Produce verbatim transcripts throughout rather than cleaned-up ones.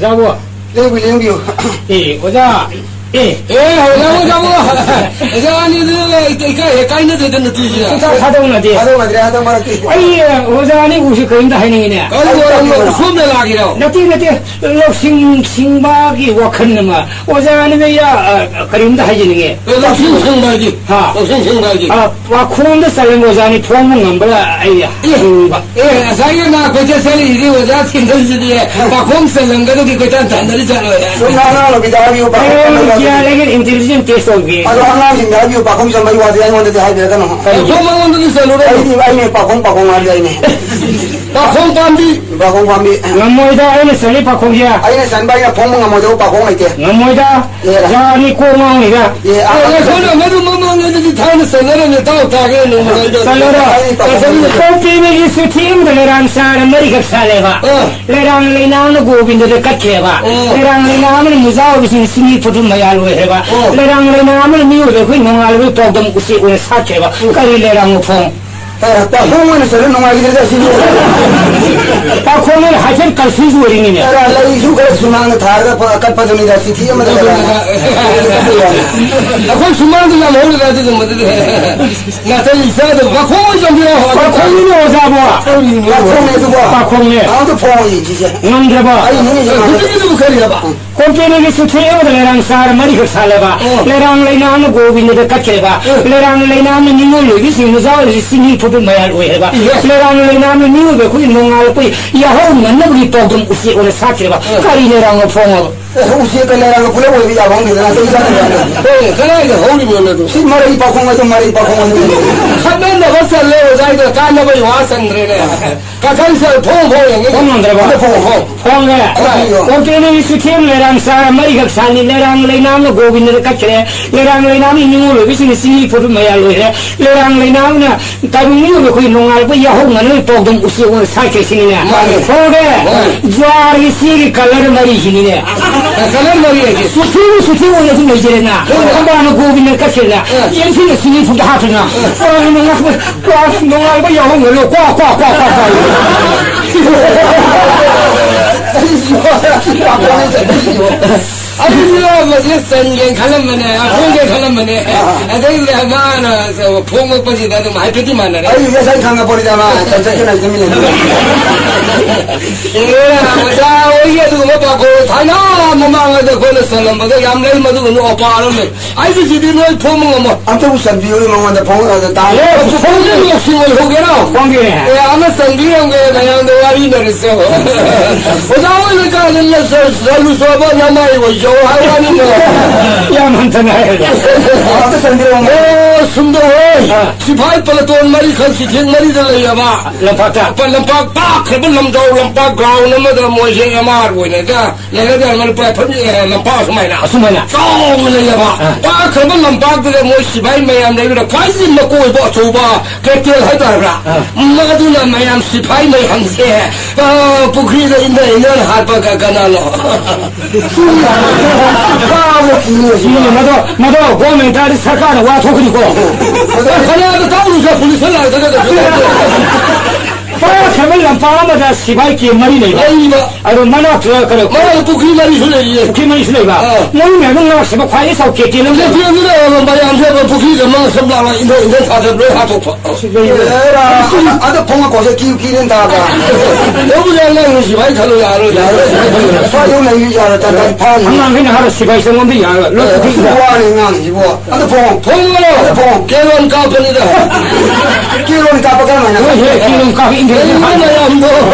ꯑꯣꯖꯥꯕꯨ꯫ ꯂꯦꯡꯕꯤꯌꯨ, ꯂꯦꯡꯕꯤꯌꯨ꯫ ꯑꯦ, ꯑꯣꯖꯥ꯫ ꯑꯦ꯫ ꯑꯦ, ꯑꯣꯖꯥꯕꯨ, ꯑꯣꯖꯥꯕꯨ꯫ ꯑꯣꯖꯥ ꯑꯅꯤꯗꯨ ꯏꯀꯥꯏ ꯍꯦꯛ ꯀꯥꯏꯅꯗꯦꯗ ꯅꯨꯄꯤꯁꯤꯅ꯫ ꯁꯨꯡꯊꯥ ꯊꯥꯗꯣꯛꯅꯗꯦ꯫ ꯊꯥꯗꯣꯛꯅꯗ꯭ꯔꯦ ꯍꯟꯗꯛ ꯃꯔꯛꯇꯤ꯫ ꯑꯩ ꯑꯣꯖꯥ ꯑꯅꯤꯕꯨꯁꯨ ꯀꯔꯤꯝꯇ ꯍꯥꯏꯅꯤꯡꯉꯤꯅꯦ꯫ ꯀꯔꯤ ꯋꯥꯔꯤꯅꯣ? ꯁꯣꯝꯗ ꯂꯥꯛꯏꯔꯣ? ꯅꯠꯇꯦ, ꯅꯠꯇꯦ꯫ ꯂꯧꯁꯤꯡ ꯁꯤꯡꯕꯒꯤ ꯋꯥꯈꯜ ꯑꯃ꯫ ꯑꯣꯖꯥ ꯑꯅꯤꯗ ꯑꯩ, ꯑ, ꯀꯔꯤꯝꯇ ꯍꯥꯏꯖꯅꯤꯡꯉꯤ꯫ ꯑꯦ, ꯂꯧꯁꯤꯡ ꯁꯤꯡꯕ ꯍꯥꯏꯗꯤ? ꯍꯥ? ꯂꯧꯁꯤꯡ ꯁꯤꯡꯕ ꯍꯥꯏꯗꯤ? ꯑ, ꯄꯥꯈꯣꯡꯗ ꯆꯜꯂꯝꯕ ꯑꯣꯖꯥꯅꯤ ꯐꯣꯡꯕ ꯉꯝꯕ꯭ꯔꯥ ꯑꯩ ꯑꯦ, ꯍꯪꯅꯤꯡꯕ꯫ ꯑꯦ, ꯉꯁꯥꯏꯒꯤ ꯅꯥ ꯀꯣꯏꯆꯠ ꯆꯠꯂꯤꯗꯨꯗꯤ ꯑꯣꯖꯥ ꯁꯤꯡꯒꯜꯁꯤꯗꯤ ꯄꯥꯈꯣꯡ ꯆꯜꯂꯝꯒꯗꯧꯒꯤ ꯀꯣꯏꯇꯥꯟ ꯇꯥꯟꯅꯔꯤ ꯖꯥꯠꯂꯣ? ꯁꯨꯝ ꯅꯍꯥꯟ ꯅꯍꯥꯟ ꯂꯣꯕꯤꯗ ꯍꯥꯏꯕꯤꯌꯨ, ꯄꯥꯈꯣꯡ ꯑꯩ ꯆꯜꯂꯝꯒꯗꯧꯒꯤ꯫ ꯀꯌꯥ ꯂꯩꯒꯦ intelligent test ꯇꯧꯒꯦ꯫ ꯑꯗꯣ ꯑꯉꯥꯡꯁꯤꯡꯗ ꯍꯥꯏꯕꯤꯌꯨ, ꯄꯥꯈꯣꯡ ꯆꯟꯕꯒꯤ ꯋꯥꯗꯤ ꯑꯩꯉꯣꯟꯗꯗꯤ ꯍꯥꯏꯕꯤꯔꯛꯀꯅꯨ꯫ ꯀꯔꯤꯒꯤ? ꯄꯥꯈꯣꯡ ꯃꯉꯣꯟꯗꯗꯤ ꯆꯜꯂꯨꯔꯣ꯫ ꯑꯩꯗꯤ, ꯑꯩꯅꯦ ꯄꯥꯈꯣꯡ, ꯄꯥꯈꯣꯡ ꯍꯥꯏꯕꯗꯤ ꯑꯩꯅꯦ꯫ ꯄꯥꯈꯣꯡ ꯄꯥꯝꯕꯤ꯫ ꯄꯥꯈꯣꯡ ꯄꯥꯝꯕꯤ꯫ ꯉꯝꯃꯣꯏꯗ, ꯑꯩꯅ ꯆꯜꯂꯤ ꯄꯥꯈꯣꯡꯁꯦ꯫ ꯑꯩꯅ ꯆꯟꯕ, ꯑꯩꯅ ꯐꯣꯡꯕ ꯉꯝꯃꯣꯏꯗꯧꯕ ꯄꯥꯈꯣꯡ ꯂꯩꯇꯦ꯫ ꯉꯝꯃꯣꯏꯗ꯫ ꯑꯦ꯫ ꯌꯥꯅꯤ, ꯀꯣꯛ ꯉꯥꯎꯅꯤꯗ꯫ ꯑꯦ, ꯑꯥ, ꯑꯦ, ꯉꯥꯏꯈꯣ, ꯅꯪ ꯃꯗꯨ ꯃꯃꯥꯡꯉꯩꯗꯗꯤ ꯊꯥꯏꯅ ꯆꯠꯅꯔꯝꯃꯦ, ꯇꯥꯎ ꯇꯥꯒꯦ, ꯅꯣꯡꯃ ꯉꯥꯏꯗ꯫ ꯆꯠꯂꯔꯣꯏ꯫ ꯑꯩ ꯄꯥꯈꯪ ꯀꯣꯛ ꯄꯤꯕꯒꯤ ꯆꯤꯊꯤ ꯑꯃꯗ ꯂꯩꯔꯥꯡ ꯁꯥꯔ ꯃꯔꯤꯈꯛ ꯁꯥꯜꯂꯦꯕ꯫ ꯑꯥ꯫ ꯂꯩꯔꯥꯡ ꯂꯩꯅꯥꯡꯅ ꯒꯣꯕꯤꯟꯗꯗ ꯀꯠꯈ꯭ꯔꯦꯕ꯫ ꯑꯣ꯫ ꯂꯩꯔꯥꯡ ꯂꯩꯅꯥꯡꯅ ꯃꯨꯖꯥ ꯑꯣꯏꯕꯁꯤꯡ ꯆꯤꯡꯍꯤ ꯐꯨꯠꯄ ꯃꯌꯥꯜ ꯑꯣꯏꯈ꯭ꯔꯦꯕ꯫ ꯑꯣ꯫ ꯂꯩꯔꯥꯡ ꯂꯩꯅꯥꯡꯅ ꯃꯤꯑꯣꯏꯕ ꯑꯩꯈꯣꯏ ꯅꯣꯡꯉꯥꯜꯂꯕꯒꯤ ꯄꯥꯎꯗꯝ ꯎꯆꯦꯛ ꯑꯣꯏꯅ ꯁꯥꯠꯈ꯭ꯔꯦꯕ꯫ ꯎꯝ꯫ ꯀꯔꯤ ꯂꯩꯔꯥꯡ ꯃꯐꯣꯡ? ꯑꯦ, ꯄꯥꯈꯣꯡ ꯑꯣꯏꯅ ꯆꯠꯂ ꯅꯨꯡꯉꯥꯏꯈꯤꯗ꯭ꯔꯦꯗ ꯁꯤꯕꯨ꯫ ꯄꯥꯈꯣꯡ ꯑꯣꯏꯅ ꯍꯥꯏꯐꯦꯠ confuse ꯑꯣꯏꯔꯤꯅꯤꯅꯦ꯫ ꯑꯦꯔꯥ, ꯂꯩꯁꯨ ꯈꯔ ꯁꯨꯃꯥꯡꯗ ꯊꯥꯔꯒ ꯄ-, ꯀꯠꯄꯗꯨꯅꯤꯗ, ꯆꯤꯊꯤ ꯑꯃꯗ ꯀꯠꯄ ꯌꯥꯅꯤ꯫ ꯑꯩꯈꯣꯏ ꯁꯨꯃꯥꯡꯗ ꯌꯥꯝ ꯍꯧꯔꯤꯗ ꯑꯗꯨꯒꯨꯝꯕꯗꯨꯗꯤ꯫ ꯅꯥꯇꯩ ꯆꯥꯗꯕ꯫ ꯄꯥꯈꯣꯡ ꯑꯣꯏꯅ ꯆꯟꯕꯤꯔꯣ꯫ ꯄꯥꯈꯣꯡꯅꯤꯅꯦ ꯑꯣꯖꯥꯕꯣ꯫ ꯄꯥꯈꯣꯡꯅꯦ ꯑꯗꯨꯕꯣ꯫ ꯄꯥꯈꯣꯡꯅꯦ꯫ ꯑꯝꯇ ꯐꯣꯡꯉꯣ ꯌꯦꯡꯁꯤꯁꯦ꯫ ꯉꯝꯗ꯭ꯔꯕ? ꯑꯩ ꯅꯣꯏꯅ ꯌꯦꯡꯉꯣ꯫ ꯍꯧꯖꯤꯛꯀꯤꯗꯨꯕꯨ ꯀꯔꯤꯑꯕ? ꯀꯣꯝꯄꯦꯅꯤꯒꯤ ꯆꯨꯊꯦꯛ ꯑꯃꯗ ꯂꯩꯔꯥꯡ ꯁꯥꯔ ꯃꯔꯤꯈꯛ ꯁꯥꯜꯂꯦꯕ꯫ ꯑꯣ꯫ ꯂꯩꯔꯥꯡ ꯂꯩꯅꯥꯡꯅ ꯒꯣꯕꯤꯟꯗꯗ ꯀꯠꯈ꯭ꯔꯦꯕ꯫ ꯑꯣ꯫ ꯂꯩꯔꯥꯡ ꯂꯩꯅꯥꯡꯅ ꯅꯤꯉꯣꯜ ꯑꯣꯏꯕꯤꯁꯤꯡ ꯃꯆꯥ ꯑꯣꯏꯔꯤꯁꯤ ꯆꯤꯡꯍꯤ ꯐꯨꯠꯄ ꯃꯌꯥꯜ ꯑꯣꯏꯈ꯭ꯔꯦꯕ꯫ ꯏꯍꯦ꯫ ꯂꯩꯔꯥꯡ ꯂꯩꯅꯥꯡꯅ ꯃꯤꯑꯣꯏꯕ ꯑꯩꯈꯣꯏꯒꯤ ꯅꯣꯡꯉꯥꯜꯂꯛꯄꯒꯤ ꯌꯥꯍꯧ ꯉꯟꯅꯕꯒꯤ ꯄꯥꯎꯗꯝ ꯎꯆꯦꯛ ꯑꯣꯏꯅ ꯁꯥꯈ꯭ꯔꯦꯕ꯫ ꯑꯣ꯫ ꯀꯔꯤ ꯂꯩꯔꯥꯡꯅꯣ ꯐꯣꯡꯉꯕ? ꯑꯦ, ꯎꯆꯦꯛꯀ ꯂꯩꯔꯥꯡꯒ ꯄꯨꯂꯞ ꯑꯣꯏꯕ ꯌꯥꯕ ꯈꯪꯗꯦꯗꯅ, ꯑꯇꯩ ꯆꯥꯗꯕ ꯌꯥꯗꯦ꯫ ꯍꯣꯏ, ꯀꯗꯥꯏꯗ ꯍꯧꯔꯤꯕꯅꯣ ꯑꯗꯨ? ꯁꯤ ꯃꯔꯩ ꯄꯥꯈꯣꯡ ꯑꯗꯨ, ꯃꯔꯩ ꯄꯥꯈꯣꯡ ꯑꯗꯨ꯫ ꯈꯠꯅꯅꯕ ꯆꯜꯂꯦ ꯑꯣꯖꯥ, ꯑꯩꯗꯣ ꯀꯥꯟꯅꯕꯒꯤ ꯋꯥ ꯆꯟꯗ꯭ꯔꯦꯅꯦ꯫ ꯀꯥꯈꯟꯁꯦ ꯐꯣꯡ ꯐꯣꯡ ꯌꯦꯡꯉꯤ꯫ ꯐꯣꯡ ꯉꯝꯗ꯭ꯔꯕ? ꯑꯗ ꯐꯣꯡ ꯐꯣꯡ꯫ ꯐꯣꯡꯉꯦ꯫ ꯑꯗ ꯌꯦꯡꯉꯣ꯫ ꯀꯣꯝꯄꯦꯅꯤꯒꯤ ꯆꯨꯊꯦꯝ ꯂꯩꯔꯥꯡ ꯁꯥꯔ ꯃꯔꯤꯈꯛ ꯁꯥꯜꯂꯤ꯫ ꯂꯩꯔꯥꯡ ꯂꯩꯅꯥꯝꯅ ꯒꯣꯕꯤꯟꯗꯗ ꯀꯠꯈ꯭ꯔꯦ꯫ ꯂꯩꯔꯥꯡ ꯂꯩꯅꯥꯝꯅ ꯅꯤꯉꯣꯜ ꯑꯣꯏꯕꯁꯤꯡꯅ ꯆꯤꯡꯍꯤ ꯐꯨꯠꯄ ꯃꯌꯥꯜ ꯑꯣꯏꯈ꯭ꯔꯦ꯫ ꯂꯩꯔꯥꯡ ꯂꯩꯅꯥꯝꯅ ꯇꯥꯏꯕꯪ ꯃꯤꯑꯣꯏꯕ ꯑꯩꯈꯣꯏ ꯅꯣꯡꯉꯥꯜꯂꯛꯄ ꯌꯥꯍꯧ ꯉꯟꯅꯕꯒꯤ ꯄꯥꯎꯗꯝ ꯎꯆꯦꯛ ꯑꯣꯏꯅ ꯁꯥꯈ꯭ꯔꯦ ꯁꯤꯅꯤꯅꯦ꯫ ꯃꯥꯅꯦ꯫ ꯐꯣꯡꯔꯦ꯫ ꯍꯣꯏ꯫ ꯖ꯭ꯋꯥꯔꯒꯤ ꯆꯦꯒꯤ colour ꯃꯔꯤꯁꯤꯅꯤꯅꯦ꯫ Colour ꯃꯔꯤ ꯍꯥꯏꯁꯦ? ꯆꯨꯊꯦꯝ, ꯆꯨꯊꯦꯝ ꯑꯣꯏꯅ ꯑꯗꯨꯝ ꯂꯩꯖꯔꯦꯅ꯫ ꯍꯣꯏ꯫ ꯊꯝꯕꯥꯜꯅ ꯒꯣꯕꯤꯟꯗ ꯀꯠꯈ꯭ꯔꯦꯅ꯫ ꯍꯣꯏ꯫ ꯌꯦꯟꯁꯤꯡꯅ ꯆꯤꯡꯍꯤ ꯐꯨꯠꯇ ꯍꯥꯞꯈ꯭ꯔꯦꯅ꯫ ꯍꯣꯏ꯫ ꯖ꯭ꯋꯥꯔꯅ ꯉꯥꯛꯄ ꯀ꯭ꯋꯥ ꯅꯣꯡꯉꯥꯜꯕ ꯌꯥꯍꯧ ꯉꯜꯂꯣ, ꯀ꯭ꯋꯥ, ꯀ꯭ꯋꯥ, ꯀ꯭ꯋꯥ, ꯀ꯭ꯋꯥ, ꯀ꯭ꯋꯥ꯫ ꯑꯩꯁꯨ ꯄꯥꯈꯣꯡ ꯆꯠꯂꯤꯁꯤꯕꯣ꯫ ꯑꯩꯁꯨ ꯃꯁꯤꯗ ꯆꯟꯒꯦꯅ ꯈꯜꯂꯝꯕꯅꯦ, ꯐꯣꯡꯒꯦ ꯈꯜꯂꯝꯕꯅꯦ꯫ ꯑꯥ꯫ ꯑꯗꯩꯗꯤ ꯃꯥꯅ ꯐꯣꯡꯉꯛꯄꯁꯤꯗ ꯑꯗꯨꯝ ꯍꯥꯏꯐꯦꯠꯇꯤ ꯃꯥꯟꯅꯔꯦ꯫ ꯑꯩ ꯉꯁꯥꯏ ꯈꯪꯉꯛꯄꯅꯤꯗ ꯃꯥ ꯆꯟ ꯆꯠꯀꯦꯅ ꯇꯨꯃꯤꯟ ꯂꯩꯕ꯫ ꯑꯦ, ꯑꯣꯖꯥ ꯍꯣꯏꯒꯤ ꯑꯗꯨꯒꯨꯝꯕ ꯄꯥꯈꯣꯡ ꯊꯥꯏꯅ ꯃꯃꯥꯡꯉꯩꯗ ꯑꯩꯈꯣꯏꯅ ꯆꯜꯂꯝꯕꯗ ꯌꯥꯝ ꯂꯩ, ꯃꯗꯨꯒꯨꯝꯕ ꯑꯣꯄꯥ ꯑꯃ ꯂꯩ꯫ ꯑꯩꯒꯤꯁꯤꯗꯤ ꯅꯣꯏ ꯐꯣꯡꯕ ꯉꯝꯃꯣꯏ꯫ ꯑꯝꯇꯕꯨ ꯆꯟꯕꯤꯌꯨꯅꯦ ꯃꯉꯣꯟꯗ ꯐꯣꯡ-, ꯑ, ꯇꯥꯡ-, ꯑꯦ, ꯐꯣꯡꯁꯤ ꯅꯣꯛꯁꯤ ꯑꯣꯏꯍꯧꯒꯦꯔꯣ? ꯐꯣꯡꯒꯦ꯫ ꯑꯦ, ꯑꯃ ꯆꯟꯕꯤꯔꯝꯒꯦ, ꯃꯌꯥꯝꯗ ꯋꯥꯔꯤꯅꯔꯤꯁꯦ꯫ ꯑꯣꯖꯥ ꯍꯣꯏ ꯂꯩꯀꯥꯏꯗ ꯂ-, ꯆ-, ꯆꯠꯂꯨ ꯆꯣꯕ ꯅꯃꯥꯏ ꯑꯣꯏꯖꯧ ꯍꯥꯏ ꯋꯥꯅꯤꯅꯦ꯫ ꯌꯥꯝ ꯍꯟꯊꯅ ꯍꯥꯏꯔꯦ꯫ ꯑꯝꯇ ꯆꯟꯕꯤꯔꯝꯃꯣ꯫ ꯑꯣ, ꯁꯨꯝꯗꯧ ꯍꯣꯏ꯫ ꯑꯥ꯫ ꯁꯤꯐꯥꯏ ꯄꯂꯇꯣꯟ ꯃꯔꯤꯈꯛ ꯁꯤꯊꯦꯡ ꯃꯔꯤꯗ ꯂꯩꯔꯕ꯫ ꯂꯝꯄꯥꯛꯇ꯫ ꯄ-, ꯂꯝꯄꯥꯛ ꯄꯥꯛꯈ꯭ꯔꯕ ꯂꯝꯖꯥꯎ ꯂꯝꯄꯥꯛ ground ꯑꯃꯗ ꯃꯣꯏꯁꯦ ꯑꯦꯝ ꯑꯥꯔ ꯑꯣꯏꯅꯒ ꯂꯩꯔꯒ ꯂꯨꯄꯥ ꯐꯝ-, ꯑꯦ, ꯂꯝꯄꯥꯛ ꯁꯨꯃꯥꯏꯅ꯫ ꯑꯁꯨꯃꯥꯏꯅ꯫ ꯆꯥꯎꯅ ꯂꯩꯌꯦꯕ꯫ ꯑꯥ꯫ ꯄꯥꯛꯈ꯭ꯔꯕ ꯂꯝꯄꯥꯛꯇꯨꯗ ꯃꯣꯏ ꯁꯤꯐꯥꯏ ꯃꯌꯥꯝ ꯂꯩꯕꯗ ꯈ꯭ꯋꯥꯏꯗꯒꯤ ꯃꯀꯣꯏꯕ ꯑꯆꯧꯕ ꯀꯦꯇꯦꯜ ꯍꯥꯏꯇꯥꯔꯕ꯭ꯔꯥ? ꯑꯥ꯫ ꯃꯗꯨꯅ ꯃꯌꯥꯝ ꯁꯤꯐꯥꯏ ꯃꯌꯥꯝꯁꯦ, ꯑ, ꯄꯨꯈ꯭ꯔꯤꯗ ꯏꯟꯊ ꯏꯟꯊꯅ ꯍꯥꯠꯄꯒ ꯀꯅꯥꯅꯣ? ꯃꯗꯣ, ꯃꯗꯣ ꯒꯣꯔꯃꯦꯟ ꯇꯥꯔꯗꯤ ꯁꯔꯀꯥꯔꯅ ꯋꯥ ꯊꯣꯛꯀꯅꯤꯀꯣ꯫ ꯐꯅꯌꯥꯝꯅ ꯇꯧꯔꯨꯁꯦ, ꯄꯨꯂꯤꯁꯅ ꯂꯥꯛꯇꯅ ꯀꯩꯁꯨ ꯇꯧꯗꯦ꯫ ꯄꯥꯛꯈ꯭ꯔꯕ ꯂꯝꯄꯥꯛ ꯑꯃꯗ ꯁꯤꯐꯥꯏ ꯀꯦꯝ ꯃꯔꯤ ꯂꯩꯕ꯫ ꯂꯩꯕ꯫ ꯑꯗꯣ ꯃꯅꯥꯛꯇ ꯀꯩꯅꯣ ꯃꯅꯥꯛꯇ ꯄꯨꯈ꯭ꯔꯤ ꯃꯔꯤꯁꯨ ꯂꯩꯔꯤꯌꯦ꯫ ꯄꯨꯈ꯭ꯔꯤ ꯃꯔꯤꯁꯨ ꯂꯩꯕ꯫ ꯑꯥ꯫ ꯃꯣꯏ ꯃꯌꯥꯝꯗꯣ ꯉꯥꯛꯁꯦꯕ ꯈ꯭ꯋꯥꯏꯗꯒꯤ ꯆꯥꯎ ꯀꯦꯇꯦꯜ ꯑꯃ ꯂꯩꯕ꯫ ꯀꯦꯇꯦꯜꯗꯨꯅ ꯃꯌꯥꯝꯁꯦ ꯄꯨꯈ꯭ꯔꯤꯗ ꯃꯥ ꯁꯝ ꯂꯥꯡꯅ ꯏꯟꯊꯣꯛ ꯏꯟꯊꯣꯛ ꯊꯥꯗꯕ ꯂꯣꯏ ꯍꯥꯠꯇꯣꯛꯄ꯫ ꯁꯤ ꯂꯩꯕ꯫ ꯑꯦꯔꯥ, ꯑꯗ, ꯑꯗ ꯐꯣꯡꯉꯛꯀꯣꯁꯦ ꯀꯤꯌꯨ ꯀꯤꯔꯦꯟ ꯇꯥꯕ꯫ ꯂꯧꯕ ꯌꯥꯏ, ꯅꯪ ꯁꯤꯐꯥꯏ ꯈꯜꯂꯣ ꯌꯥꯔꯣꯏ꯫ ꯌꯥꯔꯣꯏ, ꯁꯤꯐꯥꯏ ꯈꯜꯂꯣ꯫ ꯁ꯭ꯋꯥꯏꯗ ꯂꯩ ꯌꯥꯔꯣꯏ, ꯇꯟ ꯇꯟ ꯐꯥꯅꯤ꯫ ꯑꯉꯥꯡꯈꯩꯅ ꯍꯥꯏꯔ ꯁꯤꯐꯥꯏ ꯆꯪꯉꯣꯝꯗ ꯌꯥꯔꯣꯏ꯫ ꯂꯣꯏ ꯄꯨꯈ꯭ꯔꯤꯗ꯫ ꯋꯥꯅꯤ ꯑꯉꯥꯡꯁꯤꯕꯨ꯫ ꯑꯗ ꯐꯣꯡꯉꯣ꯫ ꯐꯣꯡꯉꯣ꯫ ꯑꯗ ꯐꯣꯡꯉꯣ꯫ ꯀꯦꯔꯣꯟ ꯀꯥꯞꯄꯅꯤꯗ꯫ ꯀꯦꯔꯣꯟ ꯀꯥꯞꯄ ꯀꯔꯝ ꯍꯥꯏꯅ? ꯍꯣꯏ, ꯍꯦ, ꯀꯦꯔꯣꯟ ꯀꯥꯞꯄ ꯏꯟꯗ꯭ꯔꯦ꯫ ꯂꯩꯔꯤꯕ ꯃꯌꯥꯝꯗꯣ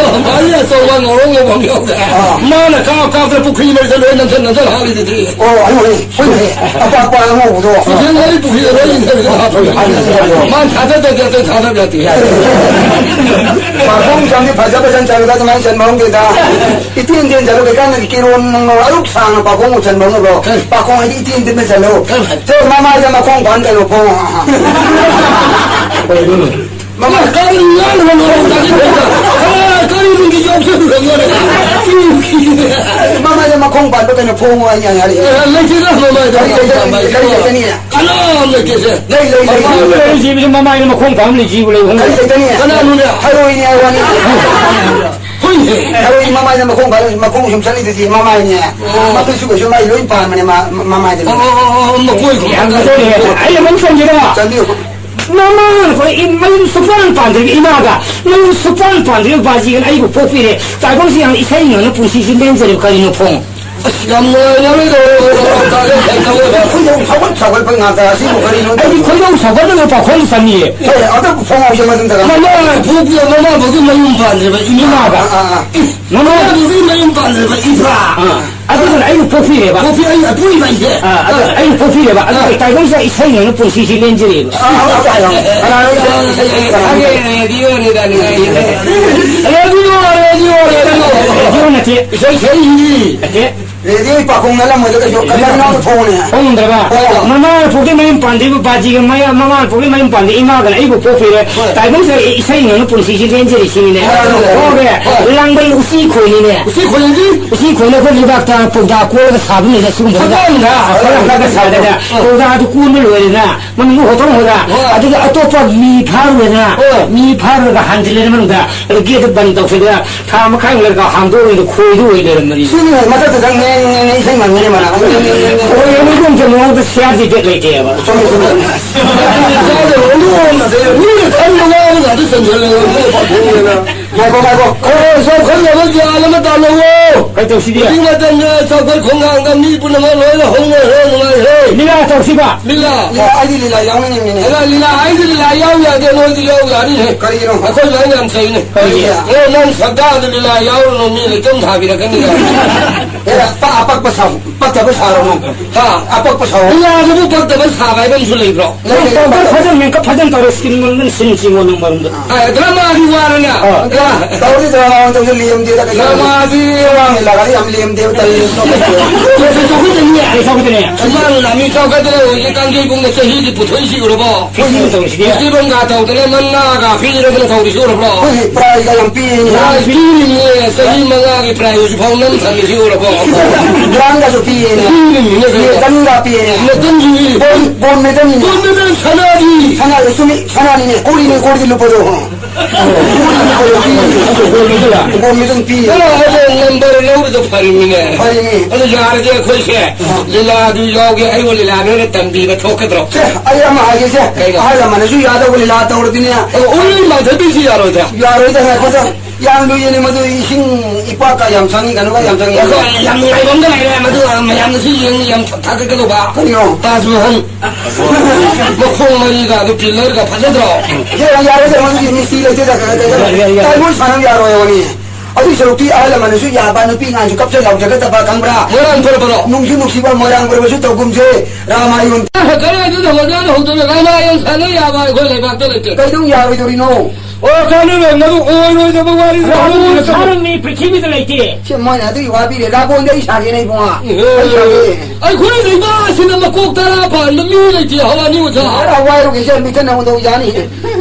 ꯃꯥꯔꯤ ꯑꯆꯧꯕ ꯉꯧꯔꯣꯛ ꯉꯧꯕ ꯑꯃ ꯌꯥꯎꯗꯦ꯫ ꯑꯥ꯫ ꯃꯥꯅ ꯀꯥꯞ ꯀꯥꯞꯇꯅ ꯄꯨꯈ꯭ꯔꯤ ꯃꯔꯤꯗ ꯂꯣꯏ ꯅꯝꯁꯤꯟ ꯅꯝꯁꯤꯟ ꯍꯥꯠꯂꯤꯗꯨꯗꯤ꯫ ꯑꯣ, ꯑꯩ ꯍꯣꯏ, ꯍꯣꯏ, ꯍꯣꯏ꯫ ꯑꯄꯥꯛꯄ ꯑꯉꯧꯕꯗꯣ꯫ ꯄꯨꯈ꯭ꯔꯤ ꯃꯔꯤ ꯄꯨꯈ꯭ꯔꯤꯗ ꯂꯣꯏ ꯏꯟꯊꯔꯒ ꯍꯥꯞꯄ꯫ ꯍꯣꯏ, ꯍꯣꯏ, ꯍꯣꯏ꯫ ꯃꯥꯅ ꯊꯥꯗꯗ꯭ꯔꯗꯤ ꯑꯇꯩ ꯊꯥꯗꯕ ꯌꯥꯗꯦ꯫ ꯄꯥꯈꯣꯡ ꯆꯪꯗꯤ ꯐꯖ ꯐꯖꯅ ꯆꯜꯂꯒ ꯑꯗꯨꯃꯥꯏꯅ ꯆꯟꯕ ꯍꯧꯅꯗꯦꯗ꯫ ꯏꯇꯦꯟ ꯇꯦꯟ ꯆꯠꯂꯨ ꯀꯩꯀꯥꯟꯗ ꯀꯤꯔꯣꯟ ꯑꯔꯨꯛ ꯁꯥꯡꯅ ꯄꯥꯈꯣꯡ ꯆꯟꯕ ꯍꯧꯅꯕ꯭ꯔꯣ? ꯀꯔꯤ? ꯄꯥꯈꯣꯡ ꯍꯥꯏꯗꯤ ꯏꯇꯦꯟ ꯇꯦꯟꯅ ꯆꯠꯂꯨ꯫ ꯀꯔꯤ ꯍꯥꯏ? ꯆꯣ, ꯃꯃꯥꯏꯗ ꯃꯈꯣꯡ ꯄꯥꯟ ꯀꯩꯅꯣ ꯐꯣꯡ꯫ ꯀꯔꯤꯅꯣ? ꯃꯃꯥꯏ ꯀꯔꯤ ꯉꯥꯡꯉꯤꯅꯣ? ꯀꯔꯤ ꯅꯨꯡꯒꯤ ꯌꯣꯛꯁꯤꯜꯂꯨꯔꯕꯅꯣ? ꯃꯃꯥꯏꯗ ꯃꯈꯣꯡ ꯄꯥꯟꯕ ꯀꯩꯅꯣ ꯐꯣꯡ ꯍꯥꯏ ꯌꯥꯔꯦ꯫ ꯑꯦ, ꯂꯩꯇꯦꯗ ꯃꯃꯥꯏꯗ꯫ ꯀꯔꯤ ꯂꯩꯇꯅꯤ? ꯀꯔꯤ ꯂꯩꯇꯅꯤ? ꯀꯅꯥꯝ ꯂꯩꯇꯦꯁꯦ꯫ ꯂꯩ, ꯂꯩ, ꯂꯩ꯫ ꯃꯃꯥꯏꯗ ꯂꯩ, ꯂꯩ, ꯂꯩ, ꯃꯃꯥꯏꯗ ꯃꯈꯣꯡ ꯄꯥꯟꯕ ꯂꯩꯁꯤꯕꯨ ꯂꯩ, ꯍꯣꯡ ꯀꯔꯤ ꯂꯩ꯫ ꯂꯩꯇꯅꯤ? ꯀꯅꯥꯅꯣꯅꯦ? ꯍꯩꯔꯣꯏꯅꯦ ꯍꯥꯏ ꯋꯥꯅꯤ꯫ ꯊꯔꯣꯏ ꯃꯃꯥꯏꯗ ꯃꯈꯣꯡ ꯈꯔ, ꯃꯈꯣꯡ ꯁꯨꯝ ꯆꯠꯂꯤꯗꯨꯗꯤ ꯃꯃꯥꯏꯅꯦ꯫ ꯑꯣ꯫ ꯃꯈꯨꯠꯁꯨ ꯀꯩꯁꯨ ꯃꯥꯏ ꯂꯣꯏ ꯄꯥꯟꯕꯅꯦ, ꯃꯥ-, ꯃ-, ꯃꯃꯥꯏꯗ ꯂꯣꯏ꯫ ꯑꯣ, ꯑꯣ, ꯑꯣ, ꯑꯣ, ꯃꯈꯣꯏ ꯌꯥꯝ ꯐꯖꯩꯌꯦ꯫ ꯑꯩ ꯑꯃꯨꯛ ꯆꯪꯒꯦꯔꯣ? ꯆꯪꯕꯤꯌꯨ꯫ ꯃꯃꯥꯅ ꯈꯣꯏ ꯏ-, ꯃꯌꯨꯝ ꯁꯨꯄꯥꯟ ꯄꯥꯟꯗ꯭ꯔꯤꯕ ꯏꯃꯥꯒ, ꯃꯌꯨꯝ ꯁꯨꯄꯥꯟ ꯄꯥꯟꯗ꯭ꯔꯤꯕ ꯕꯥꯖꯤꯒꯅ ꯑꯩꯕꯨ ꯄꯣꯛꯄꯤꯔꯦ꯫ ꯇꯥꯏꯕꯪꯁꯤ ꯌꯥꯝꯅ ꯏꯁꯩ ꯉꯪꯅ ꯄꯨꯟꯁꯤꯁꯤ ꯂꯦꯟꯖꯔꯤꯕ ꯀꯔꯤꯅꯣ ꯐꯣꯡ? ꯑꯁ, ꯌꯥꯝ ꯅꯨꯡꯉꯥꯏꯅꯔꯣꯏꯗꯧꯔꯦ꯫ ꯈꯣꯏꯗꯧ ꯁꯥꯎꯒꯠ-, ꯁꯥꯎꯒꯠꯄ ꯉꯥꯛꯇ ꯑꯁꯤꯕꯨ ꯀꯔꯤꯅꯣ? ꯑꯩꯗꯤ ꯈꯣꯏꯗꯧ ꯁꯥꯎꯒꯠꯂꯒ ꯄꯥꯎꯈꯣꯡ ꯆꯪꯉꯤꯌꯦ꯫ ꯍꯣꯏ, ꯑꯗꯨ ꯐꯣꯡ ꯍꯧꯁꯦ ꯃꯇꯨꯡꯗ꯫ ꯃꯃꯥ ꯐꯨ-, ꯃꯃꯥ ꯐꯥꯎꯗꯤ ꯃꯌꯨꯝ ꯄꯥꯟꯗ꯭ꯔꯤꯕ ꯏꯃꯥꯒ꯫ ꯑꯥ, ꯑꯥ, ꯑꯥ꯫ ꯃꯃꯥ ꯐꯥꯎꯗꯤ ꯃꯌꯨꯝ ꯄꯥꯟꯗ꯭ꯔꯤꯕ ꯏꯄꯥ꯫ ꯑꯥ꯫ ꯑꯗꯨꯒ ꯑꯩꯕꯨ ꯄꯣꯛꯄꯤꯔꯦꯕ꯫ ꯄꯣꯛꯄꯤ-, ꯑꯩ ꯑꯄꯣꯛꯏꯕ ꯑꯩꯁꯦ꯫ ꯑꯥ, ꯑꯗꯨꯒ ꯑꯩꯕꯨ ꯄꯣꯛꯄꯤꯔꯦꯕ꯫ ꯑꯗꯨꯒ ꯑꯥ꯫ ꯇꯥꯏꯕꯪꯁꯤꯗ ꯏꯁꯩ ꯉꯪꯅ ꯄꯨꯟꯁꯤꯁꯤ ꯂꯦꯟꯖꯔꯤꯕ꯫ ꯑꯥ, ꯑꯥ, ꯑꯥ, ꯑꯥ, ꯑꯥ꯫ ꯀꯅꯥꯅꯣ ꯏꯁꯩ, ꯏꯁꯩ, ꯏꯁꯩ ꯀꯅꯥꯅꯣ? ꯑꯩ ꯔꯦꯗꯤꯑꯣꯅꯤꯗ, ꯔꯦꯗꯤꯑꯣ, ꯔꯦꯗꯤꯑꯣ, ꯔꯦꯗꯤꯑꯣ꯫ ꯔꯦꯗꯤꯑꯣ ꯅꯠꯇꯦ꯫ ꯏꯁꯩ ꯁꯛꯏꯅꯤ꯫ ꯅꯠꯇꯦ꯫ ꯔꯦꯗꯤꯑꯣꯒꯤ ꯄꯥꯈꯣꯡ ꯅꯠꯂꯝꯃꯣꯏꯗ ꯀꯩꯁꯨ꯫ ꯀꯅꯥꯅꯣ ꯐꯣꯡꯉꯨꯅꯦ? ꯐꯣꯡꯗ꯭ꯔꯕ? ꯍꯣꯏ꯫ ꯃꯃꯥ ꯄꯣꯛꯇꯩ ꯃꯌꯨꯝ ꯄꯥꯟꯗ꯭ꯔꯤꯕ ꯕꯥꯖꯤꯒ ꯃꯌꯥ-, ꯃꯃꯥ ꯄꯣꯛꯇꯩ ꯃꯌꯨꯝ ꯄꯥꯟꯗ꯭ꯔꯤ ꯏꯃꯥꯒꯅ ꯑꯩꯕꯨ ꯄꯣꯛꯄꯤꯔꯦ꯫ ꯍꯣꯏ꯫ ꯇꯥꯏꯕꯪꯁꯤꯗ ꯏꯁꯩ ꯉꯪꯅ ꯄꯨꯟꯁꯤꯁꯤ ꯂꯦꯟꯖꯔꯤꯁꯤꯅꯤꯅꯦ꯫ ꯍꯣꯏ, ꯍꯣꯏ, ꯍꯣꯏ꯫ ꯍꯣꯏ꯫ ꯂꯥꯡꯕꯩ ꯎꯆꯤ ꯈꯣꯏꯅꯤꯅꯦ꯫ ꯎꯆꯤ ꯈꯣꯏꯅꯗꯤ? ꯎꯆꯤ ꯈꯣꯏꯅ ꯑꯩꯈꯣꯏ ꯂꯩꯕꯥꯛꯇ ꯄꯧꯗꯥ ꯀꯣꯜꯂꯒ ꯁꯥꯕ ꯂꯩꯅ ꯁꯤꯒꯨꯝꯕꯗ꯫ ꯐꯛꯂꯥꯡꯗ꯫ ꯐꯛꯂꯥꯡꯗ ꯁꯥꯗꯅ ꯑ꯫ ꯄꯧꯗꯥꯗꯨ ꯀꯣꯟꯕ ꯂꯣꯏꯔꯦꯅ, ꯃꯅꯨꯡꯗ ꯍꯣꯇꯣꯟ ꯍꯣꯗ꯫ ꯍꯣꯏ꯫ ꯑꯗꯨꯒ ꯑꯇꯣꯞꯄ ꯃꯤ ꯐꯥꯔꯨꯔꯦꯅ, ꯍꯣꯏ꯫ ꯃꯤ ꯐꯥꯔꯨꯔꯒ ꯍꯟꯖꯤꯜꯂꯦꯅ ꯃꯅꯨꯡꯗ꯫ ꯑꯗꯨ ꯒꯦꯠꯇꯨ ꯕꯟ ꯇꯧꯁꯤꯜꯂꯒ ꯊꯥ ꯃꯈꯥꯏꯃꯨꯛ ꯂꯩꯔꯒ ꯍꯥꯡꯗꯣꯛꯎꯔꯦꯅ ꯈꯣꯏꯗꯨ ꯑꯣꯏ ꯂꯩꯔꯝꯕꯅꯤ꯫ ꯁꯤꯅꯤ ꯃꯊꯛꯇꯨꯗ ꯉꯦꯡ ꯉꯦꯡ ꯉꯦꯡ ꯏꯁꯩ ꯉꯪꯉꯤꯅꯦ ꯃꯥꯅ꯫ ꯉꯦꯡ ꯉꯦꯡ ꯉꯦꯡ ꯉꯦꯡ꯫ ꯈꯣꯏ ꯑꯃ ꯏꯕꯣꯝꯁꯦ ꯃꯉꯣꯟꯗ ꯁꯤꯌꯥꯔꯗꯤ ꯕꯦꯛ ꯂꯩꯇꯦꯕ꯫ ꯆꯨꯝꯃꯦ, ꯆꯨꯝꯃꯦ꯫ ꯏꯆꯥꯗ ꯂꯣꯏꯅ ꯑꯣꯟꯅ ꯇꯩꯔꯦ꯫ ꯃꯤꯅ ꯈꯟꯕ ꯉꯥꯡꯕ ꯉꯥꯛꯇ ꯆꯟꯁꯤꯜꯂꯦ꯫ ꯉꯥꯏꯈꯣ, ꯉꯥꯏꯈꯣ꯫ ꯑꯣ, ꯆꯥꯎꯈꯠꯅꯕ ꯒ꯭ꯌꯥꯟ ꯑꯃ ꯇꯥꯜꯂꯛꯑꯣ꯫ ꯀꯩ ꯇꯧꯁꯤꯒꯦ? ꯍꯧꯖꯤꯛ ꯃꯇꯝꯗ ꯆꯥꯎꯈꯠ ꯈꯣꯡꯊꯥꯡꯗ ꯃꯤ ꯄꯨꯝꯅꯃꯛ ꯂꯣꯏꯅ ꯍꯧꯅꯔꯦ, ꯅꯨꯡꯉꯥꯏꯔꯦ꯫ ꯂꯤꯂꯥ ꯇꯧꯁꯤꯕ? ꯂꯤꯂꯥ꯫ ꯂꯤꯂꯥ, ꯑꯩꯗꯤ ꯂꯤꯂꯥ ꯌꯥꯎꯅꯤꯡꯉꯤꯅꯦ꯫ ꯂꯤꯂꯥ, ꯂꯤꯂꯥ, ꯑꯩꯗꯤ ꯂꯤꯂꯥ ꯌꯥꯎ ꯌꯥꯗꯦ, ꯅꯣꯏꯗꯤ ꯌꯥꯎ ꯌꯥꯅꯤꯍꯦ꯫ ꯀꯔꯤꯒꯤꯅꯣ? ꯑꯩꯈꯣꯏ ꯂꯣꯏꯅ ꯌꯥꯝ ꯆꯩꯅꯦ꯫ ꯀꯔꯤꯒꯤ? ꯑꯦ, ꯅꯪ ꯁꯛꯇꯥꯗ ꯂꯤꯂꯥ ꯌꯥꯎꯔꯨꯅꯨ, ꯃꯤ ꯂꯩꯇꯝ ꯊꯥꯕꯤꯔꯛꯀꯅꯤ꯫ ꯑꯦ, ꯑꯄꯥ-, ꯑꯄꯛꯄ ꯁꯥꯎ, ꯄꯛꯇꯕ ꯁꯥꯔꯨꯅꯨ꯫ ꯍꯥ? ꯑꯄꯛꯄ ꯁꯥꯎ꯫ ꯂꯤꯂꯥꯗꯕꯨ ꯄꯛꯇꯕ ꯁꯥꯕ ꯍꯥꯏꯕ ꯑꯃꯁꯨ ꯂꯩꯕ꯭ꯔꯣ? ꯂꯩ, ꯂꯩ, ꯂꯩ꯫ ꯐꯖꯅ ꯃꯦꯀꯞ ꯐꯖꯅ ꯇꯧꯔꯦ, ꯁ꯭ꯀꯤꯟ ꯃꯅꯨꯡꯗ ꯁꯤꯟ ꯆꯤꯡꯉꯣ ꯅꯪ ꯃꯔꯨꯝꯗ꯫ ꯑ, ꯗ꯭ꯔꯃꯥꯗꯤ ꯋꯥꯔꯅꯦ꯫ ꯑ꯫ ꯇꯧꯔꯤ ꯗ꯭ꯔꯃꯥ ꯑꯃ ꯇꯧꯁꯤ, ꯂꯦꯝꯗꯦꯗ ꯀꯩꯁꯨ꯫ ꯗ꯭ꯔꯃꯥꯗꯤ ꯌꯥꯝ ꯂꯦꯝꯗꯦꯕ, ꯇꯜꯂꯦ꯫ ꯆꯥꯎꯈꯠꯇꯦꯅꯦ, ꯆꯥꯎꯈꯠꯇꯦꯅꯦ꯫ ꯁꯨꯃꯥꯡ ꯂꯝꯕꯤ ꯆꯥꯎꯈꯠꯇꯅ ꯍꯧꯖꯤꯛ ꯀꯥꯡꯖꯩꯕꯨꯡꯗ ꯆꯍꯤꯒꯤ ꯄꯨꯊꯣꯛꯏꯁꯤ ꯎꯔꯕꯣ? ꯍꯣꯏꯅꯦ ꯇꯧꯔꯤꯁꯤꯗꯤ꯫ ꯐꯦꯁꯇꯤꯚꯦꯜꯒ ꯇꯧꯗꯅ ꯃꯅꯥꯒ ꯄꯤꯔꯗꯅ ꯇꯧꯔꯤꯁꯤ ꯎꯔꯕꯣ? ꯍꯣꯏꯅꯦ, ꯄ꯭ꯔꯥꯏꯖꯒ ꯌꯥꯝ ꯄꯤꯌꯦꯅꯦ꯫ ꯄ꯭ꯔꯥꯏꯖ ꯄꯤꯔꯤꯅꯦ, ꯆꯍꯤ ꯃꯉꯥꯒꯤ ꯄ꯭ꯔꯥꯏꯖ ꯍꯧꯖꯤꯛ ꯐꯥꯎ ꯅꯝꯊꯔꯤꯁꯤ ꯎꯔꯕꯣ? ꯒ꯭ꯔꯥꯟꯒꯁꯨ ꯄꯤꯌꯦꯅꯦ꯫ ꯄꯤꯔꯤꯅꯦ ꯀꯩꯅꯣ꯫ ꯃꯦꯗꯜꯒ ꯄꯤꯌꯦꯅꯦ꯫ ꯃꯦꯗꯜꯁꯨ ꯄꯤꯔꯤ꯫ ꯒꯣꯜ, ꯒꯣꯜ ꯃꯦꯗꯜꯅꯤꯅꯦ꯫ ꯒꯣꯜ ꯃꯦꯗꯜ ꯁꯅꯥꯅꯤ꯫ ꯁꯅꯥ, ꯆꯨꯝꯃꯤ, ꯁꯅꯥꯅꯤꯅꯦ꯫ ꯀꯣꯔꯤꯅꯦ, ꯀꯣꯔꯤꯒꯤ ꯂꯨꯄꯥꯗꯣ꯫ ꯀꯣꯔꯤꯒꯤ ꯂꯨꯄꯥꯗꯣ ꯄꯤꯌꯦ꯫ ꯒꯣꯜ ꯃꯦꯗꯜ ꯄꯤꯌꯦ꯫ ꯀꯅꯥ ꯍꯥꯏꯕ ꯅꯝꯕꯔ ꯂꯧꯔꯤꯗꯣ ꯐꯔꯤꯃꯤꯅꯦ꯫ ꯐꯔꯤꯃꯤ꯫ ꯑꯗꯨ ꯌꯥꯔꯗꯤ ꯑꯩꯈꯣꯏꯁꯦ ꯂꯤꯂꯥꯗꯨ ꯌꯥꯎꯒꯦ, ꯑꯩꯕꯨ ꯂꯤꯂꯥ ꯅꯣꯏꯅ ꯇꯝꯕꯤꯕ ꯊꯣꯛꯀꯗ꯭ꯔꯣ? ꯁꯦ, ꯑꯩ ꯑꯃ ꯍꯥꯏꯒꯦꯁꯦ꯫ ꯀꯩꯅꯣ? ꯑꯍꯜ ꯂꯃꯟꯅꯁꯨ ꯌꯥꯗꯧꯕ ꯂꯤꯂꯥ ꯇꯧꯔꯗꯤꯅꯦ꯫ ꯑꯣ, ꯎꯔꯤ ꯃꯥꯊꯣꯏꯕꯤꯁꯤ ꯌꯥꯔꯣꯏꯗ꯭ꯔꯥ? ꯌꯥꯔꯣꯏꯗ, ꯉꯥꯏꯈꯣꯗ꯫ ꯌꯥꯝ ꯂꯨꯏꯌꯦꯅꯦ ꯃꯗꯨ, ꯏꯁꯤꯡ ꯏꯄꯥꯛꯀ ꯌꯥꯝ ꯆꯪꯉꯤ, ꯀꯩꯅꯣꯒ ꯌꯥꯝ ꯆꯪꯉꯤ꯫ ꯑꯩꯈꯣꯏ ꯌꯥꯝ ꯅꯨꯡꯉꯥꯏꯕ ꯑꯝꯗ ꯂꯩꯔꯦ, ꯃꯗꯨ ꯃꯌꯥꯝꯅꯁꯨ ꯌꯦꯡ-, ꯌꯥꯝ ꯊꯥꯒꯠꯀꯗꯧꯕ꯫ ꯀꯔꯤꯅꯣ? ꯇꯥꯖ ꯃꯍꯜ꯫ ꯃꯈꯣꯡ ꯃꯔꯤꯒ ꯑꯗꯨ ꯄꯤꯂꯔꯒ ꯐꯖꯗ꯭ꯔꯣ? ꯌꯥꯔꯣꯏ, ꯌꯥꯔꯣꯏꯗ, ꯃꯗꯨꯗꯤ ꯃꯤꯁꯇ꯭ꯔꯤ ꯂꯩꯇꯦꯗ, ꯀꯩꯅꯣ, ꯀꯩꯅꯣ꯫ ꯌꯥꯔꯣꯏ, ꯌꯥꯔꯣꯏ, ꯌꯥꯔꯣꯏ꯫ ꯇꯥꯏꯃꯣꯟ ꯁꯥꯟꯅꯕ ꯌꯥꯔꯣꯏ ꯍꯥꯏꯕꯅꯤ꯫ ꯑꯗꯨꯏ ꯁꯔꯨꯛꯇꯤ ꯑꯍꯜ ꯂꯃꯟꯅꯁꯨ ꯌꯥꯕ, ꯅꯨꯄꯤ ꯑꯉꯥꯡꯁꯨ ꯀꯞꯆ ꯂꯥꯎꯖꯒꯗꯕ, ꯈꯪꯕ꯭ꯔꯥ? ꯃꯣꯏꯔꯥꯡ ꯄꯔꯕꯔꯣ? ꯅꯨꯡꯁꯨ ꯅꯨꯡꯁꯤꯕ ꯃꯣꯏꯔꯥꯡ ꯄꯔꯕꯁꯨ ꯇꯧꯒꯨꯝꯁꯦ, ꯔꯥꯃꯥꯌꯟ꯫ ꯀꯗꯥꯏꯗꯨꯗ ꯍꯧꯖꯤꯛ ꯍꯧꯗꯅ ꯔꯥꯃꯥꯌꯟ ꯁꯥꯟꯅ ꯌꯥꯕ ꯑꯩꯈꯣꯏ ꯂꯩꯕꯥꯛꯇ ꯂꯩꯇꯦ꯫ ꯀꯩꯗꯧ ꯌꯥꯔꯣꯏꯗꯧꯔꯤꯅꯣ? ꯑꯣ, ꯀꯥꯟꯅꯔꯣꯏ, ꯃꯗꯨ ꯑꯣꯏꯔꯣꯏꯗꯕ ꯋꯥꯔꯤ꯫ ꯔꯥꯕꯣꯟ ꯁꯥꯔꯝꯃꯤ ꯄ꯭ꯔꯤꯊꯤꯕꯤꯗ ꯂꯩꯇꯦ꯫ ꯁꯦ, ꯃꯣꯏꯅ ꯑꯗꯨꯒꯤ ꯋꯥ ꯄꯤꯔꯦ꯫ ꯔꯥꯕꯣꯟꯗꯤ ꯑꯩ ꯁꯥꯒꯦꯅꯦ, ꯏꯕꯨꯡꯉꯣ꯫ ꯑꯦ, ꯑꯩ ꯁꯥꯒꯦ꯫ ꯑꯩꯈꯣꯏ ꯂꯩꯕꯥꯛ ꯑꯁꯤꯗ ꯃꯀꯣꯛ ꯇꯔꯥ ꯄꯥꯟꯕ ꯃꯤ ꯂꯩꯇꯦ, ꯍꯋꯥꯅꯤ ꯑꯣꯖꯥ꯫ ꯈꯔ ꯋꯥꯏꯔꯨꯒꯦꯁꯦ, ꯃꯤꯇꯟ ꯑꯃꯨꯛ ꯇꯧ ꯌꯥꯅꯤ꯫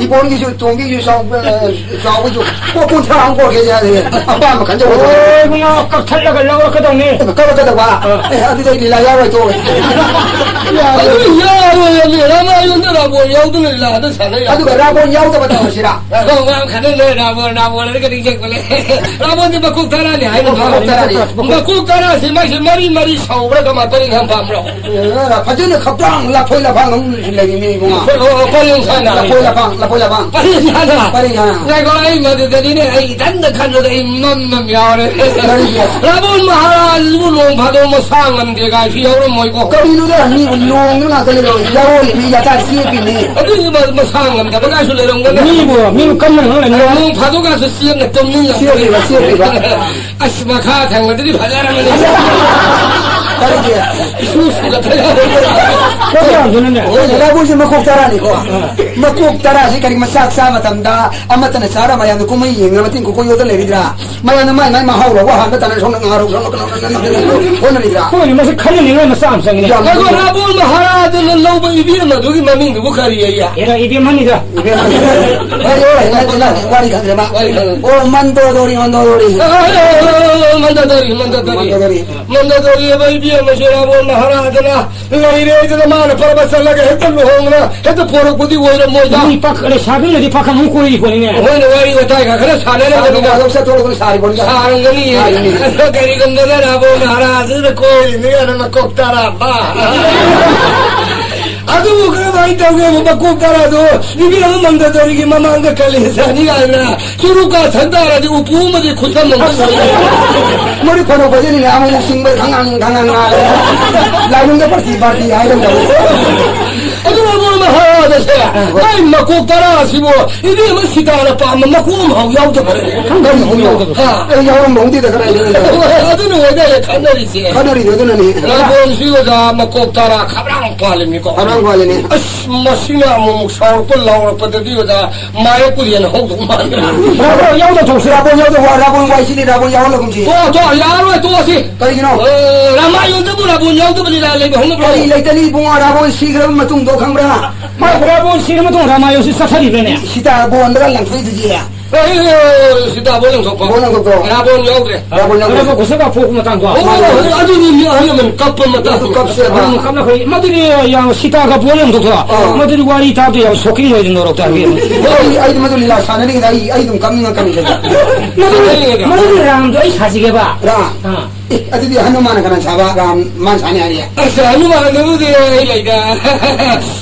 ꯏꯕꯣꯟꯒꯤꯁꯨ, ꯇꯣꯝꯕꯤꯒꯤꯁꯨ, ꯆꯥꯎꯕ-, ꯑꯦ, ꯆꯥꯎꯕꯁꯨ꯫ ꯄꯣꯠ ꯀꯨꯟꯊ꯭ꯔꯥ ꯑꯃ ꯄꯣꯔꯛꯀꯦꯁꯦ ꯍꯥꯏꯔꯦ꯫ ꯑꯄꯥꯝꯕ ꯈꯟꯖꯧ꯫ ꯑꯣ, ꯏꯕꯨꯡꯉꯣ, ꯀꯛꯊꯠꯂꯒ ꯂꯧꯔꯛꯀꯗꯧꯅꯤ꯫ ꯀꯛꯂꯛꯀꯗꯧꯕ? ꯑꯥ꯫ ꯑꯦ, ꯑꯗꯨꯗꯤ ꯑꯩ ꯂꯤꯂꯥ ꯌꯥꯎꯔꯣꯏ, ꯇꯣꯛꯑꯦ꯫ ꯑꯗꯨ ꯌꯥꯔꯣꯏ, ꯌꯥꯔꯣꯏ, ꯔꯥꯃꯥꯌꯟꯗ ꯔꯥꯕꯣꯟ ꯌꯥꯎꯗꯅ ꯂꯤꯂꯥꯗ ꯁꯥꯟꯅ ꯌꯥꯔꯣꯏ꯫ ꯑꯗꯨꯒ ꯔꯥꯕꯣꯟ ꯌꯥꯎꯗꯕ ꯇꯧꯔꯁꯤꯔꯥ? ꯈꯔ ꯋꯥ ꯈꯟꯅ ꯂꯩ, ꯔꯥꯕꯣꯟ, ꯔꯥꯕꯣꯟ ꯍꯥꯏꯔꯒ ꯅꯤꯡꯁꯤꯡꯕ ꯂꯩ꯫ ꯔꯥꯕꯣꯟꯁꯦ ꯃꯀꯣꯛ ꯇꯔꯥꯅꯤ ꯍꯥꯏꯅ ꯃꯀꯣꯛ ꯇꯔꯥꯅꯤ꯫ ꯃꯀꯣꯛ ꯇꯔꯥꯁꯦ ꯃꯥꯏꯁꯦ ꯃꯔꯤ ꯃꯔꯤ ꯁꯧꯕ꯭ꯔꯥ ꯀꯃꯥꯏꯅ ꯄꯔꯤꯡ ꯌꯥꯝ ꯄꯥꯝꯕ꯭ꯔꯣ? ꯑꯦ, ꯐꯖꯅ ꯈꯞꯇꯥꯡ ꯂꯐꯣꯏ ꯂꯐꯥꯡ ꯑꯃ ꯂꯩꯔꯤꯅꯦ ꯏꯕꯨꯡꯉꯣ꯫ ꯑꯣ, ꯑꯣ, ꯄꯔꯤꯡ ꯁꯥꯅ꯫ ꯂꯐꯣꯏ ꯂꯐꯥꯡ, ꯂꯐꯣꯏ ꯂꯐꯥꯡ꯫ ꯄꯔꯤꯡ ꯁꯥꯅ꯫ ꯄꯔꯤꯡ ꯁꯥꯅ꯫ ꯉꯥꯏꯈꯣ, ꯑꯩ ꯃꯗꯨꯗꯅꯤꯅꯦ, ꯑꯩ ꯏꯊꯟꯗ ꯈꯟꯕꯗ ꯑꯩ ꯃꯝ ꯃꯝ ꯌꯥꯎꯔꯦ꯫ ꯀꯔꯤꯒꯤ? ꯔꯥꯕꯣꯟ ꯃꯍꯥꯔꯥꯖꯁꯤꯕꯨ ꯅꯣꯡ ꯐꯥꯗꯣꯛ ꯃꯁꯥ ꯉꯝꯗꯦ ꯀꯥꯏꯁꯨ ꯌꯥꯎꯔꯝꯃꯣꯏꯀꯣ꯫ ꯀꯔꯤꯅꯣꯗ, ꯃꯤꯕꯨ ꯂꯣꯡꯗꯨꯅ ꯉꯥꯛꯇ ꯂꯩꯔꯣ, ꯌꯥꯎꯔꯤꯕ ꯃꯤ ꯌꯥꯇꯥ ꯆꯦꯞꯄꯤꯅꯤ꯫ ꯑꯗꯨꯒꯤ ꯃ-, ꯃꯁꯥ ꯉꯝꯗꯕ ꯀꯥꯏꯁꯨ ꯂꯩꯔꯝꯒꯅꯤ꯫ ꯃꯤꯕꯨ, ꯃꯤꯕꯨ ꯀꯟꯅ ꯉꯥꯡꯅꯅꯤꯡꯉꯥꯏ꯫ ꯅꯣꯡ ꯐꯥꯗꯣꯛ ꯀꯥꯏꯁꯨ ꯆꯦꯞꯅ ꯇꯨꯝꯅꯤꯡꯉꯝꯒꯅꯤ꯫ ꯆꯦꯞꯄꯤꯕ, ꯆꯦꯞꯄꯤꯕ꯫ ꯑꯁ, ꯃꯈꯥ ꯊꯪꯕꯗꯗꯤ ꯐꯖꯔꯝꯃꯅꯤ꯫ ꯀꯔꯤꯒꯤ? ꯏꯁꯨ ꯁꯨꯒꯠꯄ ꯌꯥꯗꯦ꯫ ꯀꯣꯛ ꯌꯥꯝꯗꯨꯅꯅꯦ꯫ ꯍꯣꯏ, ꯂꯥꯏꯕꯣꯏꯁꯦ ꯃꯀꯣꯛ ꯇꯔꯥꯅꯤꯀꯣ꯫ ꯑꯥ꯫ ꯃꯀꯣꯛ ꯇꯔꯥꯁꯤ ꯀꯔꯤꯒꯨꯝꯕ ꯆꯥꯛ ꯆꯥ ꯃꯇꯝꯗ ꯑꯃꯠꯇꯅ ꯆꯥꯔ ꯃꯌꯥꯝꯅ ꯀꯨꯝꯍꯩ ꯌꯦꯡꯅ ꯃꯇꯤꯟ ꯀꯣꯛꯀꯣꯏ ꯌꯣꯠꯇ ꯂꯩꯔꯤꯗ꯭ꯔꯥ? ꯃꯌꯥꯝꯅ ꯃꯥꯏ ꯃꯥꯏ ꯃꯍꯥꯎ ꯂꯧꯕ ꯍꯥꯟꯕ ꯇꯥꯅ ꯁꯣꯝꯗ ꯉꯥꯔꯧ ꯁꯣꯝꯗ ꯀꯩꯅꯣ ꯍꯣꯠꯅꯔꯤꯗ꯭ꯔꯥ? ꯍꯣꯏꯅꯦ, ꯃꯁꯤ ꯈꯟꯅꯅꯤꯡꯉꯥꯏ ꯃꯆꯥ ꯑꯃ ꯆꯪꯉꯤꯅꯦ꯫ ꯌꯥꯝ ꯑꯗꯣ ꯂꯨꯏ꯫ ꯔꯥꯕꯣꯟ ꯃꯍꯥꯔꯥꯖꯅ ꯂꯧꯕ ꯏꯕꯦꯝ ꯑꯗꯨꯒꯤ ꯃꯃꯤꯡꯗꯨꯕꯨ ꯀꯔꯤ ꯑꯌꯦ? ꯑꯦꯔꯥ, ꯏꯕꯦꯝꯃꯅꯤꯗ꯫ ꯏꯕꯦꯝꯃꯅꯤ꯫ ꯍꯣꯏ, ꯍꯣꯏ, ꯍꯣꯏ, ꯍꯣꯏ, ꯋꯥꯔꯤ ꯈꯪꯗ꯭ꯔꯦ ꯃꯥ꯫ ꯋꯥꯔꯤ ꯈꯪꯗ꯭ꯔꯦ꯫ ꯑꯣ, ꯃꯟꯗꯣꯗꯣꯔꯤ, ꯃꯟꯗꯣꯗꯣꯔꯤ꯫ ꯑ, ꯑ, ꯑ, ꯑ, ꯃꯟꯗꯣꯗꯣꯔꯤ, ꯃꯟꯗꯣꯗꯣꯔꯤ꯫ ꯃꯟꯗꯣꯗꯣꯔꯤ꯫ ꯃꯟꯗꯣꯗꯣꯔꯤ ꯍꯥꯏꯕ ꯏꯕꯦꯝꯃꯁꯦ ꯔꯥꯕꯣꯟ ꯃꯍꯥꯔꯥꯖꯅ ꯂꯩꯔꯦꯗꯅ ꯃꯥꯅ ꯄꯔꯕ ꯆꯠꯂꯒ ꯍꯦꯛꯇ ꯂꯨꯍꯣꯡꯅ ꯍꯦꯛꯇ ꯄꯣꯔꯛꯄꯗꯤ ꯑꯣꯏꯔꯝꯃꯣꯏꯗ꯫ ꯃꯤ ꯄꯥꯈ-, ꯂꯩꯁꯥꯕꯤꯅꯗꯤ ꯄꯥꯈꯪ ꯑꯃ ꯀꯣꯏꯔꯤ ꯄꯣꯠꯅꯤꯅꯦ꯫ ꯍꯣꯏꯅꯦ, ꯋꯥꯔꯤ ꯋꯥꯇꯥꯏꯒ ꯈꯔ ꯁꯥꯟꯅꯔꯝꯒꯅꯤꯗ꯫ ꯁꯥꯟꯅꯕ ꯆꯠꯊꯣꯛꯂꯒ ꯁꯥꯔꯤ ꯄꯣꯠꯅꯤꯗ꯫ ꯁꯥꯔꯝꯒꯅꯤꯌꯦ꯫ ꯁꯥꯔꯤꯅꯤ꯫ ꯀꯔꯤꯒꯨꯝꯗꯅ ꯔꯥꯕꯣꯟ ꯃꯍꯥꯔꯥꯖꯅ ꯀꯣꯏꯔꯤꯅꯤ ꯀꯥꯏꯅ ꯃꯀꯣꯛ ꯇꯔꯥ ꯐꯥ꯫ ꯑꯗꯨꯕꯨ ꯀꯔꯝꯍꯥꯏꯅ ꯇꯧꯒꯦꯕ? ꯃꯀꯣꯛ ꯇꯔꯥꯗꯣ ꯏꯕꯦꯝꯃ ꯃꯟꯗꯣꯗꯣꯔꯤꯒꯤ ꯃꯃꯥꯡꯗ ꯀꯂꯦꯖꯥꯅꯤ ꯀꯥꯏꯅ ꯆꯨꯔꯨꯀꯥ ꯊꯟ ꯇꯥꯔꯗꯤ ꯎꯄꯨ ꯑꯃꯗꯤ ꯈꯨꯠꯁꯝ ꯑꯃ ꯑꯣꯏꯔꯦ꯫ ꯃꯣꯏꯗꯤ ꯐꯅ ꯐꯖꯅꯤꯅꯦ, ꯑꯃꯨꯛ ꯆꯤꯡꯕ ꯈꯪꯉꯥꯡ ꯈꯪꯉꯥꯡ ꯉꯥꯡꯉꯦ꯫ ꯂꯥꯏꯅꯨꯡꯗ ꯄꯥꯔꯇꯤ ꯄꯥꯔꯇꯤ ꯍꯥꯏꯗꯧ ꯇꯧꯋꯦ꯫ ꯑꯗꯨ ꯃꯣꯏ ꯃꯍꯥꯔꯥꯖꯁꯦ, ꯃꯥꯏ ꯃꯀꯣꯛ ꯇꯔꯥ ꯑꯁꯤꯕꯨ ꯏꯕꯦꯝꯃ ꯁꯤꯇꯥꯅ ꯄꯥꯝꯕ ꯃꯀꯣꯛ ꯑꯃꯐꯥꯎ ꯌꯥꯎꯗꯕ꯫ ꯈꯪꯗꯕ ꯑꯃꯐꯥꯎ ꯌꯥꯎꯗꯕ꯫ ꯑꯥ꯫ ꯑꯩ ꯌꯥꯎꯔꯝꯕ ꯍꯧꯗꯦꯗ ꯀꯗꯥꯏꯗꯒꯤ꯫ ꯑꯗꯨꯅ ꯑꯣꯏꯗ ꯈꯟꯅꯔꯤꯁꯦ꯫ ꯈꯟꯅꯔꯤꯗꯣ ꯑꯗꯨꯅꯅꯤ꯫ ꯔꯥꯕꯣꯟꯁꯤ ꯑꯣꯖꯥ ꯃꯀꯣꯛ ꯇꯔꯥ ꯈꯕ꯭ꯔꯥꯡ ꯄꯥꯜꯂꯤꯕꯅꯤꯀꯣ꯫ ꯈꯕ꯭ꯔꯥꯡ ꯄꯥꯜꯂꯤꯅꯦ꯫ ꯑꯁ, ꯃꯁꯤꯅ ꯑꯃꯨꯛ ꯁꯥꯎꯔꯛꯄ ꯂꯥꯎꯔꯛꯄꯗꯗꯤ ꯑꯣꯖꯥ ꯃꯥꯏ ꯀꯨꯂꯦꯟ ꯍꯧꯗꯧ ꯃꯥꯜꯂꯦ꯫ ꯔꯥꯕꯣꯟ ꯌꯥꯎꯗ ꯊꯣꯛꯁꯤ꯫ ꯔꯥꯕꯣꯟ ꯌꯥꯎꯗ ꯋꯥ-, ꯔꯥꯕꯣꯟ ꯋꯥꯏꯁꯤꯗꯤ ꯔꯥꯕꯣꯟ ꯌꯥꯎꯍꯜꯂꯒꯨꯝꯁꯤ꯫ ꯇꯣ, ꯇꯣ, ꯌꯥꯔꯣꯏ, ꯇꯣꯛꯑꯁꯤ꯫ ꯀꯔꯤꯒꯤꯅꯣ? ꯑ, ꯔꯥꯃꯥꯌꯣꯟꯗꯕꯨ ꯔꯥꯕꯣꯟ ꯌꯥꯎꯗꯕ ꯂꯤꯂꯥ ꯂꯩꯕ ꯍꯧꯅꯕ꯭ꯔꯣ? ꯀꯔꯤ ꯂꯩꯇꯅꯤ ꯏꯕꯨꯡꯉꯣ, ꯔꯥꯕꯣꯟ ꯁꯤꯈ꯭ꯔꯕ ꯃꯇꯨꯡꯗꯣ ꯈꯪꯕ꯭ꯔꯥ? ꯃꯥ ꯔꯥꯕꯣꯟ ꯁꯤꯔ ꯃꯇꯨꯡ ꯔꯥꯃꯥꯌꯣꯟꯁꯤ ꯆꯠꯊꯔꯤꯕ꯭ꯔꯅꯦ? ꯁꯤꯇꯥ ꯕꯣꯟꯗꯒ ꯂꯪꯊꯣꯛꯏꯗꯨꯗꯤ꯫ ꯑꯦ, ꯑꯦ, ꯁꯤꯇꯥ ꯕꯣꯟ ꯂꯪꯊꯣꯛꯄ꯫ ꯕꯣꯟ ꯂꯪꯊꯣꯛꯄ꯫ ꯔꯥꯕꯣꯟ ꯌꯥꯎꯗ꯭ꯔꯦ꯫ ꯔꯥꯕꯣꯟ ꯌꯥꯎꯗ꯭ꯔꯦ꯫ ꯔꯥꯕꯣꯟ ꯈꯨꯠꯁꯦ ꯀꯥꯞꯊꯣꯛꯄ ꯃꯇꯥꯡꯗꯣ꯫ ꯑꯣ, ꯑꯗꯨꯅꯤ ꯃꯤ ꯑꯍꯜ ꯂꯃꯟ ꯀꯞꯄ ꯃꯇꯥꯡ꯫ ꯑꯗꯨ ꯀꯞꯁꯦꯕ꯫ ꯑꯗꯨ ꯀꯞꯅ ꯑꯩꯈꯣꯏ ꯃꯗꯨꯗꯤ ꯌꯥꯝ ꯁꯤꯇꯥꯒ ꯕꯣꯟ ꯂꯪꯊꯣꯛꯇ꯭ꯔꯣ? ꯑꯥ꯫ ꯃꯗꯨꯗꯤ ꯋꯥꯔꯤ ꯇꯥꯕꯗ ꯌꯥꯝ ꯁꯣꯛꯀꯤꯡ ꯑꯣꯏꯗꯅ ꯅꯣꯔꯣꯛꯇ ꯍꯥꯏꯕꯤꯔꯝꯃꯤ꯫ ꯑꯩ, ꯑꯩ ꯃꯗꯨ ꯂꯤꯂꯥ ꯁꯥꯟꯅꯔꯤꯉꯩꯗ ꯑꯩ, ꯑꯩ ꯑꯗꯨꯝ ꯀꯞꯅꯤꯡꯉꯛꯀꯅꯤ ꯁꯤꯗ꯫ ꯃꯗꯨꯗꯤ, ꯃꯗꯨꯗꯤ ꯔꯥꯝꯗꯣ ꯑꯩ ꯁꯥꯁꯤꯒꯦꯕ꯫ ꯔꯥꯝ? ꯑꯥ꯫ ꯑꯦ, ꯑꯗꯨꯗꯤ ꯑꯍꯟ ꯃꯃꯥꯅ ꯀꯅꯥ ꯁꯥꯕ? ꯔꯥꯝ ꯃꯥꯅ ꯁꯥꯅꯤ ꯍꯥꯏꯔꯤ꯫ ꯑꯁ, ꯍꯅꯨꯃꯥꯟꯗꯨꯕꯨꯗꯤ ꯑꯩ ꯂꯩꯗ꯫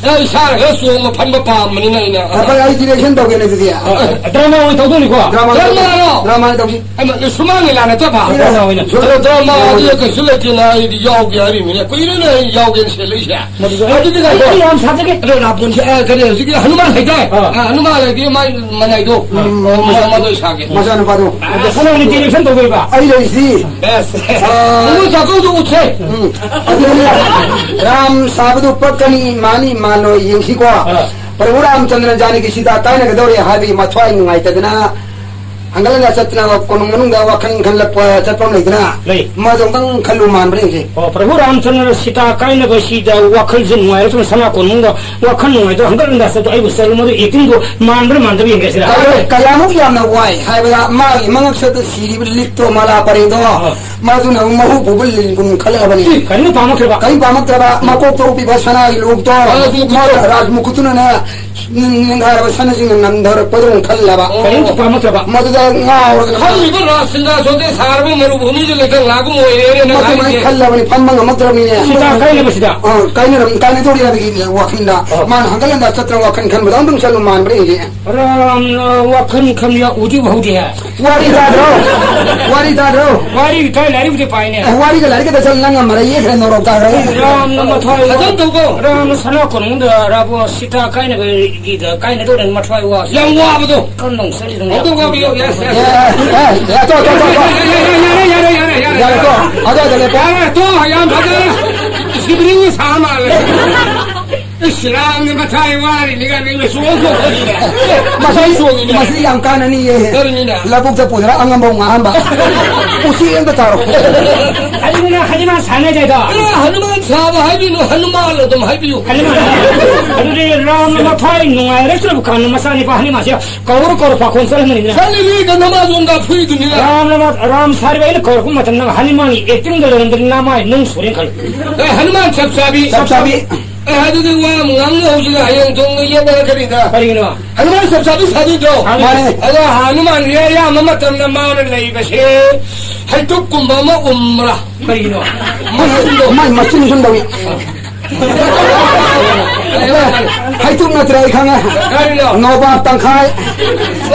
ꯑꯩ ꯏꯁꯥꯅ ꯈꯔ ꯆꯣꯡꯕ ꯐꯟꯕ ꯄꯥꯝꯕꯅꯤꯅ ꯑꯩꯅ꯫ ꯑꯩꯈꯣꯏ, ꯑꯩ direction ꯇꯧꯒꯦꯅꯦ ꯑꯗꯨꯗꯤ꯫ ꯑ, drama ꯑꯣꯏꯅ ꯇꯧꯗꯣꯏꯅꯤꯀꯣ? Drama ꯇꯧꯗꯣꯏꯅꯤ꯫ Drama ꯔꯣ? Drama ꯑꯣꯏꯅ ꯇꯧꯁꯤ꯫ ꯑꯩꯃ, ꯁꯨꯃꯥꯡ ꯂꯤꯂꯥ ꯅꯠꯇꯕ꯫ ꯑꯩꯅ ꯑꯣꯏꯅ꯫ ꯑꯗꯣ drama ꯑꯗꯨꯗ ꯀꯩꯁꯨ ꯂꯩꯇꯦꯅ ꯑꯩꯗꯤ ꯌꯥꯎꯒꯦ ꯍꯥꯏꯔꯤꯃꯤꯅꯦ꯫ ꯀꯨꯏꯔꯦꯅꯦ ꯑꯩ ꯌꯥꯎꯒꯦꯅ ꯁꯤꯜꯂꯛꯏꯁꯦ꯫ ꯃꯗꯨꯁꯨ ꯑꯩ, ꯑꯗꯨꯗꯤ ꯉꯥꯏꯈꯣ꯫ ꯑꯩ ꯌꯥꯝ ꯁꯥꯖꯒꯦ꯫ ꯑꯗꯣ ꯔꯥꯕꯣꯟꯁꯦ, ꯑ, ꯀꯔꯤ ꯍꯧꯖꯤꯛꯀꯤ ꯍꯅꯨꯃꯥꯟ ꯂꯩꯗꯥꯏ? ꯑꯥ꯫ ꯑ, ꯍꯅꯨꯃꯥꯟ ꯂꯩꯗꯤ ꯃꯥꯏ ꯃꯅꯥꯏꯗꯣ꯫ ꯎꯝ꯫ ꯑ, ꯃꯆꯥ ꯃꯗꯣ ꯁꯥꯒꯦ꯫ ꯃꯆꯥꯅꯨꯄꯥꯗꯣ꯫ ꯑꯗꯣ ꯀꯅꯥꯅ direction ꯇꯧꯗꯣꯏꯕ? ꯑꯩ ꯂꯩꯔꯤꯁꯤꯗꯤ꯫ ꯑꯁ꯫ ꯑꯥ, ꯅꯪ ꯆꯥꯛꯀꯧꯗꯣ ꯎꯠꯁꯦ꯫ ꯎꯝ꯫ ꯑꯗꯨꯅꯦ, ꯔꯥꯝ ꯁꯥꯕꯗꯨ ꯄꯛꯀꯅꯤ, ꯃꯥꯅꯤ, ꯃꯥꯜꯂꯣꯏ, ꯌꯦꯡꯁꯤꯀꯣ꯫ ꯑꯥ꯫ ꯄ꯭ꯔꯚꯨ ꯔꯥꯝꯆꯟꯗ꯭ꯔ ꯖꯥꯅꯀꯤ ꯁꯤꯇꯥ ꯀꯥꯏꯅꯒꯗꯧꯔꯦ ꯍꯥꯏꯕꯒꯤ ꯃꯊ꯭ꯋꯥꯏ ꯅꯨꯡꯉꯥꯏꯇꯗꯅ ꯍꯪꯒꯠ ꯍꯟꯗ ꯆꯠꯇꯅ ꯀꯣꯅꯨꯡ ꯃꯅꯨꯡꯗ ꯋꯥꯈꯜ ꯈꯜꯂꯛꯄ ꯆꯠꯄ ꯑꯃ ꯂꯩꯗꯅ, ꯂꯩ꯫ ꯃꯗꯨ ꯑꯃꯨꯛꯇꯪ ꯈꯜꯂꯨ ꯃꯥꯟꯕ꯭ꯔꯥ ꯌꯦꯡꯁꯤ꯫ ꯑꯣ, ꯄ꯭ꯔꯚꯨ ꯔꯥꯝꯆꯟꯗ꯭ꯔ ꯁꯤꯇꯥ ꯀꯥꯏꯅꯕꯁꯤꯗ ꯋꯥꯈꯜꯁꯦ ꯅꯨꯡꯉꯥꯏꯔꯛꯇꯅ ꯁꯅꯥ ꯀꯣꯅꯨꯡꯗ ꯋꯥꯈꯜ ꯅꯨꯡꯉꯥꯏꯇꯕ ꯍꯪꯒꯠ ꯍꯟꯗ ꯆꯠꯄ ꯑꯩꯕꯨ ꯆꯠꯂꯨ, ꯃꯗꯨ actingꯗꯨ ꯃꯥꯟꯕ꯭ꯔꯥ ꯃꯥꯟꯗꯕ꯭ꯔꯥ ꯌꯦꯡꯒꯦ ꯁꯤꯗ꯫ ꯀꯌꯥ-, ꯀꯌꯥꯃꯨꯛ ꯌꯥꯝꯅ ꯋꯥꯏ ꯍꯥꯏꯕꯗ ꯃꯥꯒꯤ ꯃꯉꯛꯁꯛꯇ ꯁꯤꯔꯤꯕ ꯂꯤꯛꯇꯣ, ꯃꯥꯂꯥ ꯄꯔꯦꯡꯗꯣ, ꯑꯥ꯫ ꯃꯗꯨꯅ ꯑꯃꯨꯛ ꯃꯍꯨ ꯄꯨꯕ ꯂꯤꯟꯒꯨꯝ ꯈꯜꯂꯛꯑꯕꯅꯤ꯫ ꯀꯔꯤꯅ ꯄꯥꯝꯃꯛꯇ꯭ꯔꯕ? ꯀꯔꯤ ꯄꯥꯝꯃꯛꯇ꯭ꯔꯕ? ꯃꯀꯣꯛꯇ ꯎꯞꯄꯤꯕ ꯁꯅꯥꯒꯤ ꯂꯨꯛꯇꯣ, ꯔꯥꯖꯃꯨꯀꯨꯠꯇꯨ꯫ ꯃꯥꯅ ꯔꯥꯖꯃꯨꯀꯨꯠꯇꯨꯅꯅꯦ, ꯅꯤꯡ-, ꯅꯤꯡꯈꯥꯏꯔꯕ ꯁꯅꯥꯁꯤꯡꯅ ꯅꯝꯊꯔꯛꯄꯗꯧꯅ ꯈꯜꯂꯕ꯫ ꯀꯔꯤꯝꯇ ꯄꯥꯝꯃꯛꯇ꯭ꯔꯕ? ꯃꯗꯨꯗ ꯉꯥꯎꯔꯒ ꯈꯜꯂꯤꯕ ꯔꯥꯖ ꯁꯤꯡꯍꯥꯁꯣꯟꯗꯤ ꯁꯥꯔꯕ ꯃꯔꯨꯚꯨꯃꯤꯗ ꯂꯩꯇ ꯂꯥꯛꯄ ꯑꯣꯏꯔꯦꯅ ꯃꯗꯨꯃꯥꯏꯅ ꯈꯜꯂꯕꯅꯤ, ꯐꯝꯕ ꯉꯝꯃꯛꯇ꯭ꯔꯕꯅꯤꯅꯦ꯫ ꯁꯤꯇꯥ ꯀꯥꯏꯅꯕꯁꯤꯗ? ꯑꯥ, ꯀꯥꯏꯅꯔꯝ-, ꯀꯥꯏꯅꯗꯧꯔꯦ ꯍꯥꯏꯕꯒꯤ ꯋꯥꯈꯜꯗ ꯑꯥ꯫ ꯃꯥꯅ ꯍꯪꯒꯠ ꯍꯟꯗ ꯆꯠꯇꯅ ꯋꯥꯈꯜ ꯈꯟꯕꯗꯣ ꯑꯝꯇꯪ ꯆꯠꯂꯨ ꯃꯥꯟꯕ꯭ꯔꯥ ꯌꯦꯡꯒꯦ꯫ ꯔꯥꯝꯅ ꯋꯥꯈꯜ ꯈꯟ ꯌꯥ ꯎꯗꯤ ꯎꯍꯧꯗꯦ꯫ ꯋꯥꯔꯤ ꯇꯥꯗ꯭ꯔꯣ? ꯋꯥꯔꯤ ꯇꯥꯗ꯭ꯔꯣ? ꯋꯥꯔꯤ ꯇꯥꯏ, ꯂꯥꯏꯔꯤꯛꯄꯨꯗꯤ ꯄꯥꯏꯅꯦ꯫ ꯑꯦ, ꯋꯥꯔꯤꯒ ꯂꯥꯏꯔꯤꯛꯀ ꯇꯧꯁꯜꯂ ꯅꯪ ꯉꯝꯃꯔ ꯌꯦꯛꯈ꯭ꯔꯦ, ꯅꯣꯔꯣꯛ ꯇꯥꯈ꯭ꯔꯦ꯫ ꯔꯥꯝꯅ ꯃꯊ꯭ꯋꯥꯏ ꯐꯖꯅ ꯇꯧꯀꯣ꯫ ꯔꯥꯝꯅ ꯁꯅꯥ ꯀꯣꯅꯨꯡꯗ ꯔꯥꯕꯣ ꯁꯤꯇꯥ ꯀꯥꯏꯅꯕꯒꯤꯗ ꯀꯥꯏꯅꯗꯧꯔꯦ ꯃꯊ꯭ꯋꯥꯏ ꯋꯥ꯫ ꯌꯥꯝ ꯋꯥꯕꯗꯣ꯫ ꯀꯔꯝꯗꯧ ꯆꯠꯂꯤꯗꯧꯅꯣ? ꯑꯝꯇ ꯋꯥꯕꯤꯌꯣ, yes, yes꯫ ꯑꯦ, ꯑꯦ, ꯑꯦ, ꯑꯦ, ꯇꯣ, ꯇꯣ, ꯇꯣ, ꯇꯣ꯫ ꯌꯥꯔꯦ, ꯌꯥꯔꯦ, ꯌꯥꯔꯦ, ꯌꯥꯔꯦ, ꯌꯥꯔꯦ, ꯌꯥꯔꯦ꯫ ꯇꯣ, ꯑꯗꯣ, ꯑꯗꯣ, ꯂꯦꯞꯄꯣ꯫ ꯌꯥꯔꯦ, ꯇꯣ, ꯌꯥꯝ ꯐꯖꯔꯦ꯫ ꯁꯤꯕ꯭ꯔꯤꯡ ꯁꯥ ꯃꯥꯜꯂꯦ꯫ ꯏꯁ, ꯔꯥꯝꯅ ꯃꯊꯥꯏ ꯋꯥꯔꯤꯅꯤꯒ ꯅꯪꯅ ꯆꯣꯡ ꯆꯣꯡ ꯆꯠꯂꯤꯅꯦ꯫ ꯃꯁꯤ, ꯆꯣꯡꯉꯤꯅꯦ꯫ ꯃꯁꯤ ꯌꯥꯝ ꯀꯥꯟꯅꯅꯤꯌꯦ꯫ ꯀꯔꯤꯅꯤꯅꯦ? ꯂꯧꯕꯨꯛꯇ ꯄꯨꯗꯅ ꯑꯉꯝꯕ ꯉꯥꯍꯟꯕ꯫ ꯎꯆꯤ ꯑꯝꯇ ꯇꯥꯔꯣ꯫ ꯑꯗꯨꯅ ꯍꯅꯨꯃꯥꯟ ꯁꯥꯟꯅꯗꯦꯗꯣ꯫ ꯑꯦ, ꯍꯅꯨꯃꯥꯟ ꯁꯥꯕ ꯍꯥꯏꯕꯤꯅꯨ, ꯍꯅꯨꯃꯥꯟ ꯑꯗꯨꯝ ꯍꯥꯏꯕꯤꯌꯨ꯫ ꯍꯅꯨꯃꯥꯟ꯫ ꯑꯗꯨꯗꯤ ꯔꯥꯝꯅ ꯃꯊꯥꯏ ꯅꯨꯡꯉꯥꯏꯔꯛꯇ꯭ꯔꯕ ꯀꯥꯟꯗ ꯃꯆꯥꯅꯤꯄꯥ ꯍꯅꯨꯃꯥꯟꯁꯦ ꯀꯧꯔ ꯀꯧꯔ ꯄꯥꯈꯣꯟ ꯆꯠꯍꯟꯕꯅꯤꯗꯅ꯫ ꯆꯠꯂꯤꯅꯤ, ꯀꯩꯅꯣ ꯃꯥ ꯌꯣꯡꯗ ꯐꯨꯏꯗꯨꯅꯤꯅ꯫ ꯔꯥꯝꯅ ꯃꯥ-, ꯔꯥꯝ ꯁꯥꯔꯤꯕ ꯑꯩꯅ ꯀꯧꯔꯛꯄ ꯃꯇꯝꯗ ꯍꯅꯨꯃꯥꯟꯒꯤ actingꯗ ꯂꯩꯔꯝꯗ꯭ꯔꯗꯤ ꯅꯃꯥꯏ ꯅꯨꯡ ꯁꯨꯔꯦꯅ ꯈꯜꯂꯨ꯫ ꯑꯦ, ꯍꯅꯨꯃꯥꯟ ꯆꯞ ꯆꯥꯕꯤ꯫ ꯆꯞ ꯆꯥꯕꯤ꯫ ꯑꯦ, ꯑꯗꯨꯗꯤ ꯋꯥ ꯑꯃ ꯉꯥꯡꯅ ꯍꯧꯖꯤꯛ ꯍꯌꯦꯡ ꯊꯣꯡꯅ ꯌꯦꯠꯂꯒ ꯀꯔꯤꯗ? ꯀꯔꯤꯒꯤꯅꯣ? ꯍꯅꯨꯃꯥꯟ ꯆꯞ ꯆꯥꯕꯤ ꯁꯥꯗꯣꯏꯗ꯭ꯔꯣ? ꯁꯥꯗꯣꯏꯅꯤ꯫ ꯃꯥꯅꯦ꯫ ꯑꯗꯣ ꯍꯅꯨꯃꯥꯟꯁꯦ ꯑꯌꯥꯝꯕ ꯃꯇꯝꯗ ꯃꯥꯅ ꯂꯩꯕꯁꯦ ꯍꯩꯇꯨꯞꯀꯨꯝꯕ ꯑꯃ ꯎꯝꯕ꯭ꯔꯥ? ꯀꯔꯤꯒꯤꯅꯣ? ꯃꯆꯤꯟꯗꯣ꯫ ꯃꯥꯏ ꯃꯆꯤꯟ ꯁꯨꯝ ꯇꯧꯏ꯫ ꯍꯩꯇꯨꯞ ꯅꯠꯇ꯭ꯔꯦ, ꯑꯩ ꯈꯪꯉꯦ꯫ ꯀꯔꯤꯅꯣ? ꯅꯣꯕꯥꯞ ꯇꯪꯈꯥꯏ꯫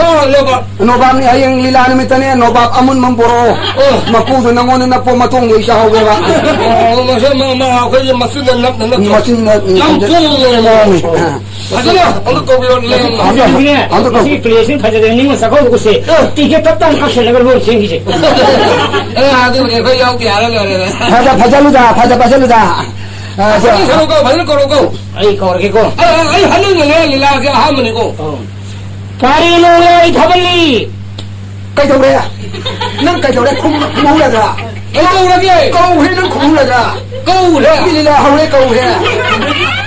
ꯑꯣ, ꯅꯣꯕꯥꯞ꯫ ꯅꯣꯕꯥꯞꯅꯤ, ꯍꯌꯦꯡ ꯂꯤꯂꯥ ꯅꯨꯃꯤꯠꯇꯅꯦ, ꯅꯣꯕꯥꯞ ꯑꯃꯨꯟꯕ ꯑꯃ ꯄꯣꯔꯛꯑꯣ꯫ ꯑꯣ꯫ ꯃꯀꯨꯗꯣ ꯅꯪꯉꯣꯟꯗ ꯅꯞꯄꯣ, ꯃꯇꯣꯡꯗꯣ ꯑꯩ ꯆꯥꯍꯧꯒꯦꯕ꯫ ꯑꯣ, ꯃꯁꯤ ꯃ-, ꯃ-, ꯑꯩꯈꯣꯏꯒꯤ ꯃꯆꯤꯟꯗ ꯅꯞꯅ ꯅꯞꯄ꯫ ꯃꯆꯤꯟꯗ ꯌꯥꯝ ꯄꯣꯡꯉꯦ꯫ ꯄꯣꯡꯉꯦ꯫ ꯑꯥ꯫ ꯐꯖꯅ ꯑꯃꯨꯛ ꯀꯧꯕꯤꯔꯣ, ꯂꯦꯡ꯫ ꯑꯗꯨ, ꯑꯗꯨ, ꯑꯗꯨ, ꯃꯁꯤꯒꯤ ꯄ꯭ꯂꯦꯁꯤꯅ ꯐꯖꯔꯦ, ꯅꯤꯡꯉꯣ ꯆꯥꯛꯀꯧꯕꯒꯨꯝꯁꯦ꯫ ꯑꯦ꯫ ꯇꯤꯀꯦꯠ ꯇꯞ ꯇꯥꯅ ꯀꯛꯁꯜꯂꯒ ꯂꯣꯏ ꯆꯦꯟꯈꯤꯁꯦ꯫ ꯑꯦ, ꯑꯗꯨꯕꯨꯗꯤ ꯑꯩꯈꯣꯏ ꯌꯥꯎꯗ ꯌꯥꯔ ꯂꯣꯏꯔꯦꯗ꯫ ꯐꯖ, ꯐꯖꯜꯂꯨꯗ, ꯐꯖ, ꯐꯖꯜꯂꯨꯗ꯫ ꯑ, ꯑꯗꯨ ꯀꯧꯔꯣ, ꯀꯧꯔꯣ, ꯐꯖꯅ ꯀꯧꯔꯣ, ꯀꯧ꯫ ꯑꯩ ꯀꯧꯔꯒꯦꯀꯣ꯫ ꯑ, ꯑ, ꯑꯩ ꯍꯟꯗꯛꯅꯅꯦ ꯂꯤꯂꯥꯒꯤ ꯑꯍꯥꯟꯕꯅꯤꯀꯣ꯫ ꯑꯧ꯫ ꯀꯔꯤꯅꯣ ꯌꯥꯏ ꯊꯕꯜꯂꯤ? ꯀꯩꯗꯧꯔꯦ? ꯅꯪ ꯀꯩꯗꯧꯔꯦ? ꯈꯨꯝ-, ꯈꯨꯝꯍꯧꯔꯗ꯭ꯔꯥ? ꯀꯩꯗꯧꯔꯒꯦ? ꯀꯧꯈ꯭ꯔꯦ, ꯅꯪ ꯈꯨꯝꯍꯧꯔꯗ꯭ꯔꯥ? ꯀꯧꯈ꯭ꯔꯦ꯫ ꯃꯤ ꯂꯤꯂꯥ ꯍꯧꯔꯦ, ꯀꯧꯈ꯭ꯔꯦ꯫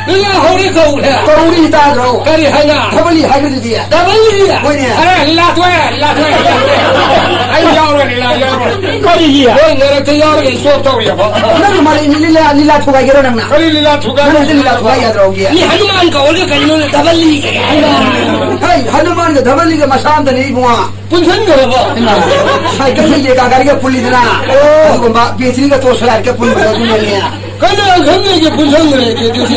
ꯂꯤꯂꯥ ꯍꯧꯔꯦ, ꯀꯧꯈ꯭ꯔꯦ꯫ ꯀꯧꯔꯤ ꯇꯥꯗ꯭ꯔꯣ? ꯀꯔꯤ ꯍꯥꯏꯅ? ꯊꯕꯜꯂꯤ ꯍꯥꯏꯕꯗꯨꯗꯤ꯫ ꯊꯕꯜꯂꯤ? ꯍꯣꯏꯅꯦ꯫ ꯑꯔꯦ, ꯂꯤꯂꯥ ꯊꯣꯛꯑꯦ, ꯂꯤꯂꯥ ꯊꯣꯛꯑꯦ, ꯂꯤꯂꯥ ꯊꯣꯛꯑꯦ꯫ ꯑꯩ ꯌꯥꯎꯔꯣꯏ, ꯂꯤꯂꯥ ꯌꯥꯎꯔꯣꯏ꯫ ꯀꯔꯤꯒꯤ? ꯅꯣꯏ ꯃꯔꯛꯇ ꯌꯥꯎꯔꯒ ꯏꯁꯇꯣꯞ ꯇꯧꯔꯤꯕ꯫ ꯅꯪ ꯃꯔꯩ ꯂꯤꯂꯥ, ꯂꯤꯂꯥ ꯊꯨꯒꯥꯏꯒꯦꯔꯣ ꯅꯪꯅ? ꯀꯔꯤ ꯂꯤꯂꯥ ꯊꯨꯒꯥꯏ? ꯅꯪ ꯍꯧꯖꯤꯛ ꯂꯤꯂꯥ ꯊꯨꯒꯥꯏ ꯌꯥꯗ꯭ꯔꯣ ꯍꯧꯖꯤꯛ? ꯃꯤ ꯍꯅꯨꯃꯥꯟ ꯀꯧꯔꯒ ꯀꯩꯅꯣꯅꯦ ꯊꯕꯜꯂꯤ ꯀꯥꯏꯅ꯫ ꯍꯩ, ꯍꯅꯨꯃꯥꯟꯒ ꯊꯕꯜꯂꯤꯒ ꯃꯁꯥ ꯑꯝꯇꯅꯤ ꯏꯕꯨꯡꯉꯣ꯫ ꯄꯨꯟꯁꯤꯟꯈ꯭ꯔꯕꯣ? ꯏꯃꯥ, ꯁꯥꯏꯀꯜꯒ ꯌꯦꯀꯥ ꯒꯥꯔꯤꯒ ꯄꯨꯜꯂꯤꯗꯅ, ꯑꯣ꯫ ꯑꯗꯨꯒꯨꯝꯕ ꯕꯦꯇ꯭ꯔꯤꯒ ꯇꯣꯔꯆ ꯂꯥꯏꯠꯀ ꯄꯨꯟꯕꯗꯣ ꯑꯗꯨꯅꯅꯦ꯫ ꯀꯩꯅꯣ ꯈꯪꯗꯦ, ꯄꯨꯟꯁꯤꯟꯈ꯭ꯔꯦ ꯑꯗꯨꯗꯤ꯫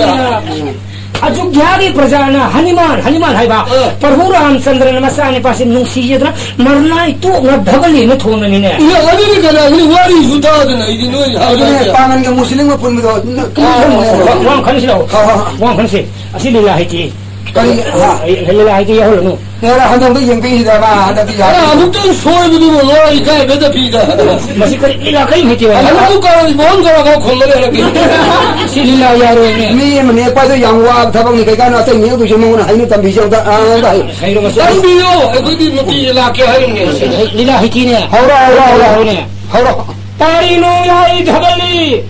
ꯑꯌꯨꯙ꯭ꯌꯥꯒꯤ ꯄ꯭ꯔꯖꯥꯅ ꯍꯅꯨꯃꯥꯟ, ꯍꯅꯨꯃꯥꯟ ꯍꯥꯏꯕ ꯑ꯫ ꯄ꯭ꯔꯚꯨ ꯔꯥꯝꯆꯟꯗ꯭ꯔꯅ ꯃꯆꯥꯅꯤꯄꯥꯁꯤ ꯅꯨꯡꯁꯤꯖꯗꯅ ꯃꯔꯅꯥꯏ ꯇꯣꯛꯅ ꯙꯕꯂꯤ ꯑꯃ ꯊꯣꯡꯕꯅꯤꯅꯦ꯫ ꯏꯌꯥ, ꯑꯗꯨꯗꯤ ꯀꯅꯥꯒꯤꯅꯤ? ꯋꯥꯔꯤꯁꯨ ꯇꯥꯗꯅ ꯑꯩꯗꯤ ꯅꯣꯏ ꯑꯗꯨꯅꯦ, ꯍꯥꯏꯔꯒ꯫ ꯄꯥꯉꯟꯒ ꯃꯨꯁꯂꯤꯝꯒ ꯄꯨꯟꯕꯗꯣ, ꯑꯗꯨꯅ ꯑꯣ, ꯀꯨꯝꯍꯟꯕꯅꯦꯕ꯫ ꯋꯥ-, ꯋꯥ-, ꯋꯥ ꯑꯃ ꯈꯟꯁꯤꯂꯛꯑꯣ꯫ ꯍꯣꯏ, ꯍꯣꯏ, ꯍꯣꯏ꯫ ꯋꯥ ꯑꯃ ꯈꯟꯁꯤ꯫ ꯑꯁꯤ ꯂꯤꯂꯥ ꯍꯩꯇꯦ꯫ ꯀꯔꯤ? ꯍꯥ? ꯑꯩ ꯂꯤꯂꯥ ꯍꯩꯇꯦ ꯌꯥꯎꯍꯜꯂꯅꯨ꯫ ꯌꯥꯔꯦ, ꯍꯟꯗꯛꯇ ꯌꯦꯡꯕꯤꯈꯤꯗꯕ ꯍꯟꯗꯛꯇꯤ ꯌꯥꯔꯦ꯫ ꯑꯔꯦ, ꯑꯃꯨꯛꯇꯪ ꯁꯣꯏꯕꯗꯨꯕꯨ ꯂꯣꯏ ꯏꯀꯥꯏꯕꯗ ꯄꯤꯗ꯫ ꯃꯁꯤ ꯀꯔꯤ ꯂꯤꯂꯥ ꯀꯔꯤꯝ ꯍꯩꯇꯦ꯫ ꯑꯗꯨ ꯀꯧꯔ ꯏꯕꯣꯟ ꯀꯧꯔꯒ ꯈꯨꯝꯕꯅꯦ ꯍꯟꯗꯛꯀꯤ꯫ ꯁꯤ ꯂꯤꯂꯥ ꯌꯥꯔꯣꯏꯅꯦ꯫ ꯃꯤ ꯑꯃ ꯅꯦꯛꯄ ꯍꯥꯏꯗꯣ ꯌꯥꯝ ꯋꯥꯕ ꯊꯕꯛꯅꯤ꯫ ꯀꯩꯀꯥꯟꯗ ꯑꯇꯩ ꯅꯦꯛꯇꯣꯏꯁꯦ ꯃꯉꯣꯟꯗ ꯍꯩꯅ ꯇꯝꯕꯤꯁꯦ ꯑꯝꯇ, ꯑ, ꯑꯝꯇ ꯍꯩ꯫ ꯍꯩꯔꯣ ꯃꯁꯤ꯫ ꯇꯝꯕꯤꯌꯣ, ꯑꯩꯈꯣꯏꯗꯤ ꯅꯨꯡꯇꯤꯒꯤ ꯂꯥꯛꯀꯦ ꯍꯥꯏꯔꯤꯅꯦ꯫ ꯂꯤꯂꯥ ꯍꯩꯇꯦꯅꯦ꯫ ꯍꯧꯔꯣ, ꯍꯧꯔꯣ, ꯍꯧꯔꯣ꯫ ꯍꯧꯔꯣꯅꯦ꯫ ꯍꯧꯔꯣ꯫ ꯇꯥꯔꯤꯅꯣ ꯌꯥꯏ ꯊꯕꯜꯂꯤ꯫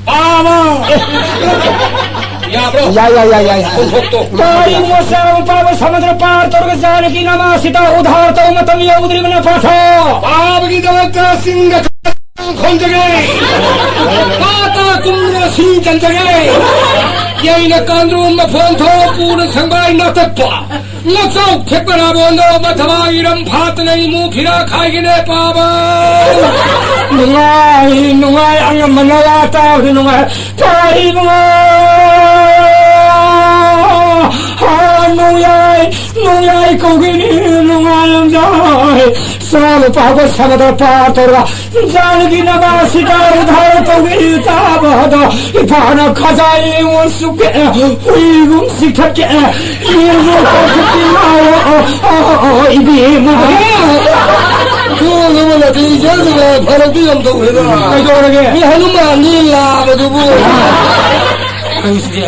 ꯄꯥꯕ꯫ ꯌꯥꯕ꯭ꯔꯣ? ꯌꯥꯏ, ꯌꯥꯏ, ꯌꯥꯏ, ꯌꯥꯏ, ꯌꯥꯏ꯫ ꯈꯣꯟꯊꯣꯛꯇꯣ꯫ ꯄꯥꯔꯤ ꯃꯣꯆꯥ ꯄꯥꯕ ꯁꯃꯨꯗ꯭ꯔ ꯄꯥꯔ ꯇꯧꯔꯒ ꯖꯥꯅꯀꯤ ꯅꯃꯥ ꯁꯤꯇꯥ ꯎꯗꯥꯔ ꯇꯧꯕ ꯃꯇꯝ ꯌꯧꯗ꯭ꯔꯤꯕꯅ ꯄꯥꯊꯣ꯫ ꯄꯥꯕꯒꯤꯗꯃꯛꯇ ꯆꯤꯡꯗ ꯈꯣꯟꯖꯒꯦ꯫ ꯄꯥꯇ ꯀꯨꯝꯗ ꯁꯤꯡ ꯆꯟꯖꯒꯦ꯫ ꯌꯩꯅ ꯀꯥꯟꯗ꯭ꯔꯨꯝ ꯃꯐꯣꯟ ꯊꯣꯛ ꯄꯨꯅ ꯁꯪꯕꯥꯏ ꯅꯥꯇꯠꯄ꯫ ꯉꯥꯆꯥꯎ ꯊꯦꯛꯄ ꯔꯥꯕꯣꯟꯗꯣ ꯃꯊꯕꯥ ꯏꯔꯝ ꯐꯥꯠꯇꯅ ꯏꯃꯨ ꯐꯤꯔꯥ ꯈꯥꯏꯒꯅꯦ ꯄꯥꯕ꯫ ꯅꯨꯡꯉꯥꯏ, ꯅꯨꯡꯉꯥꯏ, ꯑꯉꯝꯕ ꯅꯂꯥ ꯇꯥꯕꯗ ꯅꯨꯡꯉꯥꯏ꯫ ꯇꯥꯏ ꯅꯨꯡꯉꯥꯏ꯫ ꯍꯥ, ꯅꯨꯡꯌꯥꯏ, ꯅꯨꯡꯌꯥꯏ ꯀꯧꯒꯤꯅꯤ, ꯅꯨꯡꯉꯥꯏꯔꯝꯗꯥꯏ꯫ ꯆꯥ ꯂꯨꯄꯥ ꯍꯧꯒꯠ ꯁꯥꯕꯗ ꯄꯥꯔ ꯇꯧꯔꯒ ꯏꯆꯥꯅꯨꯄꯤ ꯅꯃꯥꯁꯤꯗ ꯎꯗꯥꯔ ꯇꯧꯕꯤꯌꯨ ꯇꯥꯕꯗ ꯏꯄꯥꯅ ꯈꯖꯥꯏ ꯑꯩꯉꯣꯟ ꯆꯨꯞꯀꯦ, ꯍꯨꯏꯒꯨꯝ ꯆꯤꯛꯊꯠꯀꯦ, ꯌꯦꯟꯒꯨꯝ ꯀꯥꯎꯊꯠꯀꯦ, ꯉꯥꯎꯔꯣ, ꯑꯣ, ꯑꯣ, ꯑꯣ, ꯑꯣ, ꯏꯕꯦꯝꯃ꯫ ꯊꯣꯡ ꯑꯃ ꯅꯠꯇꯦ, ꯏꯆꯥꯁꯤꯡꯅ ꯐꯔꯛꯇꯤ ꯌꯥꯝ ꯇꯧꯈ꯭ꯔꯦꯗ꯫ ꯀꯩꯗꯧꯔꯒꯦ? ꯃꯤ ꯍꯅꯨꯃꯥꯟꯅꯤ ꯂꯥꯕꯗꯨꯕꯨ꯫ ꯀꯩꯁꯤꯗꯤ?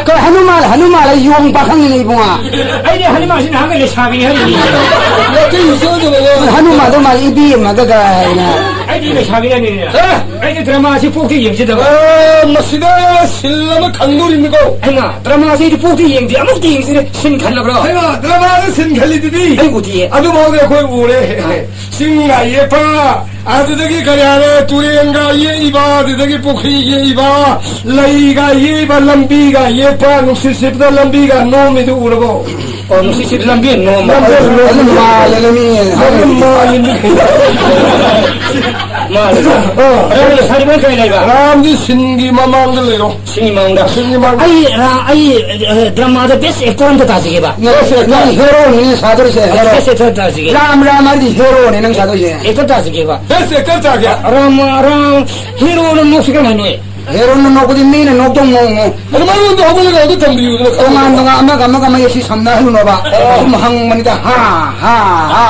ꯀꯩ ꯍꯅꯨꯃꯥꯟ, ꯍꯅꯨꯃꯥꯟ ꯑꯩ ꯌꯣꯡ ꯄꯥꯈꯪꯅꯤꯅꯦ ꯏꯕꯨꯡꯉꯣ꯫ ꯑꯩꯗꯤ ꯍꯅꯨꯃꯥꯟꯁꯤ ꯅꯍꯥꯟꯒꯩ ꯂꯩꯁꯥꯕꯤꯅꯤ ꯍꯥꯏꯔꯤꯅꯤ꯫ ꯅꯠꯇꯦ, ꯏꯆꯥꯁꯤꯡꯅ ꯍꯅꯨꯃꯥꯟꯗꯣ ꯃꯥꯜꯂꯤ, ꯏꯕꯦꯝꯃꯒ ꯀꯥꯏꯅ꯫ ꯑꯩꯗꯤ ꯂꯩꯁꯥꯕꯤ ꯍꯥꯏꯅꯤꯅꯦ꯫ ꯑꯦ! ꯑꯩꯗꯤ ꯗ꯭ꯔꯃꯥꯁꯤ ꯄꯣꯛꯇꯤ ꯌꯦꯡꯖꯗꯕ꯫ ꯑꯦ, ꯃꯁꯤꯗ ꯁꯤꯜ ꯑꯃ ꯈꯪꯗꯣꯔꯤꯕꯅꯤꯀꯣ꯫ ꯑꯩꯃ, ꯗ꯭ꯔꯃꯥꯁꯤ ꯑꯩꯗꯤ ꯄꯣꯛꯇꯤ ꯌꯦꯡꯗꯦ, ꯑꯃꯨꯛꯇ ꯌꯦꯡꯁꯤꯅꯦ꯫ ꯁꯤꯟ ꯈꯜꯂꯕ꯭ꯔꯣ? ꯑꯩꯃ, ꯗ꯭ꯔꯃꯥꯗ ꯁꯤꯟ ꯈꯜꯂꯤꯗꯨꯗꯤ꯫ ꯑꯩ ꯎꯗꯤꯌꯦ꯫ ꯑꯗꯨꯐꯥꯎꯗꯤ ꯑꯩꯈꯣꯏ ꯎꯔꯦ꯫ ꯑꯥ꯫ ꯆꯤꯡꯒ ꯌꯦꯛꯄ, ꯑꯗꯨꯗꯒꯤ ꯀꯔꯤ ꯍꯥꯏꯔꯦ, ꯇꯨꯔꯦꯟꯒ ꯌꯦꯛꯏꯕ, ꯑꯗꯨꯗꯒꯤ ꯄꯨꯈ꯭ꯔꯤ ꯌꯦꯛꯏꯕ, ꯂꯩꯒ ꯌꯦꯛꯏꯕ, ꯂꯝꯕꯤꯒ ꯌꯦꯛꯄ, ꯅꯨꯡꯁꯤꯠ ꯁꯤꯠꯄꯗ ꯂꯝꯕꯤꯒ ꯅꯣꯝꯃꯤꯗꯨ ꯎꯔꯕꯣ? ꯑꯣ, ꯅꯨꯡꯁꯤꯠ ꯁꯤꯠ ꯂꯝꯕꯤ ꯅꯣꯝꯕ꯫ ꯂꯝꯕꯤ ꯅꯣꯝꯕ꯫ ꯑꯗꯨ ꯃꯥꯜꯂꯦꯅꯦ ꯃꯤ꯫ ꯑꯗꯨ ꯃꯥꯜꯂꯤꯅꯦ꯫ ꯃꯥꯜꯂꯦ꯫ ꯑꯣ꯫ ꯑꯗꯣ ꯁꯥꯔꯤꯕ ꯀꯩ ꯂꯩꯕ? ꯔꯥꯝꯗꯤ ꯁꯤꯟꯒꯤ ꯃꯃꯥꯡꯗ ꯂꯩꯔꯣ꯫ ꯁꯤꯟꯒꯤ ꯃꯃꯥꯡꯗ꯫ ꯁꯤꯟꯒꯤ ꯃꯃꯥꯡꯗ꯫ ꯑꯩ ꯔꯥ-, ꯑꯩ, ꯑ, ꯗ꯭ꯔꯃꯥꯗ ꯕꯦꯁ ꯑꯦꯛꯇꯔ ꯑꯝꯇ ꯇꯥꯖꯒꯦꯕ꯫ ꯕꯦꯁ ꯑꯦꯛꯇꯔ꯫ ꯅꯪ ꯍꯦꯔꯣꯅꯤꯅꯦ ꯁꯥꯗꯣꯔꯤꯁꯦ, ꯍꯦꯔꯣ꯫ ꯕꯦꯁ ꯑꯦꯛꯇꯔ ꯇꯥꯖꯒꯦ꯫ ꯔꯥꯝ, ꯔꯥꯝ ꯍꯥꯏꯔꯗꯤ ꯍꯦꯔꯣꯅꯦ ꯅꯪ ꯁꯥꯗꯣꯏꯁꯦ꯫ ꯑꯦꯛꯇꯔ ꯇꯥꯖꯒꯦꯕ꯫ ꯕꯦꯁ ꯑꯦꯛꯇꯔ ꯇꯥꯒꯦ꯫ ꯔꯥꯝ, ꯔꯥꯝ, ꯍꯦꯔꯣꯅ ꯅꯣꯛꯁꯤ ꯀꯃꯥꯏꯅ ꯅꯣꯛꯏ? ꯍꯦꯔꯣꯟꯅ ꯅꯣꯛꯄꯗꯤ ꯃꯤꯅ ꯅꯣꯛꯇꯧ ꯃꯑꯣꯡ ꯃꯑꯣꯡ꯫ ꯑꯗꯨꯃꯥꯏꯅ ꯑꯝꯇ ꯍꯧꯒꯠꯂꯒ ꯑꯝꯇ ꯇꯝꯕꯤꯌꯨꯗꯅ ꯈꯪꯉꯦ꯫ ꯇꯣꯉꯥꯟ ꯇꯣꯉꯥꯟ ꯑꯃꯒ ꯑꯃꯒ ꯃꯌꯦꯛꯁꯤ ꯁꯝꯅꯍꯜꯂꯨꯅꯣꯕ꯫ ꯑꯣ꯫ ꯁꯨꯝ ꯍꯪꯕꯅꯤꯗ, ꯍꯥ, ꯍꯥ, ꯍꯥ